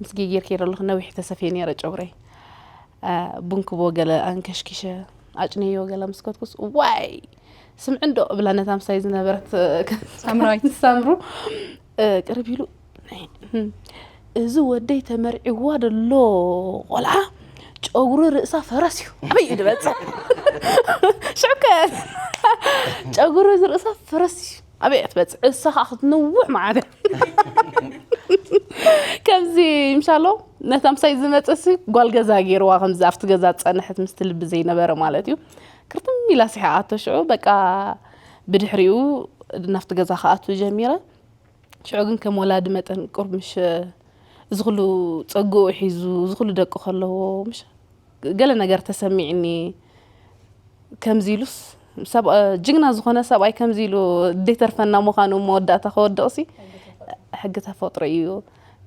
ምስ ጌጌር ከይደ ኣለኹ ነዊሕ ተሰፍየ ነይረ ጨጉረይ ቡን ክቦ ገለ ኣንከሽኪሸ ኣጭነዮ ገለ ምስ ከድኩስ፣ "ዋይ! ስምዒ እንዶ" እብላ ነታ ምሳይ ዝነበረት ሳምራዊት። ሳምሩ፣ እ፣ ቅርብ ኢሉ፣ "እዚ ወደይ ተመርዒዋ ደሎ ቆልዓ ጨጉሪ ርእሳ ፈረስ እዩ። ኣበይ እዩ ዝበጽሕ?" ሽዑ ከ ጨጉሪ ርእሳ ፈረስ እዩ። ኣበይ እያ ትበጽሕ? እሳ ከዓ ክትነውሕ መዓት እያ። ከምዚ ምሻሎ ነታ ምሳይ ዝመጽእሲ ጓል ገዛ ገይርዋ፣ ከምዚ ኣብቲ ገዛ ዝጸንሐት ምስቲ ልቢ ዘይነበረ ማለት እዩ። ክርትም ኢላ ስሒቓቶ ሽዑ በቃ ብድሕሪኡ ናብቲ ገዛ ክኣቱ ጀሚረ። ሽዑ ግን ከም ወላዲ መጠን ቁሩብ ምሽ እዚ ኩሉ ጸግኡ ሒዙ፣ እዚ ኩሉ ደቂ ከለዎ፣ ምሽ ገለ ነገር ተሰሚዕኒ። ከምዚ ኢሉስ ሰብ-፣ ጅግና ዝኾነ ሰብኣይ ከምዚ ኢሉ ዘይተርፈና ምዃኑ መወዳእታ ከወድቕሲ ሕጊ ተፈጥሮ እዩ።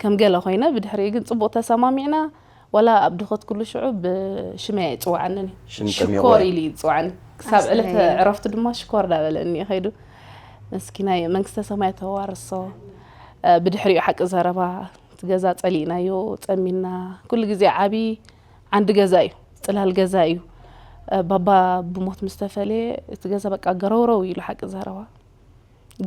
ከም ገለ ኮይነ ብድሕሪኡ ግን ጽቡቕ ተሰማሚዕና። ዋላ ኣብ ድኸት ኩሉ ሽዑ ብሽመይ ኣይጽውዓንን እዩ። ሽም ጠሚቑ ሽኮር እዩ። ኢሉ ይጽውዓኒ። ክሳብ ዕለት ዕረፍቱ ድማ ሽኮር ዳበለኒ እዩ ከይዱ። መስኪናይ መንግስተ ሰማይ ተዋርሶ። እ፣ ብድሕሪኡ ሓቂ ዘረባ እቲ ገዛ ጸሊእናዮ፣ ጸሚና። ኩሉ ግዜ ዓቢ ዓንዲ ገዛ እዩ፣ ጽላል ገዛ እዩ። እ፣ ባባ ብሞት ምስ ተፈልየ እቲ ገዛ በቃ ገረውረው ኢሉ ሓቂ ዘረባ።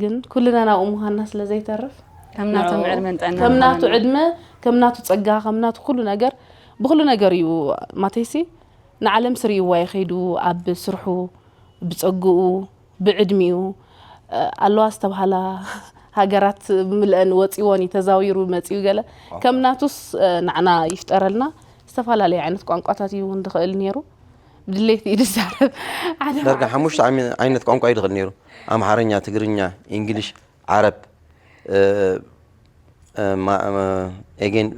ግን ኩልና ናብኡ ምዃንና ስለ ዘይተርፍ ከም ናቶም ንዕኡ ዕድመን ጥዕናን ከም ናቱ ይሃበና። ዕድመ፣ ከም ናቱ ጸጋ፣ ከም ናቱ ኩሉ ነገር፣ ብኩሉ ነገር እዩ ማተይሲ ንዓለም ስርይዋ እዩ ከይዱ ኣብ ስርሑ ብጸግኡ ብዕድሚኡ እ፣ ኣለዋ ዝተባሃላ ሃገራት ብምልአን ወፂዎን እዩ ተዛዊሩ መፂኡ ገለ ከም ናቱስ እ፣ ንዓና ይፍጠረልና። ዝተፈላለዩ ዓይነት ቋንቋታት እዩ እውን ዝኽእል ነይሩ። ብድሌት እዩ ዝዛረብ ሓደ ዳርጋ ሓሙሽተ ዓሚ- ዓይነት ቋንቋ እዩ ዝኽእል ነይሩ። ኣምሓርኛ፣ ትግርኛ፣ ኢንግሊሽ፣ ዓረብ፣ እ፣ እ፣ ማ- እ፣ ኤጌን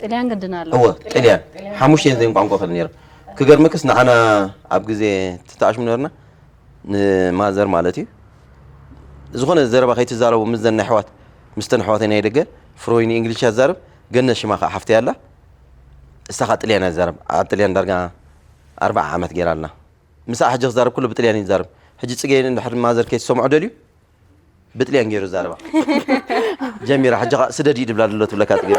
ጥልያን ግድን ኣሎ። እወ ጥልያን ሓሙሽተ ዜን ቋንቋ ክእል ነይሩ። ክገርመክስ ንዓና ኣብ ግዜ ትተኣሽሙ ነበርና ንማዘር ማለት እዩ ዝኾነ ዘረባ ከይትዛረቡ ምስ ዘን ኣሕዋት ምስተን ኣሕዋተይ ናይ ደገ ፍሮይኒ እንግሊሽ ያዛርብ ገነ ሽማ ከዓ ሓፍተይ ኣላ እሳ ከዓ ጥልያን ያዛርብ ኣብ ጥልያን ዳርጋ ኣርባዓ ዓመት ገይራ ኣላ ምሳኣ ሕጂ ክዛረብ ኩሉ ብጥልያን ይዛረብ ሕጂ ፅገ እንድሕር ማዘር ከይትሰምዖ ደልዩ ብጥልያን ገይሩ ዛረባ ጀሚራ ሕጂ ከዓ ስደድ ይድብላ ድሎ ትብለካ ፅገ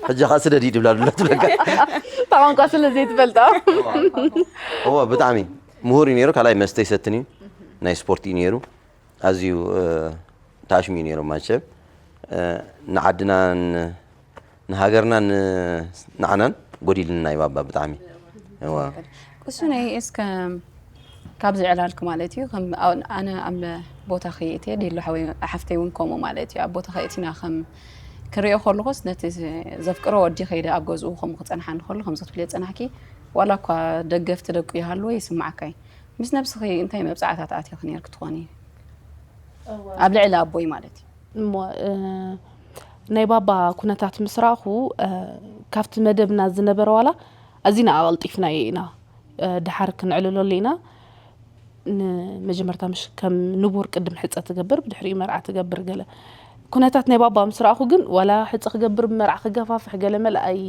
ሕጂ ከዓ ስደድ ይድብላ ድሎ ትብለካ ቋንቋ ስለ ዘይትፈልጦ እዎ ብጣዕሚ ምሁር እዩ ነይሩ ካልኣይ መስተ ይሰትን እዩ ናይ ስፖርት እዩ ነይሩ ኣዝዩ ታሽሙ እዩ ነይሩ ማቸም ንዓድናን ንሃገርና ንዓናን ጎዲልና እዩ ባባ ብጣዕሚ እዎ ቅሱነይ እስከ ካብዚ ዕላልክ ማለት እዩ ከም ኣው- ኣነ ኣብ ቦታ ከይእትየ ዲሎ ሓወይ ሓፍተይ እውን ከምኡ ማለት እዩ ኣብ ቦታ ከይእቲና ከም ክሪኦ ከለኹስ ነቲ ዘፍቅሮ ወዲ ከይደ ኣብ ገዝኡ ከምኡ ክፀንሓ እንከሎ ከምዚ ክትብልዮ ፀናሕኪ ዋላ እኳ ደገፍቲ ደቁ ይሃልዎ ይስማዓካ እዩ ምስ ነብስኺ እንታይ መብፃዕታት ኣትዮ ክነር ክትኾኒ ኣብ ልዕሊ ኣቦይ ማለት እዩ እሞ እ፣ ናይ ባባ ኩነታት ምስ ረኣኹ እ፣ ካብቲ መደብና ዝነበረ ዋላ ኣዚና ኣቐልጢፍናዮ ኢና እ፣ ድሓር ክንዕልለሉ ኢና ንመጀመርታ ምሽ ከም ንቡር ቅድም ሕፀ ትገብር ብድሕሪኡ መርዓ ትገብር ገለ ኩነታት ናይ ባባ ምስ ረኣኹ ግን ዋላ ሕፀ ክገብር መርዓ ክገፋፍሕ ገለ መለ ኣይ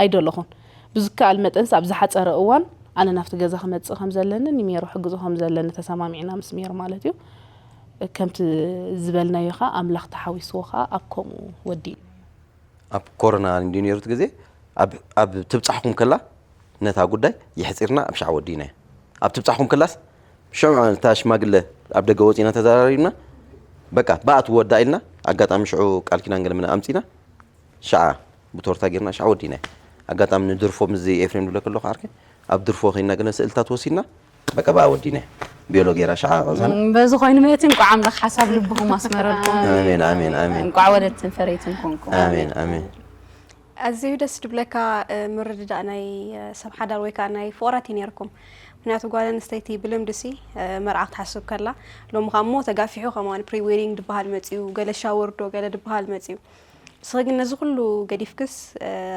ኣይደለኹን ብዝከኣል መጠንስ ኣብ ዝሓፀረ እዋን ኣነ ናብቲ ገዛ ክመፅእ ከም ዘለኒ ንሜሮ ሕግዞ ከም ዘለኒ ተሰማሚዕና ምስ ሜሮ ማለት እዩ ከምቲ ዝበልናዮ ከዓ ኣምላኽ ተሓዊስዎ ከዓ ኣብ ከምኡ ወዲኡ ኣብ ኮሮና እንዲ ነይሩት ግዜ ኣብ ትብፃሕኩም ከላ ነታ ጉዳይ የሕፂርና ኣብ ሻዕ ወዲና ኣብ ትብፃሕኩም ከላስ ሽዑ እታ ሽማግለ ኣብ ደገ ወፂና ተዘራሪብና በቃ ብኣ ትወዳ ኢልና ኣጋጣሚ ሽዑ ቃል ኪዳን ገለመና ኣምፂና ሻዓ ብቶርታ ጌርና ሻዓ ወዲና ኣጋጣሚ ንድርፎ ምስ ኤፍሬም ድብለ ከለኩ ዓርከ ኣብ ድርፎ ከይና ገለ ስእልታት ወሲድና በቃ ብኣ ወዲና ቢዮሎ ጌራ ሻዓ ቀዛና በዚ ኮይኑ መት እንቋዕ ኣምላኽ ሓሳብ ልብኹም ኣስመረልኩም ኣሜን ኣሜን ኣሜን እንቋዕ ወለድትን ፈረይትን ኮንኩም ኣሜን ኣሜን ኣዝዩ ደስ ድብለካ ምርድዳእ ናይ ሰብ ሓዳር ወይ ከዓ ናይ ፍቕራት እዩ ነርኩም ምክንያቱ ጓል ኣንስተይቲ ብልምድሲ መርዓ ክትሓስብ ከላ ሎም ከዓ እሞ ተጋፊሑ ከማን ፕሪ ዌዲንግ ድበሃል መፅዩ ገለ ሻወር ዶ ገለ ድበሃል መፅዩ ንስኺ ግን ነዚ ኩሉ ገዲፍክስ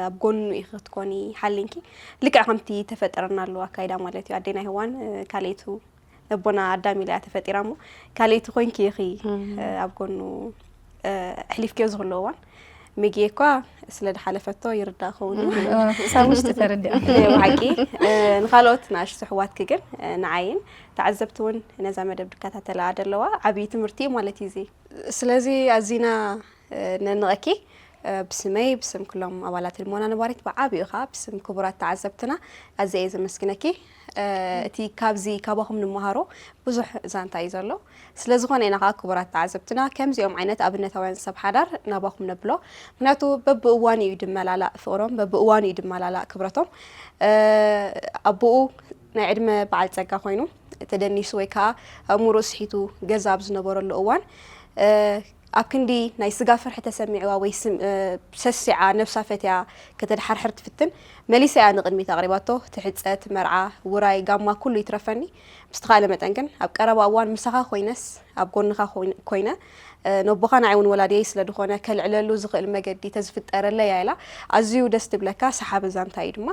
ኣብ ጎኑ ኢኺ ክትኮኒ ሓሊንኪ ልክዕ ከምቲ ተፈጠረና ኣለዋ ኣካይዳ ማለት እዩ ኣዴና ሄዋን ካልኣይቱ ነቦና ኣዳም ኢላ እያ ተፈጢራ እሞ ካልኣይቲ ኮይንኪ ኢኺ ኣብ ጎኑ ኣሕሊፍክዮ ዝኽሉ እዋን ሚጊ እኳ ስለ ዝሓለፈቶ ይርዳእ ክኸውን እዩ ሳብ ውሽጢ ተረዲኣ ብሓቂ ንካልኦት ንኣሽቱ ኣሕዋትኪ ግን ንዓይን ተዓዘብቲ እውን ነዛ መደብ ዝከታተላ ዘለዋ ዓብዪ ትምህርቲ እዩ ማለት እዩ እዚ ስለዚ ኣዚና ነንቐኪ ብስመይ፣ ብስም ኩሎም ኣባላት ህድሞና ነባሪት፣ ብዓብዩ ኸዓ ብስም ክቡራት ተዓዘብትና ኣዝየ እየ ዘመስግነኪ። እቲ ካብዚ ካባኹም ንመሃሮ ብዙሕ ዛንታ እዩ ዘሎ። ስለ ዝኾነ ኢና ኸዓ ክቡራት ተዓዘብትና ከምዚኦም ዓይነት ኣብነታውያን ሰብ ሓዳር ናባኹም ነብሎ። ምክንያቱ በብእዋኑ እዩ ድመላላእ ፍቕሮም፣ በብእዋኑ እዩ ድመላላእ ክብረቶም። ኣቦኡ ናይ ዕድመ በዓል ጸጋ ኮይኑ ተደኒሱ ወይ ከዓ ኣእምሮ ስሒቱ ገዛ ኣብ ዝነበረሉ እዋን ኣብ ክንዲ ናይ ስጋ ፍርሒ ተሰሚዕዋ ወይ ሰሲዓ ነብሳ ፈትያ ከተድሓርሕር ትፍትን፣ መሊሳ እያ ንቕድሚት ኣቕሪባቶ። ትሕጸት፣ መርዓ፣ ውራይ፣ ጋማ ኩሉ ይትረፈኒ፣ ብዝተኻእለ መጠን ግን ኣብ ቀረባ እዋን ምሳኻ ኮይነስ ኣብ ጎንኻ ኮይነ፣ ነቦኻ ንዓይ እውን ወላዲየይ ስለ ዝኾነ ከልዕለሉ ዝኽእል መገዲ ተዝፍጠረለይ እያ ኢላ። ኣዝዩ ደስ ትብለካ፣ ሰሓቢ ዛንታ እዩ ድማ።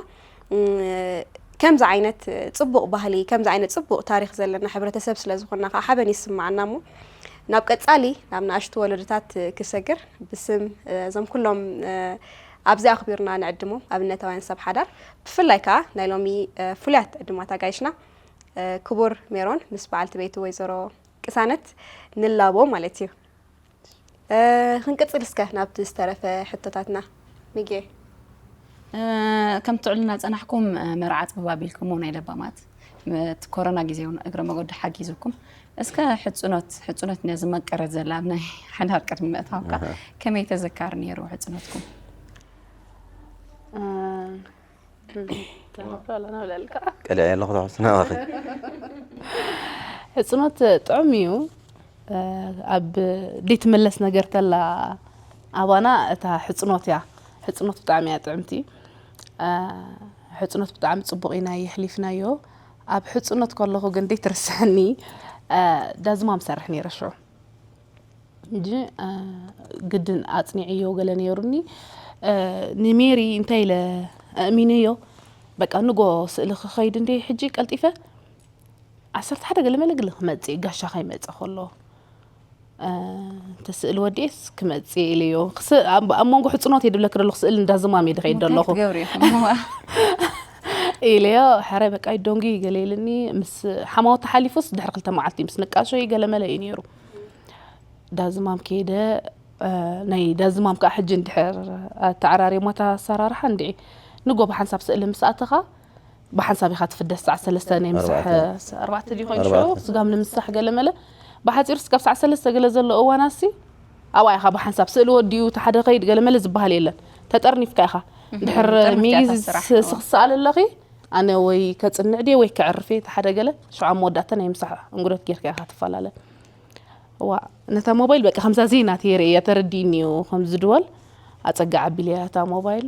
ከምዚ ዓይነት ጽቡቕ ባህሊ፣ ከምዚ ዓይነት ጽቡቕ ታሪኽ ዘለና ሕብረተሰብ ስለ ዝኾንና ከዓ ሓበን ይስምዓና። እሞ ናብ ቀጻሊ ናብ ንኣሽቱ ወለዶታት ክሰግር ብስም እዞም ኩሎም ኣብዚ ኣኽቢርና ንዕድሞም ኣብነታውያን ሰብ ሓዳር፣ ብፍላይ ከዓ ናይ ሎሚ ፍሉያት ዕድማት ኣጋይሽና ክቡር ሜሮን ምስ በዓልቲ ቤቱ ወይዘሮ ቅሳነት ንላቦ ማለት እዩ። ክንቅጽል እስከ ናብቲ ዝተረፈ ሕቶታትና ሚጌ። ከም ትዕሉና ጸናሕኩም መርዓ ጽብብ ኣቢልኩሞ ናይ ለባማት እቲ ኮሮና ግዜ እውን እግረ መገዱ ሓጊዙኩም። እስከ ሕጽኖት ሕጽኖት ነዚ መቀረት ዘላ ኣብ ናይ ሓዳር ቅድሚ ምእታውካ ከመይ ተዘካሪ ነይሩ ሕጽኖትኩም? ቀልዐ ኣለኹ ተሕስና ባኺ። ሕጽኖት ጥዑም እዩ። ኣብ ዘይትምለስ ነገር ተላ ኣባና እታ ሕጽኖት እያ። ሕጽኖት ብጣዕሚ እያ ጥዕምቲ። ሕጽኖት ብጣዕሚ ጽቡቕ ኢና የሕሊፍናዮ። ኣብ ሕጽኖት ከለኹ ግን ዘይትርስሐኒ ዳዝማም ሰርሕ ነይረ ሽዑ። እንጂ ግድን ኣጽኒዐዮ ገለ ነይሩኒ። ንሜሪ እንታይ ኢለ ኣእሚነዮ፣ በቃ ንጎ ስእሊ ክኸይድ እንደ ሕጂ ቀልጢፈ ዓሰርተ ሓደ ገለ መለ ግለ ክመጽእ ጋሻ ከይመጸ ከሎ እንተ ስእሊ ወዲኤስ ክመጽእ ኢለዮ። ኣብ መንጎ ሕጽኖት እየ ድብለክ ደለኹ፣ ስእሊ እንዳዝማም እየ ድኸይድ ደለኹ ኢለዮ። ሕራይ በቃ ይደንጉ ገለ ኢልኒ። ምስ ሓማወት ተሓሊፉስ ድሕሪ ክልተ መዓልቲ ምስ ንቃሾ ገለ መለ እዩ ነይሩ። ዳዝማም ከይደ። ናይ ዳዝማም ከዓ ሕጂ እንድሕር ኣተዓራሪሞታ ኣሰራርሓ እንድዒ ንጎ ብሓንሳብ ስእሊ ምስ ኣተኻ ብሓንሳብ ኢኻ ትፍደስ። ሰዓት ሰለስተ ናይ ምሳሕ ኣርባዕተ ድዩ ኮይኑ ሽዑ ስጋም ንምሳሕ ገለ መለ ብሓፂሩ ስጋብ ሰዓት ሰለስተ ገለ ዘሎ እዋናሲ ኣብኣ ኢኻ ብሓንሳብ ስእሊ ወዲኡ ተሓደ ከይድ ገለ መለ ዝበሃል የለን። ተጠርኒፍካ ኢኻ ድሕር ሚዝ ስኽሰኣል ኣለኺ ኣነ ወይ ከጽንዕ ድየ ወይ ከዕርፍ እየ። ተሓደ ገለ ሽዓ መወዳእታ ናይ ምሳሕ እንጉደት ጌርካ ኢኻ ትፈላለ። ዋ ነታ ሞባይል በቃ ከምዛ ዜና ተይረ እያ ተረዲእኒ እዩ ከምዚ ድወል ኣጸጋ ዓቢል እያ እታ ሞባይል።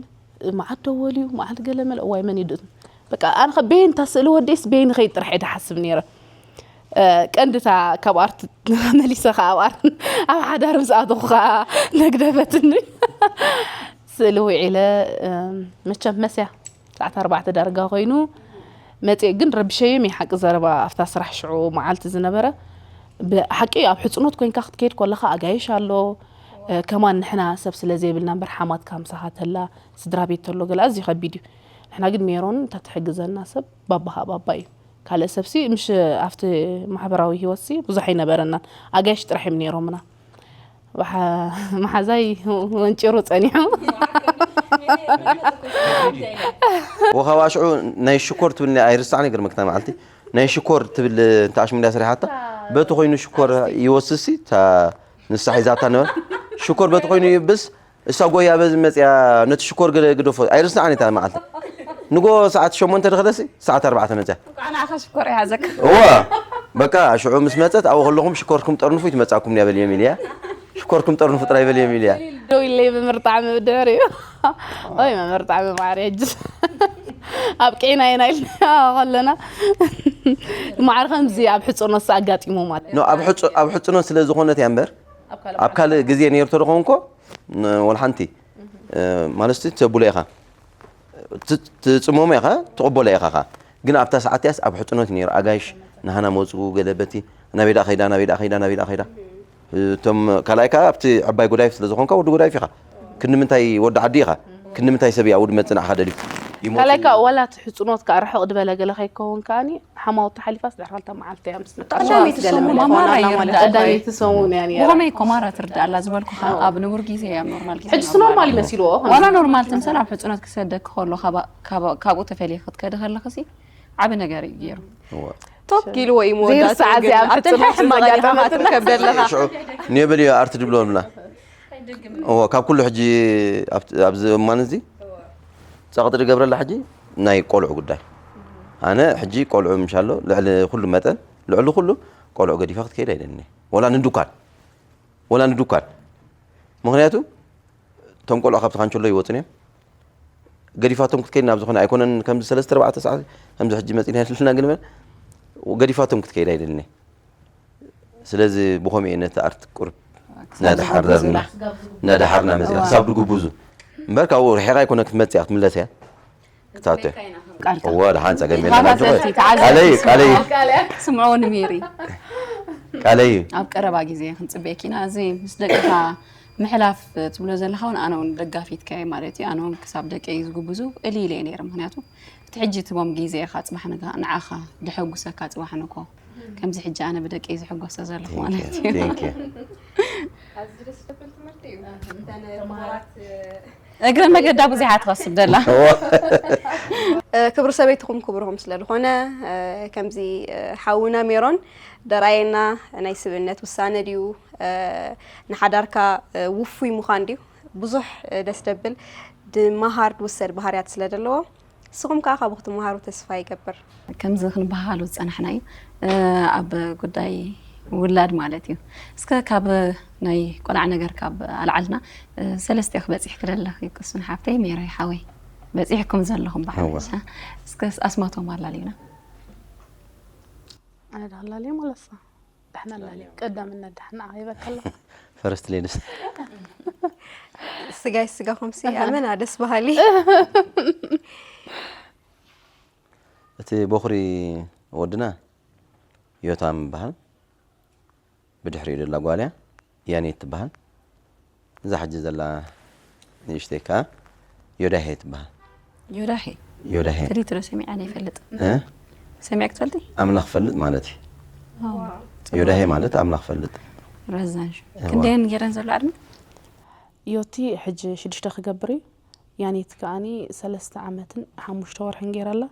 መዓት ደወል እዩ መዓት ገለ መለ እዋይ መን ይድእት በቃ ኣነ ከ ቤን እታ ስእሊ ወዴስ ቤን ኸይድ ጥራሕ እየ ድሓስብ ነይረ። ቀንድታ ካብ ኣርት መሊሰ ከ ኣብ ኣርት ኣብ ሓዳር ምስ ኣተኹ ከ ነግደፈትኒ። ስእሊ ውዒለ መቸም መስያ ሰዓት ኣርባዕተ ዳርጋ ኮይኑ መፅእ ግን ረቢሸዮም እየ ሓቂ ዘረባ ኣብታ ስራሕ ሽዑ መዓልቲ ዝነበረ ብሓቂ ኣብ ሕፅኖት ኮይንካ ክትከይድ ከለካ ኣጋይሽ ኣሎ ከማን ንሕና ሰብ ስለ ዘይብልና እምበር ሓማትካ ምሳኻ ተላ ስድራ ቤት ተሎ ገለ ኣዝዩ ከቢድ እዩ ንሕና ግን ሜሮን እንተትሕግዘና ሰብ ባባኻ ባባ እዩ ካልእ ሰብሲ ምሽ ኣብቲ ማሕበራዊ ህይወትሲ ብዙሕ ኣይነበረናን ኣጋይሽ ጥራሕ እዮም ነይሮምና መሓዛይ ወንጭሩ ጸኒሑ። ወኻባ ሽዑ ናይ ሽኮር ትብል ኣይርሳዕን ይገርመክታ መዓልቲ ናይ ሽኮር ትብል እንተ ኣሽሙንዳ ሰሪሓታ በቲ ኮይኑ ሽኮር ይወስሲ ንሳ ሒዛታ ነበረ ሽኮር በቲ ኮይኑ ይብስ እሳ ጎያ በዚ መፅያ ነቲ ሽኮር ግደፎ ኣይርስዓን እታ መዓልቲ ንጎ ሰዓት ሸሞንተ ድኸደሲ ሰዓት ኣርባዕተ መፅያ ንዓኻ ሽኮር ይሓዘካ እዋ በቃ ሽዑ ምስ መፀት ኣብኡ ከለኹም ሽኮርኩም ጠርንፉ ይትመፃኩም እያ በልዮም ኢልያ ሽኮርኩም ጠርንፉ ጥራይ በልዮም ኢልያ ደው ኢለይ መምህር ጣዕሚ ብድሕሪኡ ወይ መምህር ጣዕሚ ማዕሪ ሕጅስ ኣብቂዕና ኢና ኢልና ከለና ማዕሪ ከምዚ ኣብ ሕፅኖስ ኣጋጢሙ ማለት ኣብ ሕፅኖት ስለ ዝኾነት እያ እምበር ኣብ ካልእ ግዜ ነይሩ ተደኾን እኮ ወላ ሓንቲ ማለት ተብሎ ኢኻ ትጽመሞ ኢኻ ትቕበሎ ኢኻ ኻ ግን ኣብታ ሰዓት ያስ ኣብ ሕጽኖት ነይሩ ኣጋይሽ ናሃና መጹ ገለ በቲ ናበይ ዳ ኸይዳ ናበይ ዳ ኸይዳ ናበይ ዳ ኸይዳ እቶም ካልኣይ ከዓ ኣብቲ ዕባይ ጎዳይፍ ስለ ዝኾንካ ወዲ ጎዳይፍ ኢኻ ክንዲ ምንታይ ወዲ ዓዲ ኢኻ ክንዲ ምንታይ ሰብ ኣብኡ ድመጽእ ንዓኻ ደልዩ ካልኣይ ከዓ ዋላ እቲ ሕፅኖት ከዓ ርሕቕ ዝበለ ገለ ከይከውን ከዓኒ ሓማውታ ሓሊፋስ ድሕሪ ክልተ መዓልቲ እያ ምስ ቀዳመይቲ ሰሙን ማራ ይርዳእ። ቀዳመይቲ ሰሙን እያ ነይራ። ብኸመይ እኮ ማራ ትርዳእ ኣላ ዝበልኩኻ ኣብ ንቡር ግዜ እያ፣ ኣብ ኖርማል ግዜ ሕጅስ ኖርማል ይመሲልዎ ዋላ ኖርማል ትምሰል ኣብ ሕፅኖት ክሰደክ ከሎ ካብኡ ተፈልየ ክትከዲ ከለኽሲ ዓቢ ነገር እዩ ገይሩ። ቶክ ኢልዎ እዩ መወዳእትኡ ዘይርሳዕ ግን እዚኣ ኣብ ኣብ ጽንሒ ሕጽኖት ሕማቕ ዘጋጠመት ዘጋጠመት ትከብደለኻ። ሽዑ ኔብል እዩ ኣርቲ ድብሎ ምላ እዎ ካብ ኩሉ ሕጂ ኣብቲ- ኣብዚ እማን እዚ ጸቕጢ ዝገብረላ ሕጂ ናይ ቆልዑ ጉዳይ ኣነ ሕጂ ቆልዑ ምሻሎ ልዕሊ ኩሉ መጠን ልዕሊ ኩሉ ቆልዑ ገዲፋ ክትከይድ ኣይደኒ ወላ ንዱኳን ወላ ንዱኳን ምክንያቱ እቶም ቆልዑ ካብቲ ካንቸሎ ይወፅን እዮም ገዲፋቶም ክትከይድ ናብ ዝኾነ ኣይኮነን ከምዚ ሰለስተ ኣርባዕተ ሰዓት ከምዚ ሕጂ መፂና ኣለና ግን በል ገዲፋቶም ክትከይድ ኣይደልኒ ስለዚ ብኸምኡ እየ ነቲ ኣርት ቁርብ ነድሓርና ነድሓርና መፅያ ክሳብ ድጉብዙ እምበር ካብኡ ርሒቓ ኣይኮነ ክትመፅያ ክትምለስ እያ ክታተ እወ ደሓን ፀገም የለን ቃለይ ቃለይ ስምዖ ንሜሪ ቃለይ እዩ ኣብ ቀረባ ግዜ ክንፅበየኪ ኢና እዚ ምስ ደቅኻ ምሕላፍ ትብሎ ዘለኻ እውን ኣነ እውን ደጋፊትካ እየ ማለት እዩ ኣነ እውን ክሳብ ደቀይ ዝጉብዙ እሊ ኢለ እየ ነይረ ምክንያቱ እቲ ሕጂ ትቦም ግዜ ኢኻ ፅባሕ ንጋ ንዓኻ ድሐጉሰካ ፅባሕ ንኮ ከምዚ ሕጂ ኣነ ብደቀይ ዝሕጎሰ ዘለኹ ማለት እዩ Thank you. ኣዝዩ ደስ ዘብል ትምህርቲ እዩ። እንተ ንመሃራት እግረ መገዳ ብዙሓት ትኸስብ ደላ ክብሪ ሰበይትኹም ክብርኹም ስለ ዝኾነ ከምዚ ሓውና ሜሮን ደራየና ናይ ስብእነት ውሳነ ድዩ ንሓዳርካ ውፉይ ምዃን ድዩ ብዙሕ ደስ ደብል ድመሃር ድውሰድ ባህርያት ስለ ዘለዎ ንስኹም ከዓ ካብኡ ክትመሃሩ ተስፋ ይገብር። ከምዚ ክንበሃሉ ዝፀናሕና እዩ ኣብ ጉዳይ ውላድ ማለት እዩ። እስከ ካብ ናይ ቆልዓ ነገር ካብ ኣልዓልና ሰለስተ ክበፂሕ ክደለኽ ይቅሱን ሓፍተይ ሜሮይ ሓወይ በፂሕኩም ዘለኹም ብሓፈሻ እስከ ኣስማቶም ኣላልዩና። ኣነ ዳህላልየ ማለት ደሕና ኣላልየ ቀዳምነት ደሕና ይበከሎ ፈረስት ሌድስ ስጋይ ስጋኹም ሲ ኣመና ደስ በሃሊ እቲ ቦኽሪ ወድና ዮታም ይበሃል ብድሕሪኡ ደላ ጓልያ ያኔት ትበሃል እዛ ሕጂ ዘላ ንእሽተይ ከዓ ዮዳሄ ትበሃል ዮዳሄ ዮዳሄ ፈሊቱ ዶ ሰሚዐ ኣይፈልጥ እ? ሰሚዐ ክትፈልጢ ኣምላኽ ፈልጥ ማለት እዩ ዮዳሄ ማለት ኣምላኽ ፈልጥ ረዛን ክንደየን ገይረን ዘሎ ዕድመ ዮቲ ሕጂ ሽዱሽተ ክገብር እዩ ያኔት ከዓኒ ሰለስተ ዓመትን ሓሙሽተ ወርሕን ገይራ ኣላ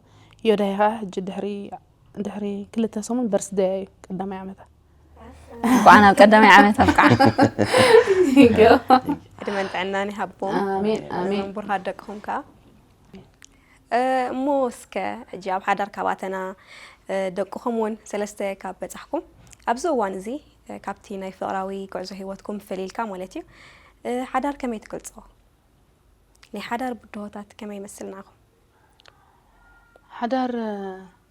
ዮዳሄ ከዓ ሕጂ ድሕሪ ድሕሪ ክልተ ሰሙን በርስደያ እዩ ቀዳማይ ዓመታ እንኳዕ ናብ ቀዳማይ ዓመት ኣብቃዓ ዕድመን ጥዕናን ይሃቦም ኣሜን ኣሜን ቡርሃት ደቅኹም ከዓ እሞ እስከ ሕጂ ኣብ ሓዳር ካብ ኣተና ደቅኹም እውን ሰለስተ ካብ በፃሕኩም ኣብዚ እዋን እዚ ካብቲ ናይ ፍቕራዊ ጉዕዞ ህይወትኩም ፈሊልካ ማለት እዩ ሓዳር ከመይ ትገልፅዎ ናይ ሓዳር ብድሆታት ከመይ ይመስል ንዓኹም ሓዳር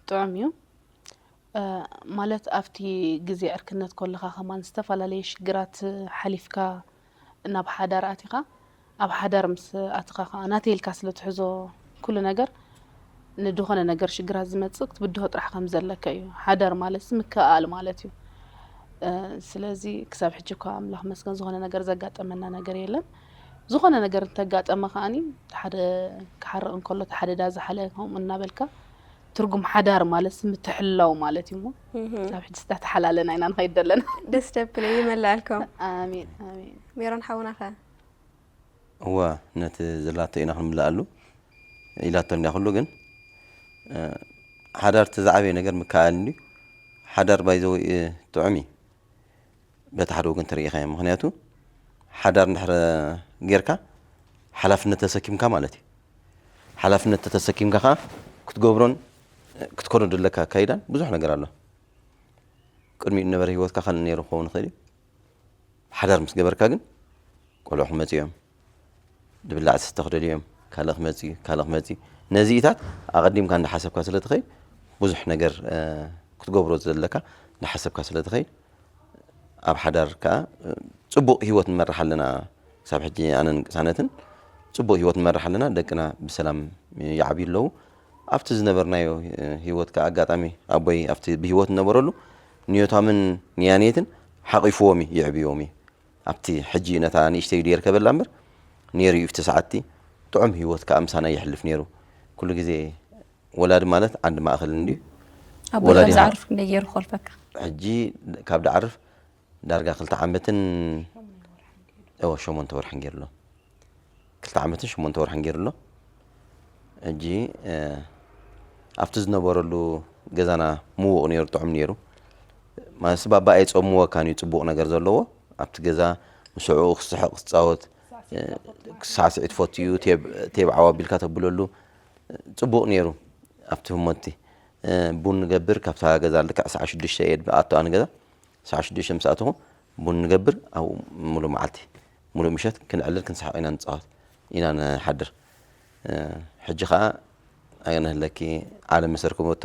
ጥዑም እዩ ማለት ኣብቲ ግዜ ዕርክነት ከለኻ ከማን ዝተፈላለየ ሽግራት ሓሊፍካ ናብ ሓዳር ኣቲኻ ኣብ ሓዳር ምስ ኣትኻ ከዓ ናተይ ኢልካ ስለ ትሕዞ ኩሉ ነገር ንድኾነ ነገር ሽግራት ዝመፅእ ክትብድሆ ጥራሕ ከም ዘለካ እዩ ሓዳር ማለት ምክእኣል ማለት እዩ ስለዚ ክሳብ ሕጂ እኳ ኣምላኽ መስገን ዝኾነ ነገር ዘጋጠመና ነገር የለን ዝኾነ ነገር እንተጋጠመ ከዓኒ ሓደ ክሓርቕ እንከሎ ሓደ ዳዝሓለ ከምኡ እናበልካ ትርጉም ሓዳር ማለት ምትሕልላው ማለት እዩ እሞ ክሳብ ሕጂ እንዳተሓላለና ኢና ንኸይድ ዘለና ደስ ደብል እዩ ይመላልኩም ኣሜን ኣሜን ሜሮን ሓውና ኸ እወ ነቲ ዘላቶ ኢና ክንምልኣሉ ኢላቶ እንዲያ ኩሉ ግን ሓዳር እቲ ዝዓበየ ነገር ምከኣል እንድዩ ሓዳር ባይዘወይ ጥዑም እዩ በቲ ሓደ ወገን ተሪኢኻዮ ምክንያቱ ሓዳር እንድሕረ ጌርካ ሓላፍነት ተሰኪምካ ማለት እዩ ሓላፍነት ተተሰኪምካ ከዓ ክትገብሮን ክትከዶ ዘለካ ኣካይዳን ብዙሕ ነገር ኣሎ ቅድሚኡ ነበረ ህይወትካ ካልእ ነይሩ ክኸውን ይኽእል እዩ ሓዳር ምስ ገበርካ ግን ቆልዑ ክመፅኡ እዮም ድብላዕ ዝስተ ክደልዩ እዮም ካልእ ክመፅኡ ካልእ ክመፅኡ ነዚኢታት ኣቐዲምካ እንዳሓሰብካ ስለ ትኸይድ ብዙሕ ነገር ክትገብሮ ዘለካ እንዳሓሰብካ ስለ ትኸይድ ኣብ ሓዳር ከዓ ፅቡቕ ህይወት ንመርሕ ኣለና ክሳብ ሕጂ ኣነን ቅሳነትን ፅቡቕ ህይወት ንመርሕ ኣለና ደቅና ብሰላም ይዓብዩ ኣለዉ ኣብቲ ዝነበርናዮ ህይወት ከዓ ኣጋጣሚ ኣቦይ ኣብቲ ብህይወት ዝነበረሉ ንዮታምን ንያኔትን ሓቒፍዎም እዩ የዕብዮም እዩ ኣብቲ ሕጂ ነታ ንእሽተይ ድየር ከበላ እምበር ነይሩ እዩ እቲ ሰዓትቲ ጥዑም ህይወት ከዓ ምሳና የሕልፍ ነይሩ ኩሉ ግዜ ወላዲ ማለት ዓንዲ ማእኸል እንድዩ። ኣቦ ወላዲ ከም ኢኻ። ዝዓርፍ ክንደይ ገይሩ ክኾልፈካ? ሕጂ ካብ ድዓርፍ ዳርጋ ክልተ ዓመትን እወ ሸሞንተ ወርሕን ገይሩ ኣሎ። ክልተ ዓመትን ሸሞንተ ወርሕን ገይሩ ኣሎ። ሕጂ እ፣ ኣብቲ ዝነበረሉ ገዛና ምዉቕ ነይሩ፣ ጥዑም ነይሩ። ማለት ባባ ኣይጸምወካን እዩ ጽቡቕ ነገር ዘለዎ። ኣብቲ ገዛ ምስኡ ክስሕቕ ክጻወት እ፣ ሳዕስዒት ፈትዩ ቴብ ቴብ ዓው ኣቢልካ ተብለሉ ጽቡቕ ነይሩ። ኣብቲ ህሞቲ እ፣ ቡን ንገብር ካብታ ገዛ ልክዕ ሰዓ ሽዱሽተ እየ ኣቶ ኣነ ገዛ ሰዓ ሽዱሽተ ምስ ኣተኹ ቡን ንገብር ኣብኡ ሙሉእ መዓልቲ ሙሉእ ምሸት ክንዕልል ክንስሕቕ ኢና ንፃወት ኢና ንሓድር። እ፣ ሕጂ ከዓ ኣየነህለኪ ዓለም መሰር ክመቶ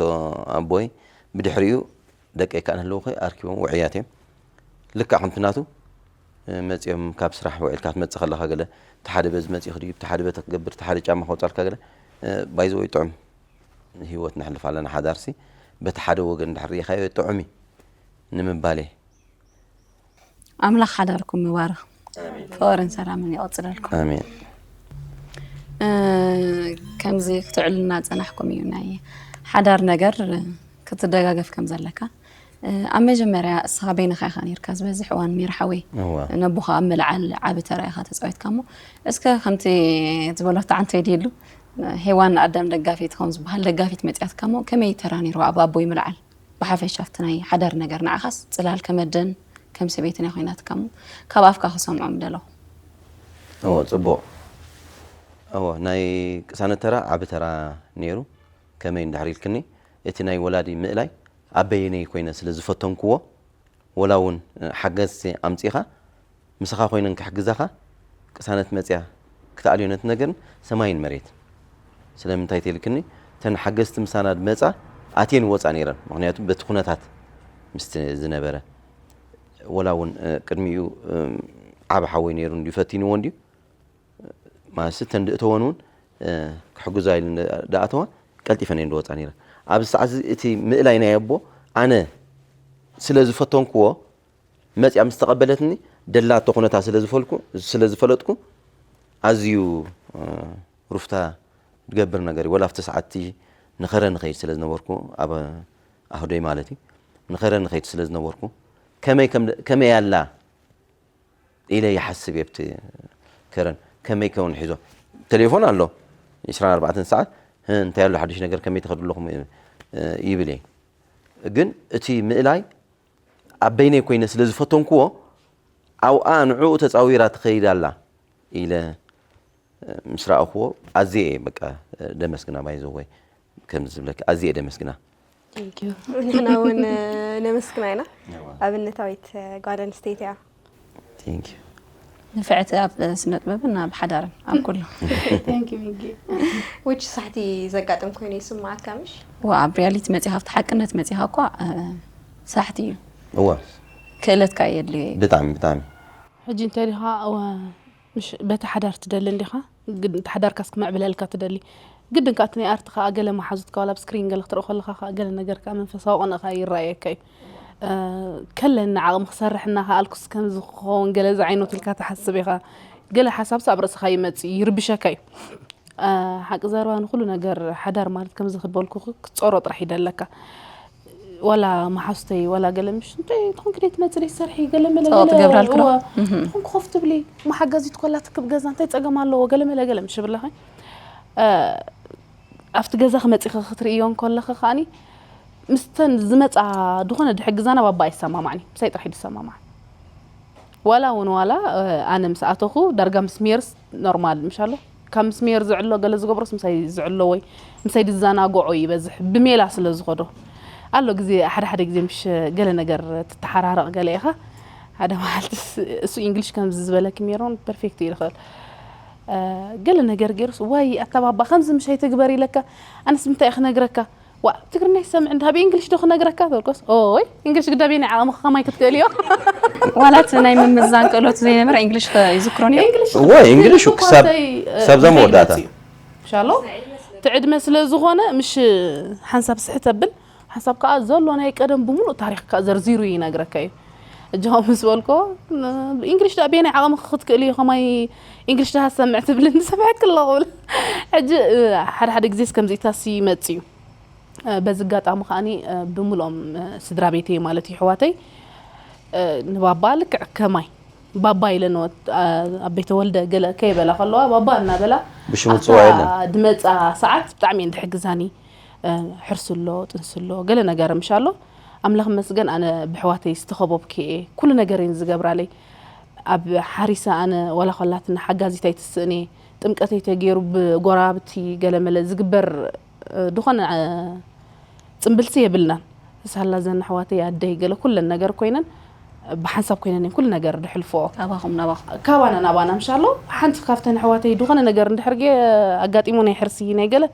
ኣቦይ ብድሕሪኡ ደቀይ ከዓ ንህልው ኣርኪቦም ውዕያት እዮም። ልክዕ ከምቲ ናቱ እ፣ መፂኦም ካብ ስራሕ ውዒልካ ትመፅእ ከለካ ገለ እቲ ሓደ በዚ መፂኡ ክድዩ እቲ ሓደ በቲ ክገብር እቲ ሓደ ጫማ ከውፃልካ ገለ ባይዘወይ ጥዑም ህይወት ነሕልፍ ኣለና። ሓዳርሲ በቲ ሓደ ወገን እንድሕር ርኢኻዮ ጥዑም እዩ ንምባል እየ። ኣምላኽ ሓዳርኩም ይባርኽ፣ ፍቕርን ሰላምን ይቐፅለልኩም። ኣሜን። እ፣ ከምዚ ክትዕልና ዝፀናሕኩም እዩ ናይ ሓዳር ነገር ክትደጋገፍ ከም ዘለካ። እ፣ ኣብ መጀመርያ እስኻ በይንኻ ኢኻ ነይርካ ዝበዝሕ እዋን ሚራ ሓወይ። እዋ። ነቦኻ ኣብ ምልዓል ዓቢ ተራ ኢኻ ተፃዊትካ እሞ፣ እስከ ከምቲ ዝበሎ ተዓንተይ ድዩ ሄዋን ንኣዳም ደጋፊት ከም ዝበሃል ደጋፊት መፅያትካ እሞ ከመይ ተራ ነይርዋ ኣብ ኣቦይ ምልዓል? ብሓፈሻ ኣብቲ ናይ ሓዳር ነገር ንዓኻስ ፅላል ከመደን ከም ሰበይትን እያ ኮይናትካ እሞ ካብ ኣፍካ ክሰምዖ ምደለኹ። እዎ ጽቡቕ። እዎ ናይ ቅሳነት ተራ ዓቢ ተራ ነይሩ። ከመይ እንድሕር ኢልክኒ እቲ ናይ ወላዲ ምእላይ ኣብ በየነይ ኮይነ ስለ ዝፈተንክዎ ወላ እውን ሓገዝቲ ኣምጺኻ ምሳኻ ኮይነን ክሕግዛኻ ቅሳነት መጽያ ክትኣልዮ ነቲ ነገርን ሰማይን መሬትን። ስለምንታይ ተልክኒ እተን ሓገዝቲ ምሳና ድመጻ ኣትየን ወጻ ነይረን ምክንያቱ በቲ ኩነታት ምስቲ ዝነበረ ወላ እውን ቅድሚኡ ዓብ ሓወይ ነይሩ እንዲዩ ፈቲንዎ እንዲዩ ማለት እተን ድእተወን እውን ክሕግዛ ኢሉ ድኣተዋ ቀልጢፈን እየን ድወፃ ነይረ ኣብዚ ሰዓት እዚ እቲ ምእላይ ናይ ኣቦ ኣነ ስለ ዝፈተንክዎ መፅያ ምስ ተቐበለትኒ ደላቶ ኩነታ ስለ ዝፈልኩ ስለ ዝፈለጥኩ ኣዝዩ ሩፍታ ድገብር ነገር እዩ ወላ ኣብቲ ሰዓት እቲ ንኸረ ንኸይድ ስለ ዝነበርኩ ኣብ ኣህዶይ ማለት እዩ ንኸረ ንኸይድ ስለ ዝነበርኩ ከመይ ከም- ከመይ ኣላ ኢለ ይሓስብ እየ ኣብቲ ከረን ከመይ ከውን ሒዞ ቴሌፎን ኣሎ 24 ሰዓት ህ እንታይ ኣሎ ሓድሽ ነገር ከመይ ትኸዱ ኣለኹም ይብል እየ ግን እቲ ምእላይ ኣብ በይነይ ኮይነ ስለ ዝፈተንክዎ ኣብኣ ንዕኡ ተፃዊራ ትኸይድ ኣላ ኢለ ምስ ረኣኽዎ ኣዝየ እየ በቃ ደመስግና ባይዘወይ ከምዚ ዝብለኪ ኣዝየ እየ ደመስግና ንሕና እውን ነመስግና ኢና ኣብነታዊት ጓል ኣንስተይቲ እያ Thank you ንፍዕቲ ኣብ ስነ ጥበብን ኣብ ሓዳርን ኣብ ኩሉ Thank you ሚጊ ውጭ ሳሕቲ ዘጋጥም ኮይኑ ይስማዓካ ምሽ ዋ ኣብ ሪያሊቲ መፂኻ ኣብቲ ሓቅነት መፂኻ እኳ እ፣ ሳሕቲ እዩ እወ ክእለትካ የድልዮ እዩ ብጣዕሚ ብጣዕሚ ሕጂ እንታይ ዲኻ እወ ምሽ በቲ ሓዳር ትደሊ እንዲኻ ግድ እቲ ሓዳርካስ ክምዕብለልካ ትደሊ ግድን ከዓ እቲ ናይ ኣርት ከዓ ገለ መሓዙትካ ዋላ ኣብ ስክሪን ገለ ክትርኢ ከለካ ከዓ ገለ ነገር ከዓ መንፈሳዊ ቅንእ ከዓ ይረኣየካ እዩ እ፣ ከለኒ ዓቕሚ ክሰርሕ እናኸኣልኩስ ከምዚ ክኸውን ገለ ዝዓይነቱ ኢልካ ትሓስብ ኢኻ ገለ ሓሳብስ ኣብ ርእስኻ ይመፅእ ይርብሸካ እዩ እ፣ ሓቂ ዘረባ ንኩሉ ነገር ሓዳር ማለት ከምዚ ክበልኩ ክትፀሮ ጥራሕ ይደለካ ዋላ መሓዙተይ ዋላ ገለ ምሽ እንታይ ትኾንኪ ደይ ትመፅእ ደይ ትሰርሒ ገለ መለ ፀቕጢ ገለ ገብራልኪ ዶ? እወ ትኾንኪ ኮፍ ትብሊ መሓጋዚት ኮላ ትክብ ገዛ እንታይ ፀገም ኣለዎ ገለ መለ ገለ ምሽ ይብለኸ እ፣ ኣብቲ ገዛ ክመፂኺ ክትርእዮ እንከለኺ ከዓኒ ምስተን ዝመፃ ዝኾነ ድሕግዛና ባባ ኣይሰማማዕኒ ምሳይ ጥራሕ እዩ ዝሰማማዕ ዋላ እውን ዋላ እ፣ ኣነ ምስ ኣተኹ ዳርጋ ምስ ሜርስ ኖርማል ምሽ ኣሎ ካብ ምስ ሜር ዝዕሎ ገለ ዝገብሮስ ምሳይ ዝዕሎ ወይ ምሳይ ዝዘናግዖ ይበዝሕ ብሜላ ስለ ዝኸዶ ኣሎ ግዜ ሓደ ሓደ ግዜ ምሽ ገለ ነገር ትተሓራረቕ ገለ ኢኻ ሓደ መዓልትስ እሱ ኢንግሊሽ ከምዚ ዝበለኪ ሜሮን ፐርፌክት እዩ ዝኽእል እ፣ ገለ ነገር ገይሩስ ዋይ ኣታ ባባ ከምዚ ምሽ ኣይትግበር ኢለካ ኣነስ ምንታይ እየ ክነግረካ ዋ ትግርኛ ይሰምዕ እንዳ ብእንግሊሽ ዶ ክነግረካ ተልኮስ ኦይ እንግሊሽ ግዳ ቤናይ ዓቕምኺ ከማይ ክትክእልዮ ዋላ እቲ ናይ ምምዛን ክእለቱ ዘይነበረ እንግሊሽ ከ- ይዝክሮ ነይሩ እንግሊሽ እወ፣ እንግሊሽ ትርጉም ክሳብ- እኳ እንተይ- ክሳብ ዘም እንተይ መወዳእታ። መፅኡ። ሻሎ እቲ ዕድመ ስለ ዝኾነ ምሽ ሓንሳብ ስሕት ኣብል ሓንሳብ ከዓ ዘሎ ናይ ቀደም ብምሉእ ታሪክ ከዓ ዘርዚሩ ይነግረካ እዩ ሕጂ ከምኡ ምስ በልኮ፣ እንግሊሽ ደኣ በየናይ ዓቐምኺ ክትክእሊ እዩ፣ ከማይ እንግሊሽ ደኣ ሰምዕ ትብልኒ፣ ሰምዐኪ ኣለኹ ብል። ሕጂ ሓደ ሓደ ግዜስ ከምዚእታሲ ይመጽእ እዩ። በዚ ኣጋጣሚ ከዓኒ ብምልኦም ስድራ ቤተይ ማለት እዩ፣ ኣሕዋተይ፣ ንባባ ልክዕ ከማይ ባባ ኢለንዎ፣ ኣቤ ተወልደ ገለ ከይበላ ከለዋ፣ ባባ እናበላ ብሽሙ ኣፍታ ዝፅዋዕ የለን። ድመፃ ሰዓት ብጣዕሚ እየን ድሕግዛኒ። ሕርሲ ኣሎ፣ ጥንሲ ኣሎ፣ ገለ ነገር ምሽ ኣሎ። ኣምላኽ ይመስገን፣ ኣነ ብሕዋተይ ዝተኸበብኩ እየ። ኩሉ ነገር እየን ዝገብራለይ። ኣብ ሓሪሰ ኣነ ዋላ ኮላትና ሓጋዚት ኣይትስእን እየ። ጥምቀተይ ተገይሩ ብጎራብቲ ገለመለ ዝግበር፣ እ፣ ዝኾነ፣ እ፣ ጽምብልሲ የብልናን። ሳላ ዘን ኣሕዋተይ ኣደይ ገለ ኩለን ነገር ኮይነን ብሓንሳብ ኮይነን እየን ኩሉ ነገር ድሕልፎ። ካባኹም ናባኹም። ካባና ናባና ምሻሎ ሓንቲ ካብተን ኣሕዋተይ ዝኾነ ነገር እንድሕር ገ-፣ ኣጋጢሙ ናይ ሕርሲ ናይ ገለ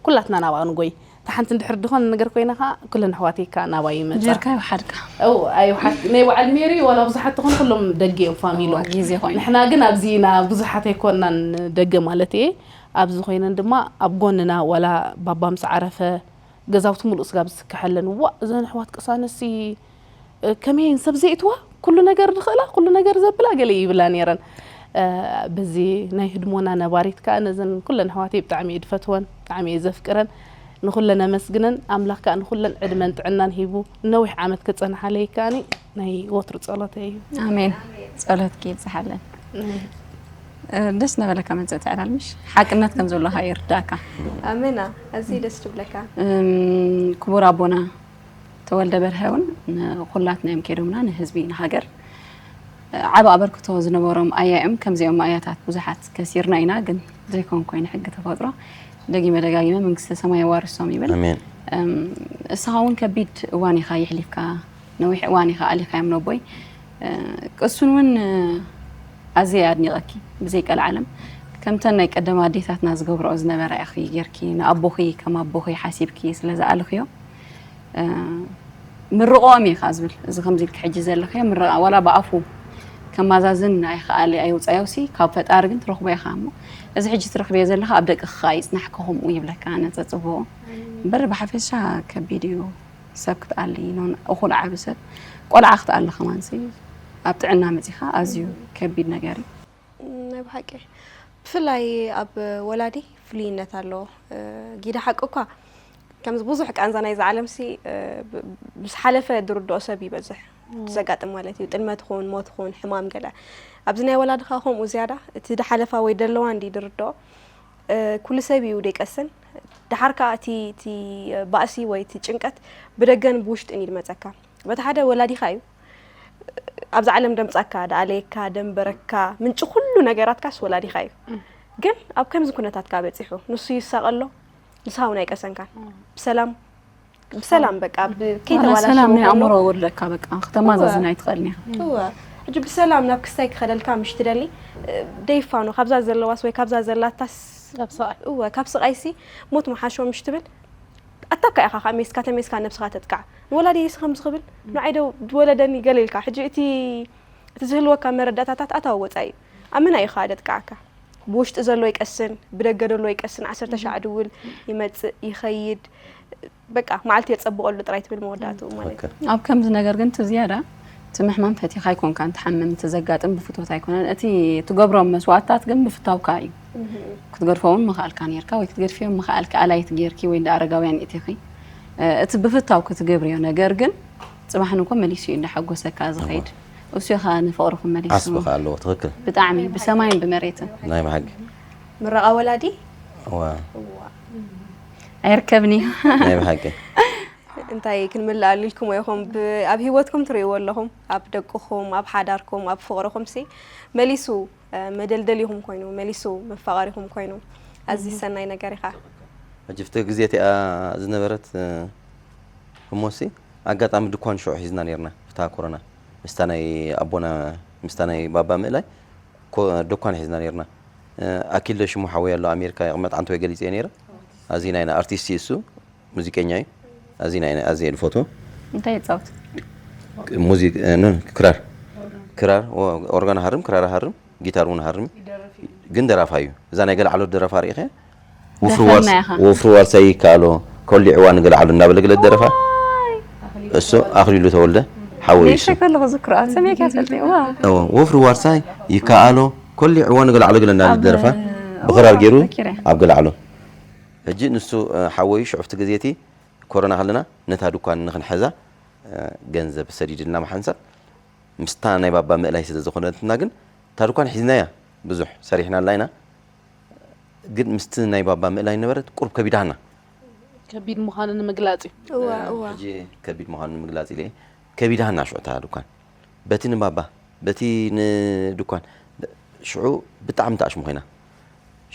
ኩላትና ናባኣ ንጎይ። እታ ሓንቲ እንድሕር ዝኾነ ነገር ኮይና ኸዓ ኩለን ኣሕዋተይ ከኣ ናባይ ይመጻ። ጀርካ ይውሓድካ። እው፣ ኣይውሓድ-፣ ናይ በዓል ሜሪ ዋላ ብዙሓት ትኾኑ ኩሎም ደገ እዮም ፋሚሎ። እዋ፣ ግዜ ኮይኑ። ንሕና ግን ኣብዚ ኢና ብዙሓት ኣይኮናን ደገ ማለት እየ። ኣብዚ ኮይነን ድማ ኣብ ጎንና ዋላ ባባ ምስ ዓረፈ ገዛውቲ ሙሉእ ስጋብ ዝስከሐለን፣ "ዋእ፣ እዘን ኣሕዋት ቅሳነሲ፣ እ፣ ከመይ እየን ሰብ ዘይእትዋ? ኩሉ ነገር ዝኽእላ፣ ኩሉ ነገር ዘብላ" ገለ ይብላ ነይረን። እ፣ በዚ ናይ ህድሞና ነባሪት ከኣ ነዘን ኩለን ኣሕዋተይ ብጣዕሚ እየ ዝፈትወን፣ ብጣዕሚ እየ ዘፍቅረን። ንኹለን ኣመስግነን። ኣምላኽ ከኣ ንኹለን ዕድመን ጥዕናን ሂቡ ነዊሕ ዓመት ከጸንሓለይ ከኣኒ ናይ ወትሩ ጸሎተይ እዩ። ኣሜን። ጸሎትኪ ይብዝሓለን። ኣሜን። እ፣ ደስ እናበለካ መጸት ዕላል ምሽ ሓቅነት ከም ዘለኻ ይርዳእካ። ኣሜና። ኣዝዩ ደስ ትብለካ። እም፣ ክቡር ኣቦና ተወልደ በርሀ እውን ንኹላትና እዮም ከይዶምና፣ ንህዝቢ፣ ንሃገር ዓቢ ኣበርክቶ ዝነበሮም ኣያ እዮም። ከምዚኦም ኣያታት ብዙሓት ከሲርና ኢና፣ ግን ዘይኮን ኮይኑ ሕጊ ተፈጥሮ። ደጊመ ደጋጊመ መንግስተ ሰማይ የዋርሶም ይብል። ኣሜን። እም፣ እስኻ እውን ከቢድ እዋን ኢኻ የሕሊፍካ፣ ነዊሕ እዋን ኢኻ ኣሊኻዮም ነቦይ። እ፣ ቅሱን እውን፣ እ፣ ኣዝየ ኣድኒቐኪ ብዘይ ቀልዓለም። ከምተን ናይ ቀደም ኣዴታትና ዝገብርኦ ዝነበራ ኢኺ ጌርኪ፣ ንኣቦኺ ከም ኣቦኺ ሓሲብኪ ስለ ዝኣልኽዮ፣ እ፣ ምርቕኦም ኢኻ ዝብል። እዚ ከምዚ ኢልኪ ሕጂ ዘለኽዮ ምርቓ፣ ዋላ ብኣፉ ከማዛዝን ኣይኸኣለ ኣይውጻዮሲ፣ ካብ ፈጣሪ ግን ትረኽቦ ኢኻ እሞ፣ እዚ ሕጂ ትረኽብዮ ዘለኻ ኣብ ደቅኺ ከኣ ይጽናሕኪ፣ ከምኡ ይብለካ ኣነ ጸጽብኦ። እምበር ብሓፈሻ ከቢድ እዩ። ሰብ ክትኣሊ፣ ኖን-፣ እኹል ዓቢ ሰብ፣ ቆልዓ ክትኣሊ ከማንሲ ኣብ ጥዕና መጺኻ ኣዝዩ ከቢድ ነገር እዩ። ናይ ብሓቂ። ብፍላይ ኣብ ወላዲ ፍሉይነት ኣለዎ። እ፣ ጊዳ ሓቂ እኳ ከምዚ ብዙሕ ቃንዛ ናይዛ ዓለምሲ፣ እ፣ ብ-፣ ምስ ሓለፈ ዝርድኦ ሰብ ይበዝሕ። ዘጋጥም ማለት እዩ። ጥልመት ኹን፣ ሞት ኹን፣ ሕማም ገለ። ኣብዚ ናይ ወላዲ ኸኣ ከምኡ ዝያዳ፣ እቲ ድሓለፋ ወይ ደለዋ እንዲ ድርድኦ፣ እ፣ ኩሉ ሰብ እዩ ደይቀስን። ደሓር ከኣ እቲ፣ እቲ ባእሲ ወይ እቲ ጭንቀት ብደገን ብውሽጥን እዩ ዝመጸካ። በቲ ሓደ ወላዲኻ እዩ። ኣብዚ ዓለም ደምጻካ፣ ደኣለየካ፣ ደንበረካ፣ ምንጪ ኩሉ ነገራትካስ ወላዲኻ እዩ። እም። ግን ኣብ ከምዚ ኩነታትካ በጺሑ፣ ንሱ ይሳቐ ኣሎ፣ ንስኻ እውን ኣይቀሰንካን። እም። ብሰላም፣ ብሰላም በቃ፣ ብ-፣ ዋላ ከይተባላሸወ ሰላም ናይ ከሎ ኣእምሮ ወድለካ በቃ፣ ክተማዛዝን እወ። ኣይትኽእልን ኢኻ። እወ። ሕጂ ብሰላም ናብ ክስታይ ክኸደልካ ምሽ ትደሊ፣ እ፣ ደይፋኖ፣ ካብዛ ዘለዋስ ወይ ካብዛ ዘላታስ፣ ካብ ስቓይ። እወ፣ ካብ ስቓይሲ ሞት ምሓሾ ምሽ ትብል፣ ኣታካ ኢኻ ከኣ ሜስካ ተሜስካ ነብስኻ ተጥቃዕ። ንወላዲየይሲ ከምዚ ክብል፣ ንዓይ ዶ ዝወለደኒ ገለ ኢልካ። ሕጂ እቲ፣ እቲ ዝህልወካ መረዳእታታት ኣታዊ ወጻኢ እዩ። ኣብ ምንታይ እዩ ከኣ ደጥቅዓካ? ብውሽጢ ዘሎ ይቀስን፣ ብደገ ዘሎ ይቀስን፣ ዓሰርተ ሻዕ ድውል፣ ይመጽእ፣ ይኸይድ። በቃ፣ መዓልቲ የጸብቐሉ ጥራይ ትብል መወዳእትኡ ማለት እዩ። ትኽክል። ኣብ ከምዚ ነገር ግን እቲ ዝያዳ እቲ ምሕማም ፈቲኻ ኣይኮንካን ትሓምም፣ እቲ ዘጋጥም ብፍትወት ኣይኮነን። እቲ ትገብሮም መስዋእትታት ግን ብፍታውካ እዩ። እህ። ክትገድፎ እውን ምኽኣልካ ነይርካ፣ ወይ ክትገድፍዮ ምኽኣልኪ፣ ኣላይት ጌርኪ፣ ወይ እንዳ ኣረጋውያን እቲኺ። እ፣ እቲ ብፍታው ክትገብርዮ ነገር ግን ጽባሕ ንግሆ መሊሱ እዩ እንዳሓጎሰካ ዝኸይድ። እሱ እዩ ኸኣ ንፍቕርኹም መሊሱ። ዓስቢ ኸኣ ኣለዎ፣ ትኽክል። ብጣዕሚ፣ ብሰማይን ብመሬትን። ናይ ብሓቂ። ምረቓ ወላዲ? እዋ። እዋ። ኣይርከብን እዩ። ናይ ብሓቂ። እንታይ ክንምልኣሉ ኢልኩሞ ኢኹም? ብ-፣ ኣብ ህይወትኩም ትርእይዎ ኣለኹም፣ ኣብ ደቅኹም፣ ኣብ ፍቕርኹም ሲ መሊሱ፣ እ፣ መደልደሊኹም ኮይኑ፣ መሊሱ መፋቐሪኹም ኮይኑ፣ ኣዝዩ እህ። ሰናይ ነገር ኢኻ። ሕጂ፣ ኣብቲ ግዜ እቲኣ ዝነበረት፣ እ፣ እሞሲ፣ ኣጋጣሚ ድኳን ሽዑ ሒዝና ነይርና፣ ብታ ኮሮና። ምስታ ናይ ኣቦና፣ ምስታ ናይ ባባ ምእላይ፣ ኮ-፣ ድኳን ሒዝና ነይርና። እ፣ ኣኪለ ሽሙ ሓወይ ኣሎ፣ ኣሜሪካ ይቕመጥ፣ ዓንተወይ ገሊጸ ነይረ። ኣዚና ኢና፣ ኣርቲስት እዩ እሱ፣ ሙዚቀኛ እዩ። ኣዚና ኢና፣ ኣዝየ ዝፈትዎ። እንታይ ይጻወት? ሙዚቅ-፣ እ፣ ኖ፣ ክራር። ክራር፣ ኦ-፣ ኦርጋን ሃርም፣ ክራር ሃርም፣ ጊታር እውን ሃርም። ግን ደራፋይ እዩ። እዛ ናይ ገልዓሎ ደረፋ ርኢኸ? ወፍሪ ዋልስ-፣ ደፈና ኢኻ። ወፍሪ ዋልሳ ይከኣሎ፣ ከሊዕዋ ንገልዓሉ እናበለ ገለ ደረፋ። ዋይ! እሱ ኣኽሊሉ ተወልደ። ሓወይሱ ንእሽተይ ከለኹ ዝክሮ ኣብ ሰሜካ ፈልጠ ዋ እዎ ወፍሪ ዋርሳይ ይከኣሎ ኮሊዕዎ ንገላዕሎ ገለ እንዳለ ደረፋ ብኽራር ገይሩ ኣብ ገላዕሎ ሕጂ ንሱ ሓወዩ ሽዑፍቲ ግዜቲ ኮሮና ከለና ነታ ድኳን ንክንሕዛ ገንዘብ ሰዲድልና ምሓንሳብ ምስታ ናይ ባባ ምእላይ ስለ ዝኾነትና ግን እታ ድኳን ሒዝናያ ብዙሕ ሰሪሕናላ ኢና ግን ምስቲ ናይ ባባ ምእላይ ነበረት ቁርብ ከቢዳና ከቢድ ምዃኑ ንምግላጽ እዩ እዋ እዋ ሕጂ ከቢድ ምዃኑ ንምግላጽ ኢለ ከቢዳና ሽዑ እታ ድኳን በቲ ንባባ በቲ ንድኳን ሽዑ ብጣዕሚ ተኣሽሙ ኮይና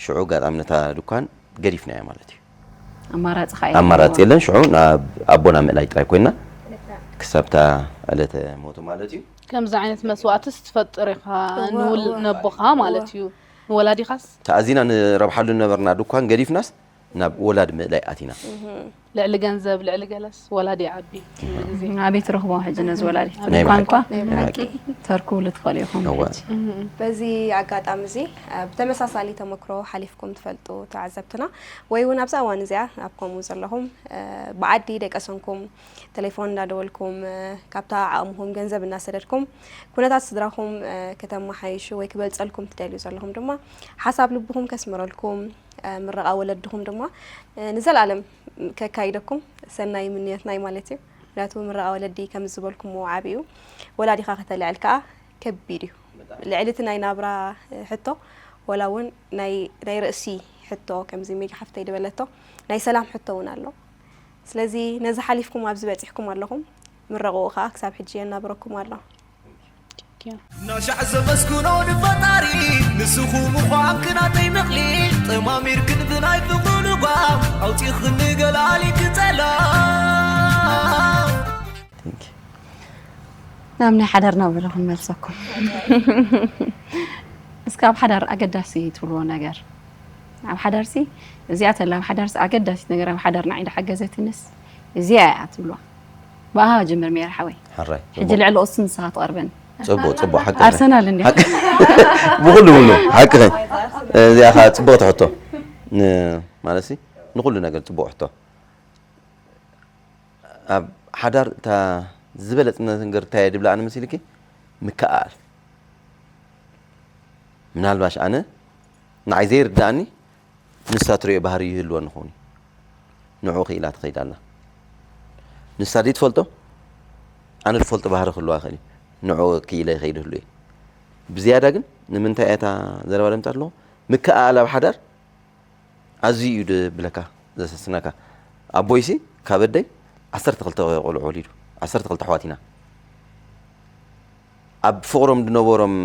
ሽዑ ኣጋጣሚ ነታ ድኳን ገዲፍናያ ማለት እዩ ኣማራፂ ከዓ ኣማራፂ የለን ሽዑ ናብ ኣቦና ምእላይ ጥራይ ኮይና ክሳብታ ዕለተ ሞቱ ማለት እዩ ከምዚ ዓይነት መስዋእትስ ትፈጥር ኢኻ ንውል ነቦኻ ማለት እዩ ንወላዲኻስ ተኣዚና ንረብሓሉ ነበርና ድኳን ገዲፍናስ ናብ ወላድ ምእላይ ኣቲና ልዕሊ ገንዘብ ልዕሊ ገለስ ወላዲ ዓቢ ኣበይ ትረኽቦ ሕጂ ነዚ ወላዲት ናይ ኳንኳ ብሓቂ። ተርክብሉ ትኽእሉ ኢኹም እወ። ሕጂ በዚ ኣጋጣሚ እዚ ብተመሳሳሊ ተመክሮ ሓሊፍኩም ትፈልጡ ተዓዘብትና ወይ እውን ኣብዛ እዋን እዚኣ ኣብ ከምኡ ዘለኹም ብዓዲ ደቀሰንኩም ቴሌፎን እንዳደወልኩም ካብታ ዓቕምኹም ገንዘብ እናሰደድኩም ኩነታት ስድራኹም ከተመሓይሹ ወይ ክበልፀልኩም ትደልዩ ዘለኹም ድማ ሓሳብ ልብኹም ከስምረልኩም ምረቓ ወለድኹም ድማ ንዘለኣለም ከካይደኩም ሰናይ ምንዮትና እዩ ማለት እዩ ምክንያቱ ምረቓ ወለዲ ከም ዝበልኩምዎ ዓብዩ ወላዲኻ ከተልዕል ከዓ ከቢድ እዩ ልዕሊ እቲ ናይ ናብራ ሕቶ ወላ እውን ናይ ርእሲ ሕቶ ከምዚ ሜጋ ሓፍተይ ዝበለቶ ናይ ሰላም ሕቶ እውን ኣሎ ስለዚ ነዚ ሓሊፍኩም ኣብዚ በፂሕኩም ኣለኹም ምረቕኡ ከዓ ክሳብ ሕጂ የናብረኩም ኣሎ ናሻዕ ዘመስግኖ ንፈጣሪ ንስኹ ምዃንክ ናተይ መቕሊ ጠማሚርክን ብናይ ፍቕሩ ልጓም ኣውፂኽኒ ገላሊ ክፀላ ናብ ናይ ሓዳር ናበረ ክንመልሰኩም እስከ ኣብ ሓዳር ኣገዳሲ ትብልዎ ነገር ኣብ ሓዳርሲ እዚኣ ተላ ኣብ ሓዳርሲ ኣገዳሲት ነገር ኣብ ሓዳር ንዓይ ዝሓገዘትንስ እዚኣ እያ ትብልዋ ብኣሃ ጅምር ሜር ሓወይ ሕራይ ሕጂ ልዕሊ ኦስን ንስኻ ትቐርበን ፅቡቅ ፅቡቅ ሓቂ ኣርሰናል እንዲ ብኩሉ ብሉ ሓቂ እዚኣ ከዓ ፅቡቅ ትሕቶ ማለት ንኩሉ ነገር ፅቡቅ ሕቶ ኣብ ሓዳር እታ ዝበለፅ ነገር እንታይ እየ ድብላ ኣነ መሲልኪ ምከኣል ምናልባሽ ኣነ ንዓይ ዘይርዳእኒ ንሳ ትሪኦ ባህሪ ይህልወኒ ክኸውን ንዕኡ ክኢላ ትኸይድ ኣላ ንሳ ዘይትፈልጦ ኣነ ዝፈልጦ ባህሪ ክህልዋ ይኽእል እዩ ንዕኡ ክኢለ ይኸይድ ህሉ እየ ብዝያዳ ግን ንምንታይ እያ እታ ዘረባ ደምፃ ኣለኹ ምከኣል ኣብ ሓዳር ኣዝዩ እዩ ድብለካ ዘሰስነካ ኣቦይሲ ካብ ኣደይ ዓሰርተ ክልተ ቆልዑ ወሊዱ ዓሰርተ ክልተ ኣሕዋት ኢና ኣብ ፍቕሮም ዝነበሮም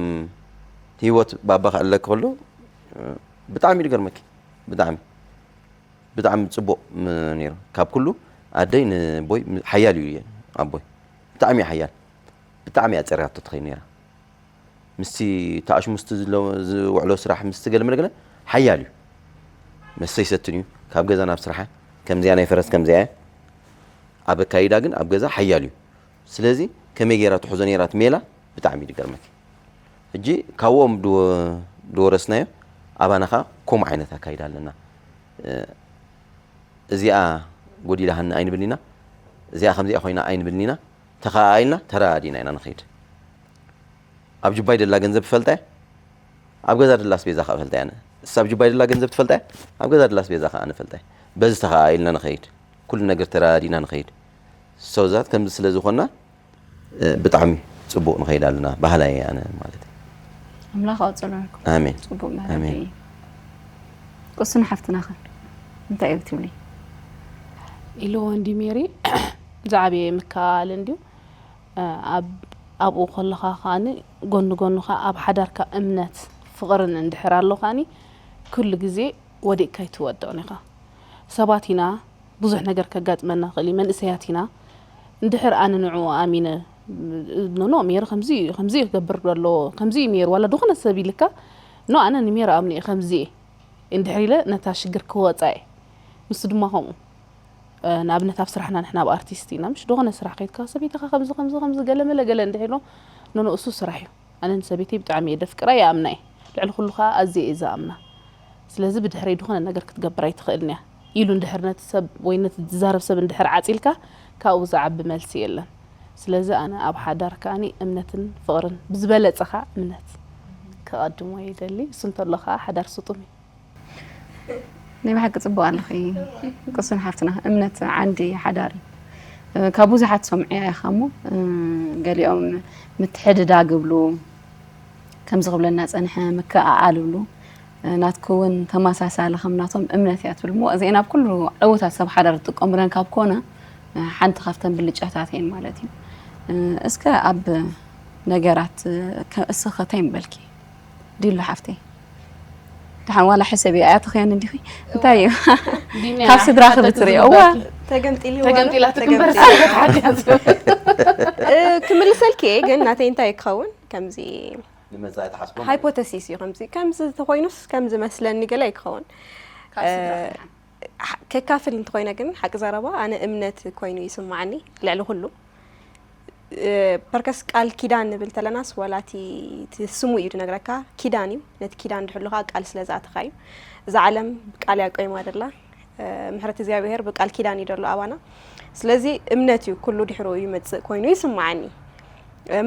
ህይወት ባባ ክዕለክ ከሎ ብጣዕሚ እዩ ዝገርመኪ ብጣዕሚ ብጣዕሚ ፅቡቕ ነይሩ ካብ ኩሉ ኣደይ ንቦይ ሓያል እዩ ኣቦይ ብጣዕሚ እዩ ሓያል ብጣዕሚ እያ ፀሪራቶ ትኸይድ ነይራ ምስቲ ተኣሽሙ ምስቲ ዝውዕሎ ስራሕ ምስቲ ገለ መለ ገለ ሓያል እዩ መስተ ይሰትን እዩ ካብ ገዛ ናብ ስራሓ ከምዚኣ ናይ ፈረስ ከምዚኣ እያ ኣብ ኣካይዳ ግን ኣብ ገዛ ሓያል እዩ ስለዚ ከመይ ገይራ ትሕዞ ነይራ እቲ ሜላ ብጣዕሚ እዩ ዝገርመኪ ሕጂ ካብኦም ዝወረስናዮ ኣባና ከዓ ከምኡ ዓይነት ኣካይዳ ኣለና እዚኣ ጎዲላሃኒ ኣይንብልን ኢና እዚኣ ከምዚኣ ኮይና ኣይንብልን ኢና ተኸኣኢልና ተረዳዲእና ኢና ንኸይድ ኣብ ጁባይ ደላ ገንዘብ ትፈልጣ ኣብ ገዛ ደላ ኣስቤዛ ከዓ ፈልጣ እያ እሳ ኣብ ጁባይ ደላ ገንዘብ ትፈልጣ ኣብ ገዛ ደላ ኣስቤዛ ከዓ ንፈልጣ በዚ ተኸኣኢልና ንኸይድ ኩሉ ነገር ተረዳዲእና ንኸይድ ሰውዛት ከምዚ ስለ ዝኾንና ብጣዕሚ ፅቡቕ ንኸይድ ኣለና ባህላይ ኣነ ማለት እዩ ኣምላኽ ኣውፅለኩም ኣሜን ፅቡቅ ኣሜን። መረዲ ቁስን ሓፍትና ኸ እንታይ እዩ ትብሊ ኢሉ ወንዲ ሜሪ ዝዓበየ ምክኣል እንድዩ ኣብኡ ከለኻ ከዓኒ ጎኒ ጎንኻ ኣብ ሓዳርካ እምነት ፍቕርን እንድሕር ኣሎ ከዓኒ ኩሉ ግዜ ወዲቕካ ኣይትወድቕን ኢኻ ሰባት ኢና ብዙሕ ነገር ከጋጥመና ክእል እዩ መንእሰያት ኢና እንድሕር ኣነ ንዕኡ ኣሚነ ኖኖ ሜሪ ከምዚ እዩ ከምዚ እዩ ክገብር ኣለዎ ከምዚ እዩ ሜሪ ዋላ ዝኾነ ሰብ ኢልካ ኖ ኣነ ንሜሪ ኣምነ እየ ከምዚ እየ እንድሕር ኢለ ነታ ሽግር ክወፃ እየ ንሱ ድማ ከምኡ ንኣብነት ኣብ ስራሕና ንሕና ኣብ ኣርቲስት ኢና ምሽ ዝኾነ ስራሕ ከይድካ ሰበይትኻ ከምዚ ከምዚ ከምዚ ገለ መለ ገለ እንድሕር ኢሎ ኖኖ እሱ ስራሕ እዩ ኣነ ንሰበይተይ ብጣዕሚ እየ ደፍቅራ ይኣምና እየ ልዕሊ ኩሉ ከዓ ኣዝየ እየ ዝኣምና ስለዚ ብድሕረይ ዝኾነ ነገር ክትገብር ኣይትኽእልን እያ ኢሉ እንድሕር ነቲ ሰብ ወይ ነቲ ዝዛረብ ሰብ እንድሕር ዓፂልካ ካብኡ ዝዓቢ መልሲ የለን ስለዚ ኣነ ኣብ ሓዳር ከኣኒ እምነትን ፍቕርን ብዝበለጸ ኸኣ እምነት ከቐድሞ ይደሊ። እሱ እንተሎ ኸኣ ሓዳር ስጡም እዩ። ናይ ብሓቂ ጽቡቕ ኣለኺ ቅሱን ሓፍትና። እምነት ዓንዲ ሓዳር እዩ። ካብ ብዙሓት ሰምዕያ ኢኻ እሞ ገሊኦም ምትሕድዳግ ይብሉ፣ ከምዚ ክብለና ጸንሐ ምክእኣል ይብሉ። ናትኪ እውን ተመሳሳሊ ከም ናቶም እምነት እያ ትብል እሞ እዚአን ኣብ ኩሉ ዕዉታት ሰብ ሓዳር ዝጥቀሙለን ካብ ኮነ ሓንቲ ካብተን ብልጫታት እየን ማለት እዩ። እስከ ኣብ ነገራት እስኸ እንታይ ምበልኪ? ዲሉ ሓፍተይ ደሓን ዋላ ሕሰብ እያ ትኽየን እንዲኺ እንታይ እዩ ካብ ስድራ ክብትሪ እዋ ተገምጢሊ ተገምጢላ ትግንበር ክምልሰልኪ እየ ግን ናተይ እንታይ ክኸውን ከምዚ ንመጻኢ ትሓስቦ ማለት ሃይፖተሲስ እዩ ከምዚ ከምዚ ተኮይኑስ ከምዚ መስለኒ ገለ ኣይክኸውን ካብ ስድራ ከካፍል እንተኮይነ ግን ሓቂ ዘረባ ኣነ እምነት ኮይኑ ይስማዓኒ ልዕሊ ኩሉ ፐርከስ ቃል ኪዳን ንብል ተለናስ ዋላ እቲ እቲ ስሙ እዩ ዝነግረካ ኪዳን እዩ ነቲ ኪዳን ድሕሉ ከዓ ቃል ስለ ዝኣተካ እዩ እዛ ዓለም ብቃል እያ ቆይማ ደላ ምሕረት እግዚኣብሔር ብቃል ኪዳን እዩ ደሎ ኣባና ስለዚ እምነት እዩ ኩሉ ድሕሩ ይመፅእ ኮይኑ ይስማዓኒ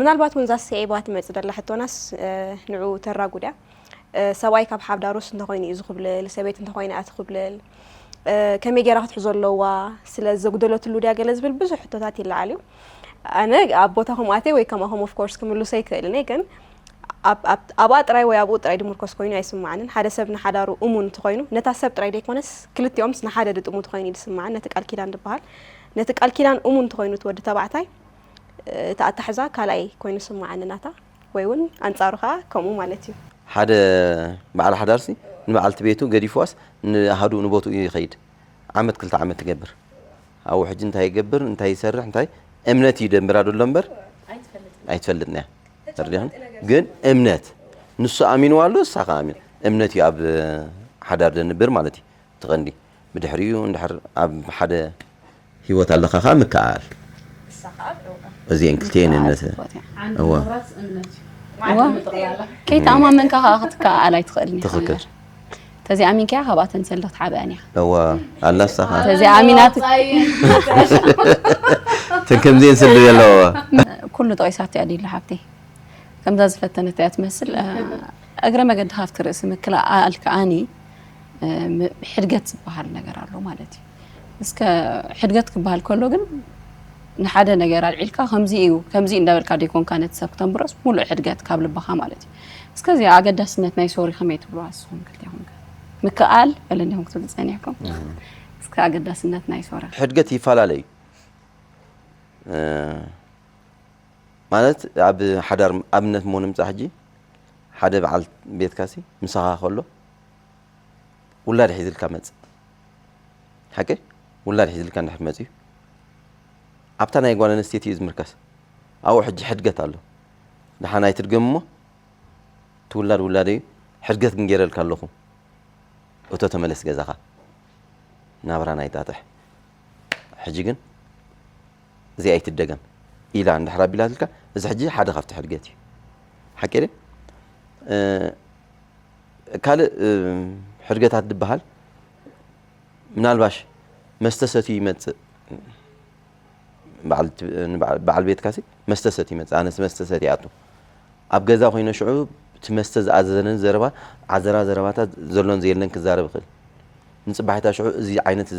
ምናልባት እውን እዛ ስዒባ ትመፅእ ደላ ሕቶናስ ንዑ ተራጉድ እያ ሰብኣይ ካብ ሓዳሩስ እንተኮይኑ እዩ ዝኽብልል ሰበይቲ እንተኮይና እያ ትኽብልል ከመይ ገይራ ክትሕዞ ኣለዋ ስለ ዘጉደለትሉ ድያ ገለ ዝብል ብዙሕ ሕቶታት ይለዓል እዩ ኣነ ኣብ ቦታኹም ኣትየ ወይ ከማኹም of course ክምልሶ ኣይክእልን እየ ግን ኣብኣ ጥራይ ወይ ኣብኡ ጥራይ ድምርኮስ ኮይኑ ኣይስማዓንን ሓደ ሰብ ንሓዳሩ እሙን እንተኮይኑ ነታ ሰብ ጥራይ ደይኮነስ ክልቲኦምስ ንሓደ ድጥሙ ተኮይኑ እዩ ዝስማዓን ነቲ ቃል ኪዳን ዝበሃል ነቲ ቃል ኪዳን እሙን እንተኮይኑ እቲ ወዲ ተባዕታይ እቲ ኣታሕዛ ካልኣይ ኮይኑ ይስማዓኒ ናታ ወይ እውን ኣንጻሩ ከዓ ከምኡ ማለት እዩ። ሓደ በዓል ሓዳርሲ ንበዓልቲ ቤቱ ገዲፍዋስ ንኣሃዱኡ ንቦትኡ ይኸይድ። ዓመት ክልተ ዓመት ትገብር። ኣብኡ ሕጂ እንታይ ይገብር፣ እንታይ ይሰርሕ፣ እንታይ እምነት እዩ ደንብራ ደሎ እምበር ኣይትፈልጥን እያ። ተረዲእኽን? ግን እምነት ንሱ ኣሚንዋ ኣሎ፣ እሳ ከዓ ኣሚን እምነት እዩ ኣብ ሓዳር ደንብር ማለት እዩ። እቲ ቀንዲ ብድሕሪኡ እንድሕር ኣብ ሓደ ሂወት ኣለካ ከዓ ምክኣል እዚአን ክልቲአን እምነት እዋ ከይተኣማመንካ ከዓ ክትከኣል ኣይትኽእልን ኢኻ ትኽክል ተዚኣሚንካያ ካብኣተን ሰልዲ ክትሓብአን ኢኻ እዋ ኣላ እሳ ከዓ ተዚኣሚናት ተን ከምዚአን ሰልዲ ዘለዋ ኩሉ ጠቂሳቶ እያ ዲሉ ሓብተይ ከምዛ ዝፈተነት እያ ትመስል እግረ መገዲ ካብቲ ርእሲ ምክልኣል ከኣኒ ሕድገት ዝበሃል ነገር ኣሎ ማለት እዩ እስከ ሕድገት ክበሃል ከሎ ግን ንሓደ ነገር ኣልዒልካ ከምዚ እዩ ከምዚ እንዳበልካ ደይኮንካ ነቲ ሰብ ክተንብሮስ ሙሉእ ሕድገት ካብ ልባኻ ማለት እዩ እስከ እዚኣ ኣገዳስነት ናይ ሶሪ ከመይ ትብልዋ ንስኹም ክልቴኹም ከ ምክኣል በለ እንዲኹም ክትብሉ ጸኒሕኩም እስከ ኣገዳስነት ናይ ሶሪ ሕድገት ይፈላለ እዩ ማለት ኣብ ሓዳር ኣብነት እሞ ንምፃእ ሕጂ ሓደ በዓል ቤትካሲ ምሳኻ ከሎ ውላድ ሒዝልካ መፅእ ሓቂ ውላድ ሒዝልካ እንድሕር መፅዩ ኣብታ ናይ ጓል ኣንስተይቲ እዩ ዝምርከስ ኣብኡ ሕጂ ሕድገት ኣሎ ደሓን ኣይትድገም እሞ ትውላድ ውላደይ ሕድገት ግን ገይረልካ ኣለኹ እቶ ተመለስ ገዛኻ ናብራ ናይ ጣጥሕ ሕጂ ግን እዚኣ ኣይትደገም ኢላ እንድሕር ኣቢላትልካ እዚ ሕጂ ሓደ ካብቲ ሕድገት እዩ ሓቂ ካልእ ሕድገታት ዝበሃል ምናልባሽ መስተ ሰትዩ ይመፅእ በዓል ቤትካሲ መስተ ሰትዩ ይመፅእ ኣነስ መስተ ሰትዩ ይኣቱ ኣብ ገዛ ኮይነ ሽዑ እቲ መስተ ዝኣዘዘንን ዘረባ ዓዘራ ዘረባታት ዘሎን ዘየለን ክዛረብ ይኽእል ንፅባሒታ ሽዑ እዚ ዓይነት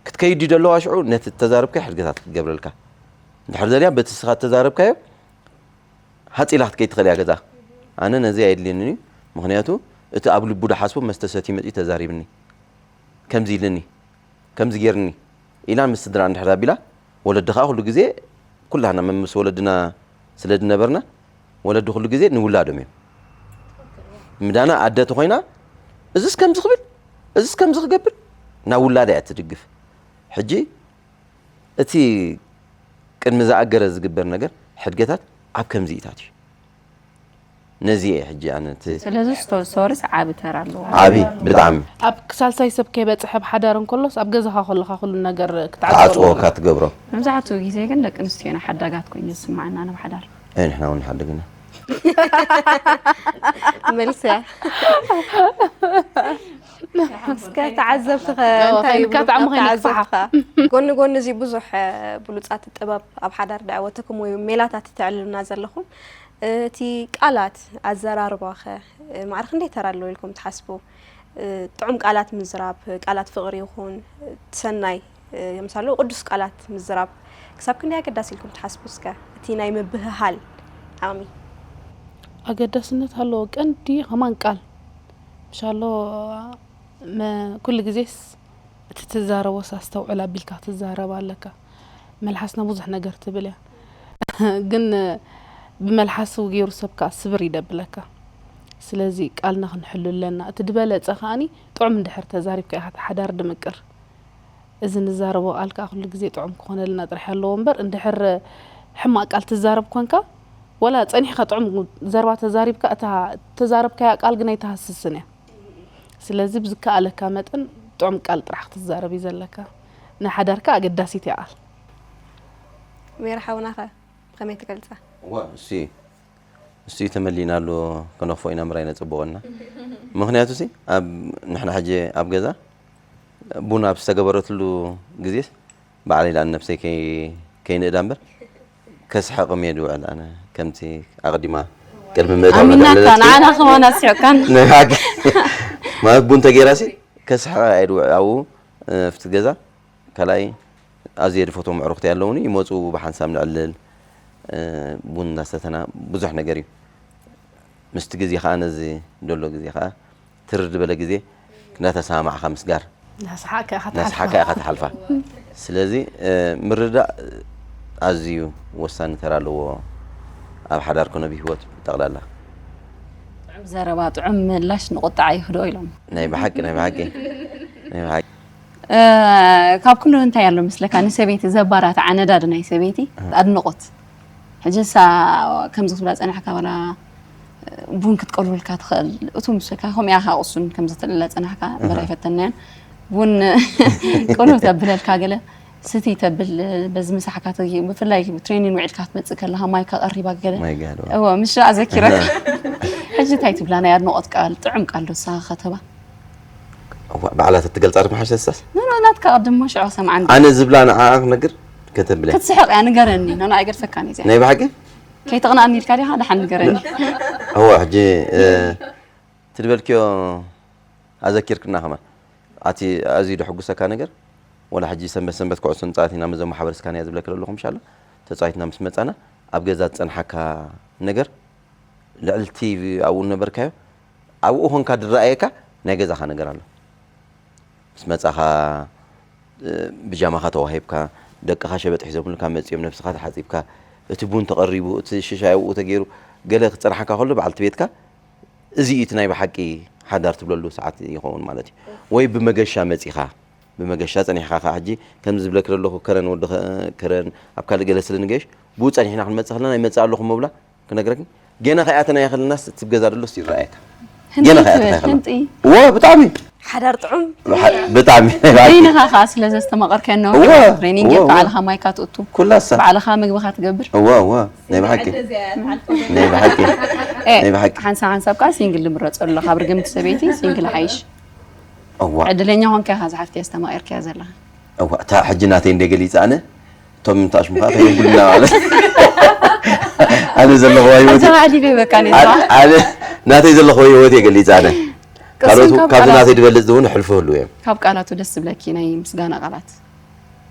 ክትከይድ ደለዋ ሽዑ ነቲ ተዛረብካዮ ሕድገታት ክትገብረልካ እንድሕር ደልያ በቲ ስኻ ተዛረብካዮ ሃፂላ ክትከይድ ትኽእል እያ ገዛ ኣነ ነዚ ኣየድልየንን እዩ ምክንያቱ እቲ ኣብ ልቡ ድሓስቦ መስተ ሰትዩ መፅዩ ተዛሪብኒ ከምዚ ኢልኒ ከምዚ ጌርኒ ኢላ ምስ ስድራ እንድሕር ኣቢላ ወለዲ ከዓ ኩሉ ግዜ ኩላህና መምስ ወለድና ስለ ዝነበርና ወለዲ ኩሉ ግዜ ንውላዶም እዮም ምዳና ኣደ ተኮይና እዚስ ከምዚ ክብል እዚስ ከምዚ ክገብር ናብ ውላዳ እያ ትድግፍ ሕጂ እቲ ቅድሚ ዝኣገረ ዝግበር ነገር ሕድገታት ኣብ ከምዚኢታት እዩ ነዚ እየ ሕጂ ኣነ እቲ ስለዚ ስቶ- ሶሪስ ዓቢ ተራ ኣለዎ ዓቢ ብጣዕሚ ኣብ ሳልሳይ ሰብ ከይበፅሐ ብሓዳር እንከሎስ ኣብ ገዛኻ ከለኻ ኩሉ ነገር ክትዓፅወሉ ተዓፅወካ ትገብሮ መብዛሕትኡ ግዜ ግን ደቂ ኣንስትዮና ሓዳጋት ኮይኑ ዝስማዓና ናብ ሓዳር ኣይ ንሕና እውን ንሓድግ ኢና መልስያ እስከ ተዓዘብቲ ኸ እንታይ ይብሉ? ተዓዘብቲ ኸ? ጎኒ ጎኒ እዚ ብዙሕ ብሉጻት ጥበብ ኣብ ሓዳር ደኣወትኩም ወይ ሜላታት ተዕልሉና ዘለኹም፣ እቲ ቃላት ኣዘራርባ ኸ ማዕረ ክንደይ ተራ ኣለዎ ኢልኩም ትሓስቡ? ጥዑም ቃላት ምዝራብ፣ ቃላት ፍቕሪ ይኹን ሰናይ፣ ምሳሌ ቅዱስ ቃላት ምዝራብ ክሳብ ክንደይ ኣገዳሲ ኢልኩም ትሓስቡ? እስከ እቲ ናይ ምብህሃል ዓቕሚ። ኣገዳስነት ኣለዎ። ቀንዲ ከማን ቃል ምሻሎ ኩሉ ግዜስ እቲ ትዛረቦስ ኣስተውዕል ኣቢልካ ክትዛረብ ኣለካ። መልሓስና ብዙሕ ነገር ትብል እያ። ግን ብመልሓስ ገይሩ ሰብ ከዓ ስብር ይደብለካ። ስለዚ ቃልና ክንሕሉ ኣለና። እቲ ዝበለፀ ከዓኒ ጥዑም እንድሕር ተዛሪብካ ኢኻ እቲ ሓዳር ድምቅር። እዚ ንዛረቦ ቃል ከዓ ኩሉ ግዜ ጥዑም ክኾነልና ጥራሕ ኣለዎ እምበር እንድሕር ሕማቅ ቃል ትዛረብ ኮንካ ወላ ፀኒሕካ ጥዑም ዘርባ ተዛሪብካ እታ ተዛረብካያ ቃል ግን ኣይትሃስስን እያ። ስለዚ ብዝከኣለካ መጠን ጥዑም ቃል ጥራሕ ክትዛረብ እዩ ዘለካ። ንሓዳርካ ኣገዳሲት እያ ቃል። ሜራ ሓውናኸ ብኸመይ ትገልፃ? ዋ እሲ እሱ ተመሊናሉ ክነኽፎ ኢና ምራይ ነፅብቆና ምክንያቱ ሲ ኣብ ንሕና ሕጂ ኣብ ገዛ ቡን ኣብ ዝተገበረትሉ ግዜ ባዕለይ ዳኣ ነብሰይ ከይንእዳ እምበር ከስሕቕም እየ ድውዕል ኣነ ከምቲ ኣቕዲማ ቅድሚ ምእታው ኣሚናካ ንዓና ከማን ኣስሕቕካን ናይ ሓቂ ማለት ቡን ተገይራ ሲ ከስሕቕ እየ ድውዕል ኣብኡ ኣብቲ ገዛ ካልኣይ ኣዝየ ድፈትዎም ኣዕሩኽተይ ኣለውኒ ይመፁ ብሓንሳብ ንዕልል ቡን እናሰተና ብዙሕ ነገር እዩ ምስቲ ግዜ ከዓ ነዚ ደሎ ግዜ ከዓ ትርር ዝበለ ግዜ እንዳተሰማማዕካ ምስጋር ናስሓቅካ ኢኻ ናስሓቅካ ኢኻ ትሓልፋ ስለዚ ምርዳእ ኣዝዩ ወሳኒ ተራ ኣለዎ ኣብ ሓዳር ኮነ ብሂወት ጠቕላላ ጥዑም ዘረባ ጥዑም ምላሽ ንቁጣዓ ይህድኦ ኢሎም ናይ ብሓቂ ናይ ብሓቂ ናይ ብሓቂ ካብ ኩሉ እንታይ ኣሎ መስለካ ንሰበይቲ ዘባራትዓ ነዳዲ ናይ ሰበይቲ ኣድንቆት ሕጂ እሳ ከምዚ ክትብላ ጸኒሕካ ዋላ ቡን ክትቀልወልካ ትኽእል እቱ ምስልካ ከምኡ ኢኻ ቁሱን ከምዚ ትልለ ጸናሕካ እምበር ኣይፈተናያን ቡን ቅኑ ተብለልካ ገለ ስቲ ተብል በዚ ምሳሕካ ብፍላይ ትሬኒን ውዒልካ ክትመጽእ ከለካ ማይካ ቀሪባ ገለ ማይ ጋህደዋ እወ ምሽ ኣዘኪረካ ሕጂ እንታይ ትብላ ናይ ኣድንቆት ቃል ጥዑም ቃል ዶ ንስኻ ከተባ ባዕላ ተትገልፃ ድማ ሓሸሳስ ኖ ኖ ናትካ ቅድም ሞ ሽዑ ሰምዓኒ ኣነ ዝብላ ንዓኣ ክነግር ከተብለ ክትስሕቕ እያ ንገረኒ ኖ ንኣይ ገድፈካን እዚኣ ናይ ብሓቂ ከይተቕንኣኒ ኢልካ ዲኻ ደሓን ንገረኒ እዋ ሕጂ ትድበልክዮ ኣዘኪርክና ከማ ኣቲ ኣዝዩ ደሕጉሰካ ነገር ወላ ሕጂ ሰንበት ሰንበት ኩዕሶ ንፃወት ኢና መዘ ማሕበረስካን እያ ዝብለክ ዘለኹ ምሻሎ ተፃዊትና ምስ መፃና ኣብ ገዛ ዝፀንሓካ ነገር ልዕሊ እቲ ኣብኡ ነበርካዮ ኣብኡ ኮንካ ድረኣየካ ናይ ገዛኻ ነገር ኣሎ ምስ መፃኻ ብጃማኻ ተዋሂብካ ደቅኻ ሸበጥ ሒዞምልካ መፂኦም ነብስኻ ተሓፂብካ እቲ ቡን ተቐሪቡ እቲ ሽሻይ ኣብኡ ተገይሩ ገለ ክፀንሓካ ከሎ በዓልቲ ቤትካ እዚ እዩ እቲ ናይ ብሓቂ ሓዳር ትብለሉ ሰዓት ይኸውን ማለት እዩ ወይ ብመገሻ መፂኻ ብመገሻ ፀኒሕኻ ከዓ ሕጂ ከምዚ ዝብለክ ዘለኹ ከረን ወዲ ከረን ኣብ ካልእ ገለ ስለ ንገሽ ብኡ ፀኒሕና ክንመፅእ ከለና ይመፅእ ኣለኹም መብላ ክነግረክ ገና ከይኣተና ይኸልናስ እቲ ገዛ ደሎስ ይረኣየካ ገና ከይኣተና ይኸልና ዎ ብጣዕሚ ሓዳር ጥዑም ብጣዕሚ በይንኻ ከዓ ስለ ዘስተማቐርከ ነው እዎ፣ ትሬኒንግ እዎ፣ ጌርካ እዎ። ባዕልኻ ማይካ ትእቱ ኩላሳ ባዕልኻ ምግብኻ ትገብር እዎ እዎ ናይ ብሓቂ ናይ ብሓቂ ኤ፣ ናይ ብሓቂ ሓንሳብ ሓንሳብ ከዓ ሲንግል ንምረፀሉ ካብ ርግምቲ ሰበይቲ ሲንግል ሓይሽ እዋ ዕድለኛ ኾንካ ኢኻ ዝሓፍቲ ኣስተማቒርካያ ዘለኻ እዋ እታ ሕጂ ናተይ እንደ ገሊፀ ኣነ እቶም ምንታሽ ምኻ ከይብልና ማለት ኣነ ዘለኹ ህይወት ተባዕዲበ በካ ነዛ ኣነ ናተይ ዘለኹ ህይወት የገሊፀ ኣነ ካልኦቱ ቅስን ካብ ካብዚ ቃላት- ናተይ ዝበልፅ እውን ሕልፉ ህልው እዮም ካብ ቃላቱ ደስ ዝብለኪ ናይ ምስጋና ቃላት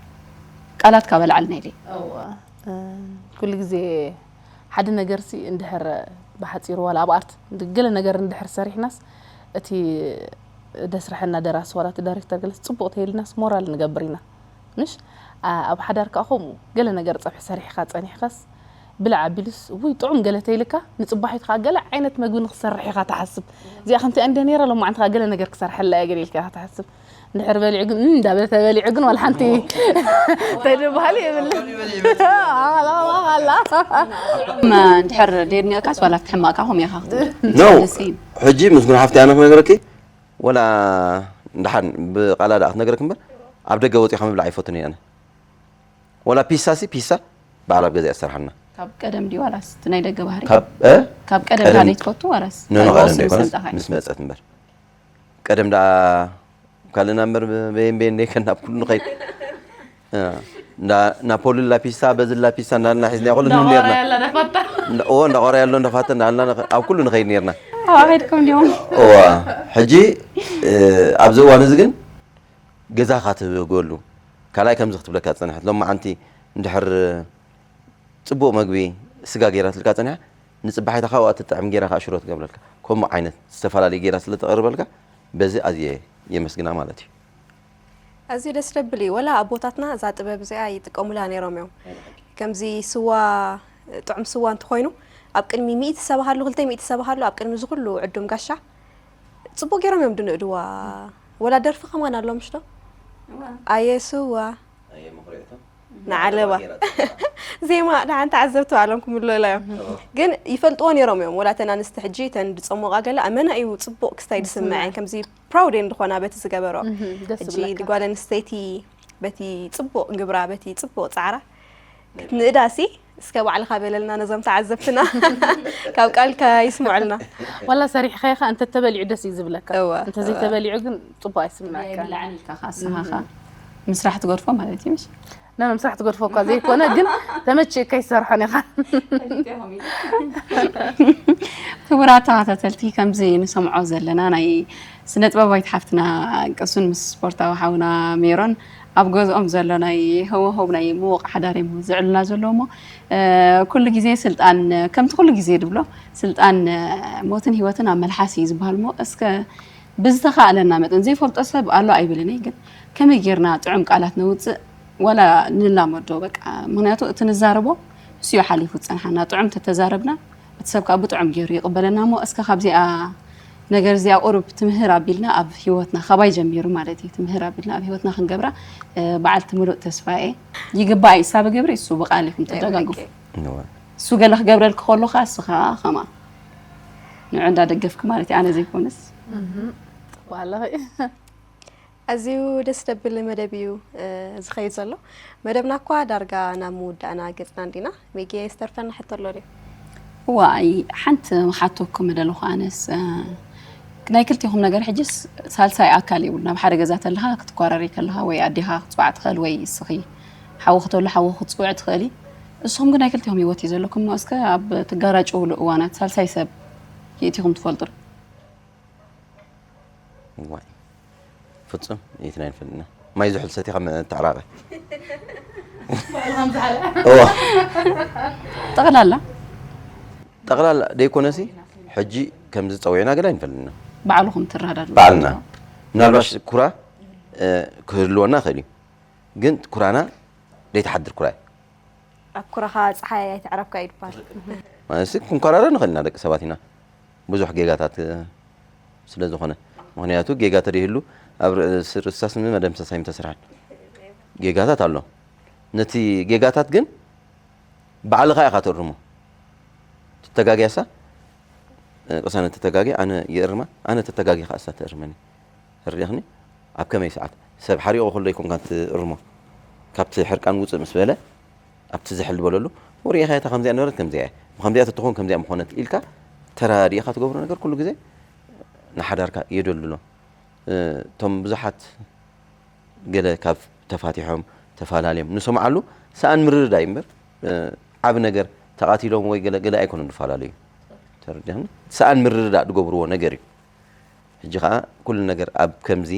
ቃላት ካብ ኣልዓልና ኢለ እወ፣ እ፣ ኩሉ ግዜ ሓደ ነገር ሲ እንድሕር ብሓፂሩ ዋላ ኣብ ኣርት ገለ ነገር እንድሕር ሰሪሕናስ እቲ ደስርሐና ደራሲ ዋላ እቲ ዳይሬክተር ገለስ ፅቡቅ ተይልናስ ሞራል ንገብር ኢና ምሽ ኣብ ሓዳር ከዓ ከምኡ ገለ ነገር ፀብሒ ሰሪሕካ ፀኒሕካስ ብልዕ ኣቢሉስ ውይ ጥዑም ገለ ተይልካ ንፅባሒቱ ከዓ ገለ ዓይነት መግቢ ንክሰርሕ ኢካ ትሓስብ እዚኣ ከምቲ እንደ ነይራ ሎማዓንቲ ከዓ ገለ ነገር ክሰርሐላ እየ ገለ ኢልካ ኢካ ትሓስብ እንድሕር በሊዑ ግን እም እንዳበለ ተበሊዑ ግን ዋላ ሓንቲ እንታይ ዝበሃል የብልን ኣላ እንድሕር ደድንእካስ ዋላ ክትሕማእካ ከምኡ ኢኻ ክትብል ነው ንስይን ሕጂ ምስ ጉን ሓፍቲ ኣነ ክነግረኪ ወላ እንዳሓን ብቃላ ደኣ ክትነግረክ እምበር ኣብ ደገ ወፂኻ ምብላዕ ኣይፈቱን እየ ኣነ ወላ ፒሳ ሲ ፒሳ በዓል ኣብ ገዛ እያ ትሰርሓልና ካብ ቀደም ድዩ ዋላስ እቲ ናይ ደገ ባህሪ ካብ እ? ካብ ቀደም ቀደም- ካልእ ትፈቱ ዋላስ ኖ ኖ ካልእ ቀደም ወስኑ ዘይኮነስ ሰምጣኻ እዩ? ምስ መፀት እምበር ቀደም ደኣ ካልእና እምበር በየን በየን ደይ ከናብ ኩሉ ንኸይድ። እ፣ እንዳ ናፖሊ ላፒሳ፣ በዚ ላፒሳ እንዳልና ሒዝና ኩሉ ንህብ ነርና። እንዳ-፣ ኦ፣ እንዳ ቆርያ ኣሎ፣ እንዳ ፋተ እንዳልና ንኸ-፣ ኣብ ኩሉ ንኸይድ ነርና። ኣዋ፣ ኸይድኩም ድዮም? እዋ፣ ሕጂ፣ እ፣ ኣብዚ እዋን እዚ ግን ገዛኻ ትህበገሉ። ካልኣይ ከምዚ ክትብለካ ዝጸንሐት፣ ሎማዓንቲ እንድሕር ጽቡቕ መግቢ ስጋ ገይራትልካ ጸኒሓ፣ ንጽባሒታ ካብኣ ትጥዕም ገይራ ከኣ ሽሮ ትገብረልካ። ከምኡ ዓይነት ዝተፈላለዩ ገይራ ስለ ተቕርበልካ፣ በዚ ኣዝየ የመስግና ማለት እዩ። ኣዝዩ ደስ ደብል እዩ። ወላ ኣቦታትና እዛ ጥበብ እዚኣ ይጥቀሙላ ነይሮም እዮም። ከምዚ ስዋ፣ ጥዑም ስዋ እንተኾይኑ፣ ኣብ ቅድሚ ሚእቲ ሰብ ሃሉ፣ ክልተ ሚእቲ ሰብ ሃሉ፣ ኣብ ቅድሚ እዚ ኩሉ ዕዱም ጋሻ፣ ጽቡቕ ገይሮም እዮም ድንእድዋ። ወላ ደርፊ ከማን ኣሎ፣ ምሽ ዶ? ኣየ ስዋ። ንዓለባ። ዜማ ደሓን ተዓዘብቲ ባዕሎም ክምልኡላ እዮም። ግን ይፈልጥዎ ነይሮም እዮም። ወላ እተን ኣንስቲ ሕጂ፣ እተን ዝጸሞቓ ገለ፣ ኣመና እዩ ጽቡቕ ክስታይ ዝስምዐን። ከምዚ ፕራውድ እየን ዝኾና በቲ ዝገበሮ። እህ፣ ደስ ሕጂ ዝብለካ። ጓል ኣንስተይቲ በቲ ጽቡቕ ግብራ፣ በቲ ጽቡቕ ጻዕራ ክትንእዳሲ፣ እስከ ባዕልኻ በለልና ነዞም ተዓዘብትና። ካብ ቃልካ ይስምዑልና። ዋላ ሰሪሕኻዮ ኸኣ እንተተበሊዑ ደስ እዩ ዝብለካ። እወ። እንተዘይተበሊዑ ግን ጽቡቕ ኣይስምዓካን። ብላዕሊ ኢልካ ኸኣ ንስኻ ኸኣ ምስራሕ ትገድፎ ማለት እዩ፣ ምሽ? ና፣ ምስራሕ ትገድፎ እኳ ዘይኮነ፣ ግን ተመችእካ ይሰርሖን ኢኻ። ክቡራት ተኸታተልቲ፣ ከምዚ ንሰምዖ ዘለና ናይ ስነ ጥበባዊት ሓፍትና ቅሱን ምስ ስፖርታዊ ሓውና ሜሮን ኣብ ገዝኦም ዘሎ ናይ ህወ-፣ ህውሃው ናይ ምዉቕ ሓዳር እዮም ዘዕሉና ዘለዉ እሞ፣ እ፣ ኩሉ ግዜ ስልጣን፣ ከምቲ ኩሉ ግዜ ድብሎ፣ ስልጣን ሞትን ህይወትን ኣብ መልሓስ እዩ ዝበሃል እሞ፣ እስከ ብዝተኻእለና መጠን፣ ዘይፈልጦ ሰብ ኣሎ ኣይብልን እየ፣ ግን ከመይ ጌርና ጥዑም ቃላት ነውጽእ፣ ዋላ ንላመዶ፣ በቃ፣ ምኽንያቱ እቲ ንዛረቦ ንሱ እዩ ሓሊፉ ዝጸንሓና። ጥዑም ተተዛረብና፣ እቲ ሰብ ከኣ ብጥዑም ገይሩ ይቕበለና እሞ፣ እስከ ካብዚኣ ነገር እዚኣ ቁሩብ ትምህር ኣቢልና ኣብ ህይወትና፣ ካባይ ጀሚሩ ማለት እዩ፣ ትምህር ኣቢልና ኣብ ህይወትና ክንገብራ፣ እ፣ በዓልቲ ምሉእ ተስፋ እየ። ይግባእ እዩ፣ እሳ ብግብሪ፣ እሱ ብቃል ኢኹም ትደጋግፉ። እወ። እሱ ገለ ክገብረልኪ ከሎ ኸኣ፣ እሱ ኸኣ ኸማ ንዑ እንዳደገፍኪ ማለት እዩ፣ ኣነ ዘይኮነስ። እህ፣ ጽቡቕ ኣለኺ። ኣዝዩ ደስ ደብል መደብ እዩ፣ እ፣ ዝኸይድ ዘሎ። መደብና እኳ ዳርጋ ናብ ምውዳእና ገጽና እንዲና። ሜጌ ዝተርፈና ሕቶ ኣሎ ድዩ? እዋይ፣ ሓንቲ ክሓተኩም ምደለኹ ኣነስ፣ እ፣ ናይ ክልቴኹም ነገር ሕጅስ ሳልሳይ ኣካል የብሉን። ኣብ ሓደ ገዛ ተለኻ ክትኳረሪ ከለኻ ወይ ኣዴኻ ክትጽዋዕ ትኽእል ወይ እስኺ ሓውኺ ተሎ ሓውኺ ክትጽውዒ ትኽእሊ። እስኹም ግን ናይ ክልቴኹም ህይወት እዩ ዘለኩም እሞ እስከ ኣብ ትጋራጨውሉ እዋናት ሳልሳይ ሰብ የእቲኹም ትፈልጡ ዶ? እዋይ። ፍጹም የእቲና ኣይንፈልጥና። ማይ ዝሑል ሰቲኻ መ-፣ ተዕራቐ። እዋ። ጠቕላላ? ጠቕላላ ደይኮነሲ፣ ሕጂ ከምዚ ጸዊዕና ገለ ኣይንፈልጥና። ባዕልኹም ትረዳድኡ? ባዕልና። ምናልባሽ ኩራ፣ እ፣ ክህልወና ይኽእል እዩ። ግን ኩራና ደይትሓድር ኩራ እዩ። ኣብ ኩራኻ ጸሓይ ኣይትዕረብካ እዩ ዝበሃል። ማለትሲ ክንኮራረ ንኽእል ኢና፣ ደቂ ሰባት ኢና። ብዙሕ ጌጋታት፣ እ፣ ስለ ዝኾነ። ምኽንያቱ ጌጋ ተደይህሉ ኣብ ርእሲ ርእስታስ መደምሰስ ኣይምተሰርሐን። ጌጋታት ኣሎ። ነቲ ጌጋታት ግን ባዕልኻ ኢኻ ትእርሞ። ትተጋግያሳ፣ እ፣ ቅሳነት ትተጋግያ፣ ኣነ ይእርማ፣ ኣነ ተተጋግየ ከኣ እሳ ትእርመኒ። ተረዲእኽኒ? ኣብ ከመይ ሰዓት? ሰብ ሓሪቑ ከሎ ኣይኮንካን ትእርሞ። ካብቲ ሕርቃን ውጽእ ምስ በለ፣ ኣብቲ ዝሕል ዝበለሉ፣ "ወሪኤኻ እታ ከምዚኣ ነበረት፣ ከምዚኣ እያ። ብኸምዚኣ ተትኸውን ከምዚኣ ምኾነት" ኢልካ ተራዲእኻ ትገብሮ ነገር ኩሉ ግዜ ንሓዳርካ የደልድሎ። እ፣ እቶም ብዙሓት ገለ ካብ ተፋቲሖም፣ ተፈላለዮም ንሰምዓሉ፣ ሰኣን ምርድዳእ እዩ እምበር፣ እ፣ ዓቢ ነገር ተቓቲሎም ወይ ገለ፣ ገለ ኣይኮኑን ዝፈላለዩ። ተረዲእኽኒ? ሰኣን ምርድዳእ ዝገብርዎ ነገር እዩ። ሕጂ ኸኣ ኩሉ ነገር ኣብ ከምዚ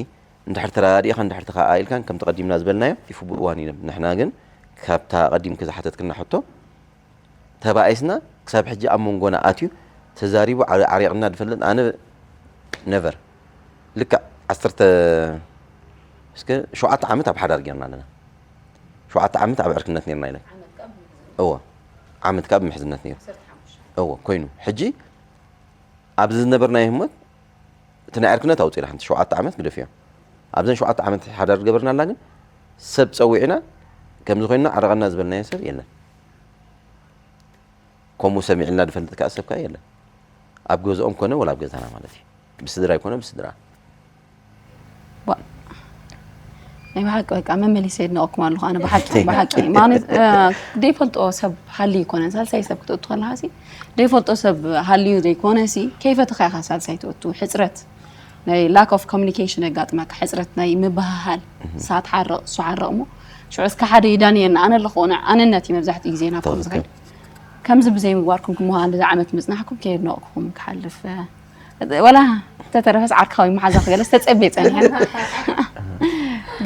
እንድሕር ተረዳዲእኻ፣ እንድሕር ተኸኣኢልካን ከምቲ ቀዲምና ዝበልናዮ ይፉ ብእዋን ኢሎም። ንሕና ግን ካብታ ቀዲምኪ ዝሓተትክና ሕቶ ተባኢስና ክሳብ ሕጂ ኣብ መንጎና ኣትዩ ተዛሪቡ ዓሪ-፣ ዓሪቕና ዝፈልጥ ኣነ ነቨር። ልክዕ ዓሰርተ እስከ ሸውዓተ ዓመት ኣብ ሓዳር ጌርና ኣለና። ሸውዓተ ዓመት ኣብ ዕርክነት ኔርና ኢለ። እወ። ዓመት ከኣ ብምሕዝነት ኔሩ። እወ፣ ኮይኑ። ሕጂ ኣብዚ ዝነበርናዮ ህሞት እቲ ናይ ዕርክነት ኣውጺእና ሓንቲ ሸውዓተ ዓመት ግደፍዮ። ኣብዘን ሸውዓተ ዓመት ሓዳር ዝገበርናላ ግን ሰብ ጸዊዕና ከምዚ ኮይንና ዓረቐና ዝበልናዮ ሰብ የለን። ከምኡ ሰሚዕልና ዝፈልጥ ከኣ ሰብ ከኣ የለን። ኣብ ገዝኦም ኮነ ወላ ኣብ ገዛና ማለት እዩ። ብስድራ ይኮነ ብስድራ። ዋ። ናይ ብሓቂ በቃ መመሊሰ የድንቐኩም ኣለኹ ኣነ ብሓቂ፣ ብሓቂ። ማለት፣ እ፣ ደይፈልጦ ሰብ ሃልዩ ይኮነን፣ ሳልሳይ ሰብ ክትእቱ ከለኻ ሲ፣ ደይፈልጦ ሰብ ሃልዩ ዘይኮነ ሲ፣ ከይፈተኻ ኢኻ ሳልሳይ ትእቱ። ሕጽረት ናይ lack of communication የጋጥመካ፣ ሕፅረት ናይ ምብህሃል። ንሳ ትሓርቕ፣ እሱ ሓርቕ እሞ ሽዑ እስከ ሓደ ይዳንየና፣ ኣነ ኣለኹ፣ ኣነ ኣነነት እዩ መብዛሕትኡ ግዜ ናብቶም ዝኸይድ። ከምዚ ብዘይምግባርኩም ክምሃ እንደዚ ዓመት ምጽናሕኩም ከየድነቕኩም ክሓልፍ፣ ወላ ተተረፈስ ዓርካዊ መሓዛ ክገለስ ተጸብየ ጸኒሐ።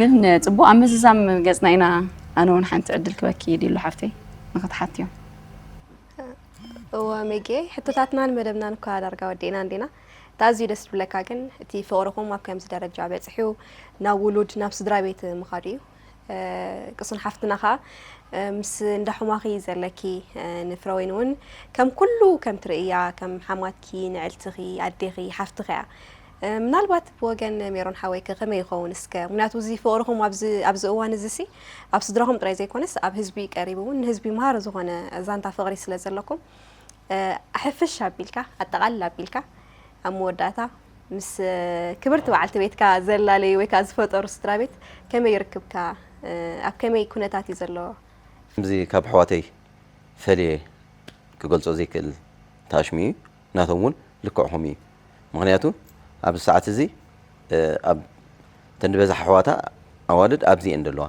ግን ጽቡቕ ኣብ ምዝዛም ገጽና ኢና። ኣነ እውን ሓንቲ ዕድል ክበኪ ይድሉ ሓፍተይ ንኽትሓትዮም። እወ ሜጌ፣ ሕቶታትናን መደብናን እኳ ዳርጋ ወዲእና እንዲና። እታ ኣዝዩ ደስ ዝብለካ ግን እቲ ፍቕርኹም ኣብ ከምዚ ደረጃ በጺሑ ናብ ውሉድ ናብ ስድራ ቤት ምኻዱ እዩ። ቅሱን ሓፍትና ኸዓ ምስ እንዳ ሕማኺ ዘለኪ ንፍረወይን እውን ከም ኩሉ ከም ትርእያ ከም ሓማትኪ ንዕልትኺ ኣዴኺ ሓፍትኺ እያ። ምናልባት ብወገን ሜሮን ሓወይከ ከመይ ይኸውን እስከ? ምክንያቱ እዚ ፍቕርኹም ኣብዚ ኣብዚ እዋን እዚ ሲ ኣብ ስድራኹም ጥራይ ዘይኮነስ ኣብ ህዝቢ ቀሪቡ እውን ንህዝቢ መሃሪ ዝኾነ ዛንታ ፍቕሪ ስለ ዘለኩም ኣሕፍሽ ኣቢልካ ኣጠቓልል ኣቢልካ ኣብ መወዳእታ ምስ ክብርቲ በዓልቲ ቤትካ ዘላለዩ ወይ ከዓ ዝፈጠሩ ስድራ ቤት ከመይ ይርክብካ? ኣብ ከመይ ኩነታት እዩ ዘሎ? ከምዚ ካብ ኣሕዋተይ ፈልየ ክገልፆ ዘይክእል ታሽሙ እዩ። ናቶም እውን ልክዕኹም እዩ። ምኽንያቱ ኣብዚ ሰዓት እዚ ኣብ ተን ዝበዝሓ ኣሕዋታ ኣዋልድ ኣብዚ እየን ዘለዋ፣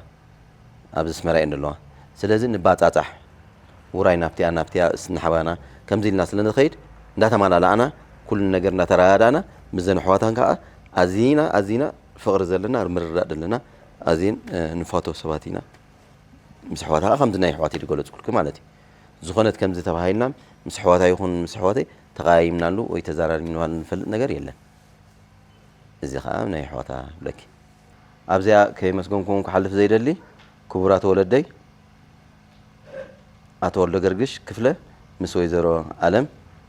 ኣብዚ ኣስመራ እየን ዘለዋ። ስለዚ ንባፃፃሕ፣ ውራይ ናብቲኣ ናብቲኣ፣ እስኒ ሓባና ከምዚ ኢልና ስለ ንኸይድ እንዳተማላላእና ኩሉ ነገር እንዳተረዳዳእና ምስዘን ኣሕዋታን ከዓ ኣዚና ኣዚና ፍቕሪ ዘለና ምርዳእ ዘለና ኣዚን ንፋቶ ሰባት ኢና። ምስ ኣሕዋታ ከዓ ከምዚ ናይ ኣሕዋተይ ዝገለፅኩልኪ ማለት እዩ። ዝኾነት ከምዚ ተባሂልና ምስ ኣሕዋታ ይኹን ምስ ኣሕዋተይ ተቐያይምናሉ ወይ ተዘራሪብናሉ ንፈልጥ ነገር የለን። እዚ ከዓ ናይ ኣሕዋታ ብለኪ ኣብዚኣ ከየመስገንኩዎም ክሓልፍ ዘይደሊ ክቡራት ወለደይ ኣቶ ወልደገርግሽ ክፍለ ምስ ወይዘሮ ኣለም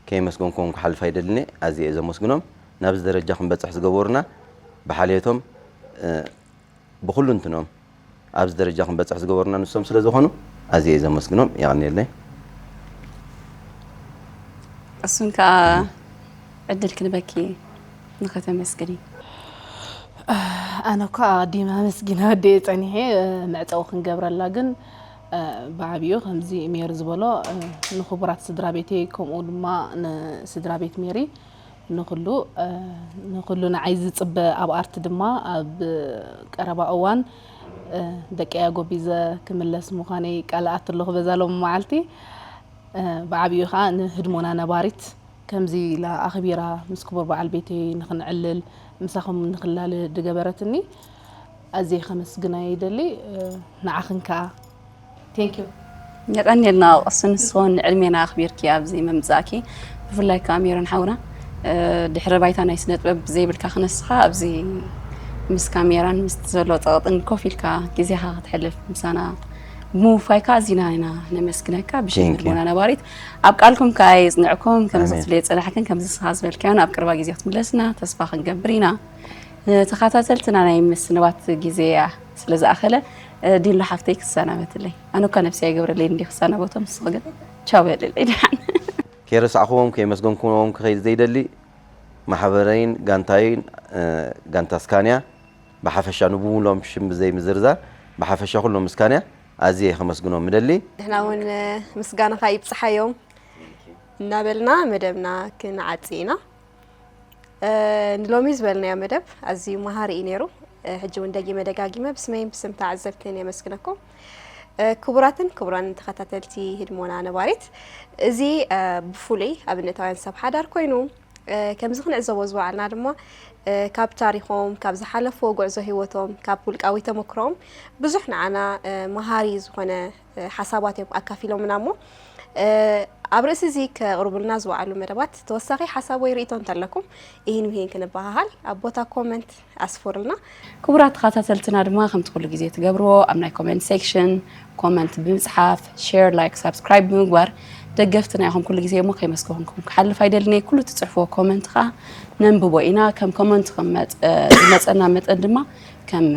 ከየመስገንኩዎም ክሓልፍ ኣይደልን እየ። ኣዝየ እየ ዘመስግኖም ናብዚ ደረጃ ክንበፅሕ ዝገበሩና ብሓልየቶም ብኹሉ እንትኖም ኣብዚ ደረጃ ክንበፅሕ ዝገበሩና ንሶም ስለ ዝኾኑ ኣዝየ እየ ዘመስግኖም። የቐንየለይ። እሱን ከዓ ዕድል ክንበኪ ንኸተመስግኒ። ኣነ እኳ ኣቐዲመ ኣመስጊነ ወዲኤ ፀኒሐ መዕፀዊ ክንገብረላ ግን ብዓብዩ ከምዚ ሜሪ ዝበሎ ንክቡራት ስድራ ቤተይ ከምኡ ድማ ንስድራ ቤት ሜሪ ንኹሉ ንኹሉ ንዓይ ዝፅበ ኣብ ኣርት ድማ ኣብ ቀረባ እዋን ደቀይ ኣጎቢዘ ክምለስ ምዃነይ ቃል እኣቲ ኣለኹ በዛ ሎሚ መዓልቲ። ብዓብዩ ከዓ ንህድሞና ነባሪት ከምዚ ኢላ ኣኽቢራ ምስ ክቡር በዓል ቤተይ ንኽንዕልል ምሳኹም ንኽላለ ድገበረትኒ ኣዝየ ከመስግና ይደሊ። ንዓኽን ከዓ Thank you። የቐንየልና ቅሱን ንስኹን ንዕድሜና ኣኽቢርኪ ኣብዚ ምምጻእኪ ብፍላይ ከዓ ሜሮን ሓውና ድሕሪ ባይታ ናይ ስነ ጥበብ ዘይብልካ ክነስኻ ኣብዚ ምስ ካሜራን ምስ ዘሎ ጸቕጥን ኮፍ ኢልካ ግዜኻ ከተሕልፍ ምሳና ብምውፋይካ ኣዚና ኢና ነመስግነካ ብሽም ህድሞና ነባሪት ኣብ ቃልኩም ከዓ የጽንዕኩም ከምዚ ክትብልዮ ዝጸናሕክን ከምዚ ንስኻ ዝበልካዮን ኣብ ቅርባ ግዜ ክትምለስና ተስፋ ክንገብር ኢና። ንተኸታተልትና ናይ ምስንባት ግዜ እያ ስለ ዝኣኸለ ዲሎ ሓፍተይ ክሰናበትለይ ኣነ እኳ ነብሲ ኣይገብረለይ እንዲ ክሰናበቶም ንስኺ ግን ቻው በልለይ ደሓን። ከይረሳዕኹዎም ከየመስገንኩዎም ክኸይድ ዘይደሊ ማሕበረይን ጋንታይን ጋንታ ስካንያ ብሓፈሻ ንብሙሎም ሽም ብዘይ ምዝርዛር ብሓፈሻ ኩሎም ስካንያ ኣዝየ ከመስግኖም ምደሊ። ንሕና እውን ምስጋናኻ ይብፅሓዮም እናበልና መደብና ክንዓፂ ኢና። ንሎሚ ዝበልናዮ መደብ ኣዝዩ መሃሪ እዩ ነይሩ። ሕጂ እውን ደጊመ ደጋጊመ ብስመይን ብስም ተዓዘብትን የመስግነኩም። ክቡራትን ክቡራን ተኸታተልቲ ህድሞና ነባሪት፣ እዚ ብፍሉይ ኣብነታውያን ሰብ ሓዳር ኮይኑ ከምዚ ክንዕዘቦ ዝበዓልና ድማ ካብ ታሪኾም ካብ ዝሓለፍዎ ጉዕዞ ህይወቶም ካብ ውልቃዊ ተመክሮኦም ብዙሕ ንዓና መሃሪ ዝኾነ ሓሳባት እዮም ኣካፊሎምና እሞ ኣብ ርእሲ እዚ ከቕርቡልና ዝወዓሉ መደባት ተወሳኺ ሓሳብ ወይ ርእቶ እንተለኩም እሂን ምሂን ክንበሃሃል ኣብ ቦታ ኮመንት ኣስፍሩልና። ክቡራት ተኸታተልትና ድማ ከምቲ ኩሉ ግዜ ትገብርዎ ኣብ ናይ ኮመንት ሴክሽን ኮመንት ብምፅሓፍ ሼር ላይክ ሳብስክራይብ ብምግባር ደገፍትና ኢኹም ኩሉ ግዜ እሞ ከይመስገንኩም ክሓልፍ ኣይደልን እየ። ኩሉ ትፅሕፍዎ ኮመንት ከዓ ነንብቦ ኢና። ከም ኮመንትኹም ዝመፀና መጠን ድማ ከም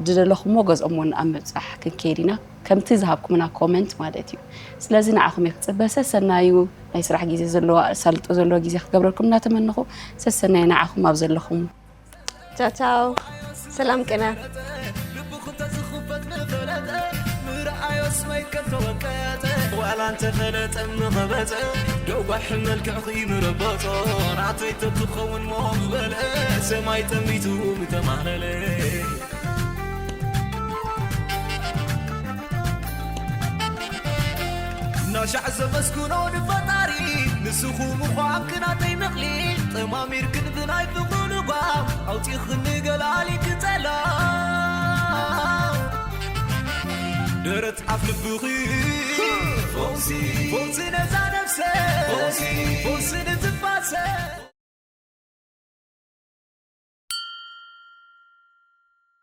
ዝደለኹምዎ ገዝኦምዎ ኣብ ምብፃሕ ክንከይድ ኢና። ከምቲ ዝሃብኩምና ኮመንት ማለት እዩ። ስለዚ ንዓኹም እየ ክፅበ። ሰሰናዩ ናይ ስራሕ ግዜ ዘለዎ ኣሳልጦ ዘለዎ ግዜ ክገብረልኩም እናተመነኹ ሰሰናዩ ንዓኹም ኣብ ዘለኹም። ቻው ቻው ሰላም ቅነ። ቃላን ተፈለጠ ምኸበፀ ደጓሕ መልክዕኺ ምረበጾ ናተይ ተትኸውን ሞ ምበለ ሰማይ ጠሚቱ ምተማለለ ናሻዕ ዘመስግኖ ንፈጣሪ ንስኹ ምዃንክ ናተይ መቕሊ ጠማሚርክን ብናይ ፍቕሩ ልጓም ኣውፂኽኒ ገላሊክ ጸላም ደረት ኣፍ ልብኺ ፈውሲ ፈውሲ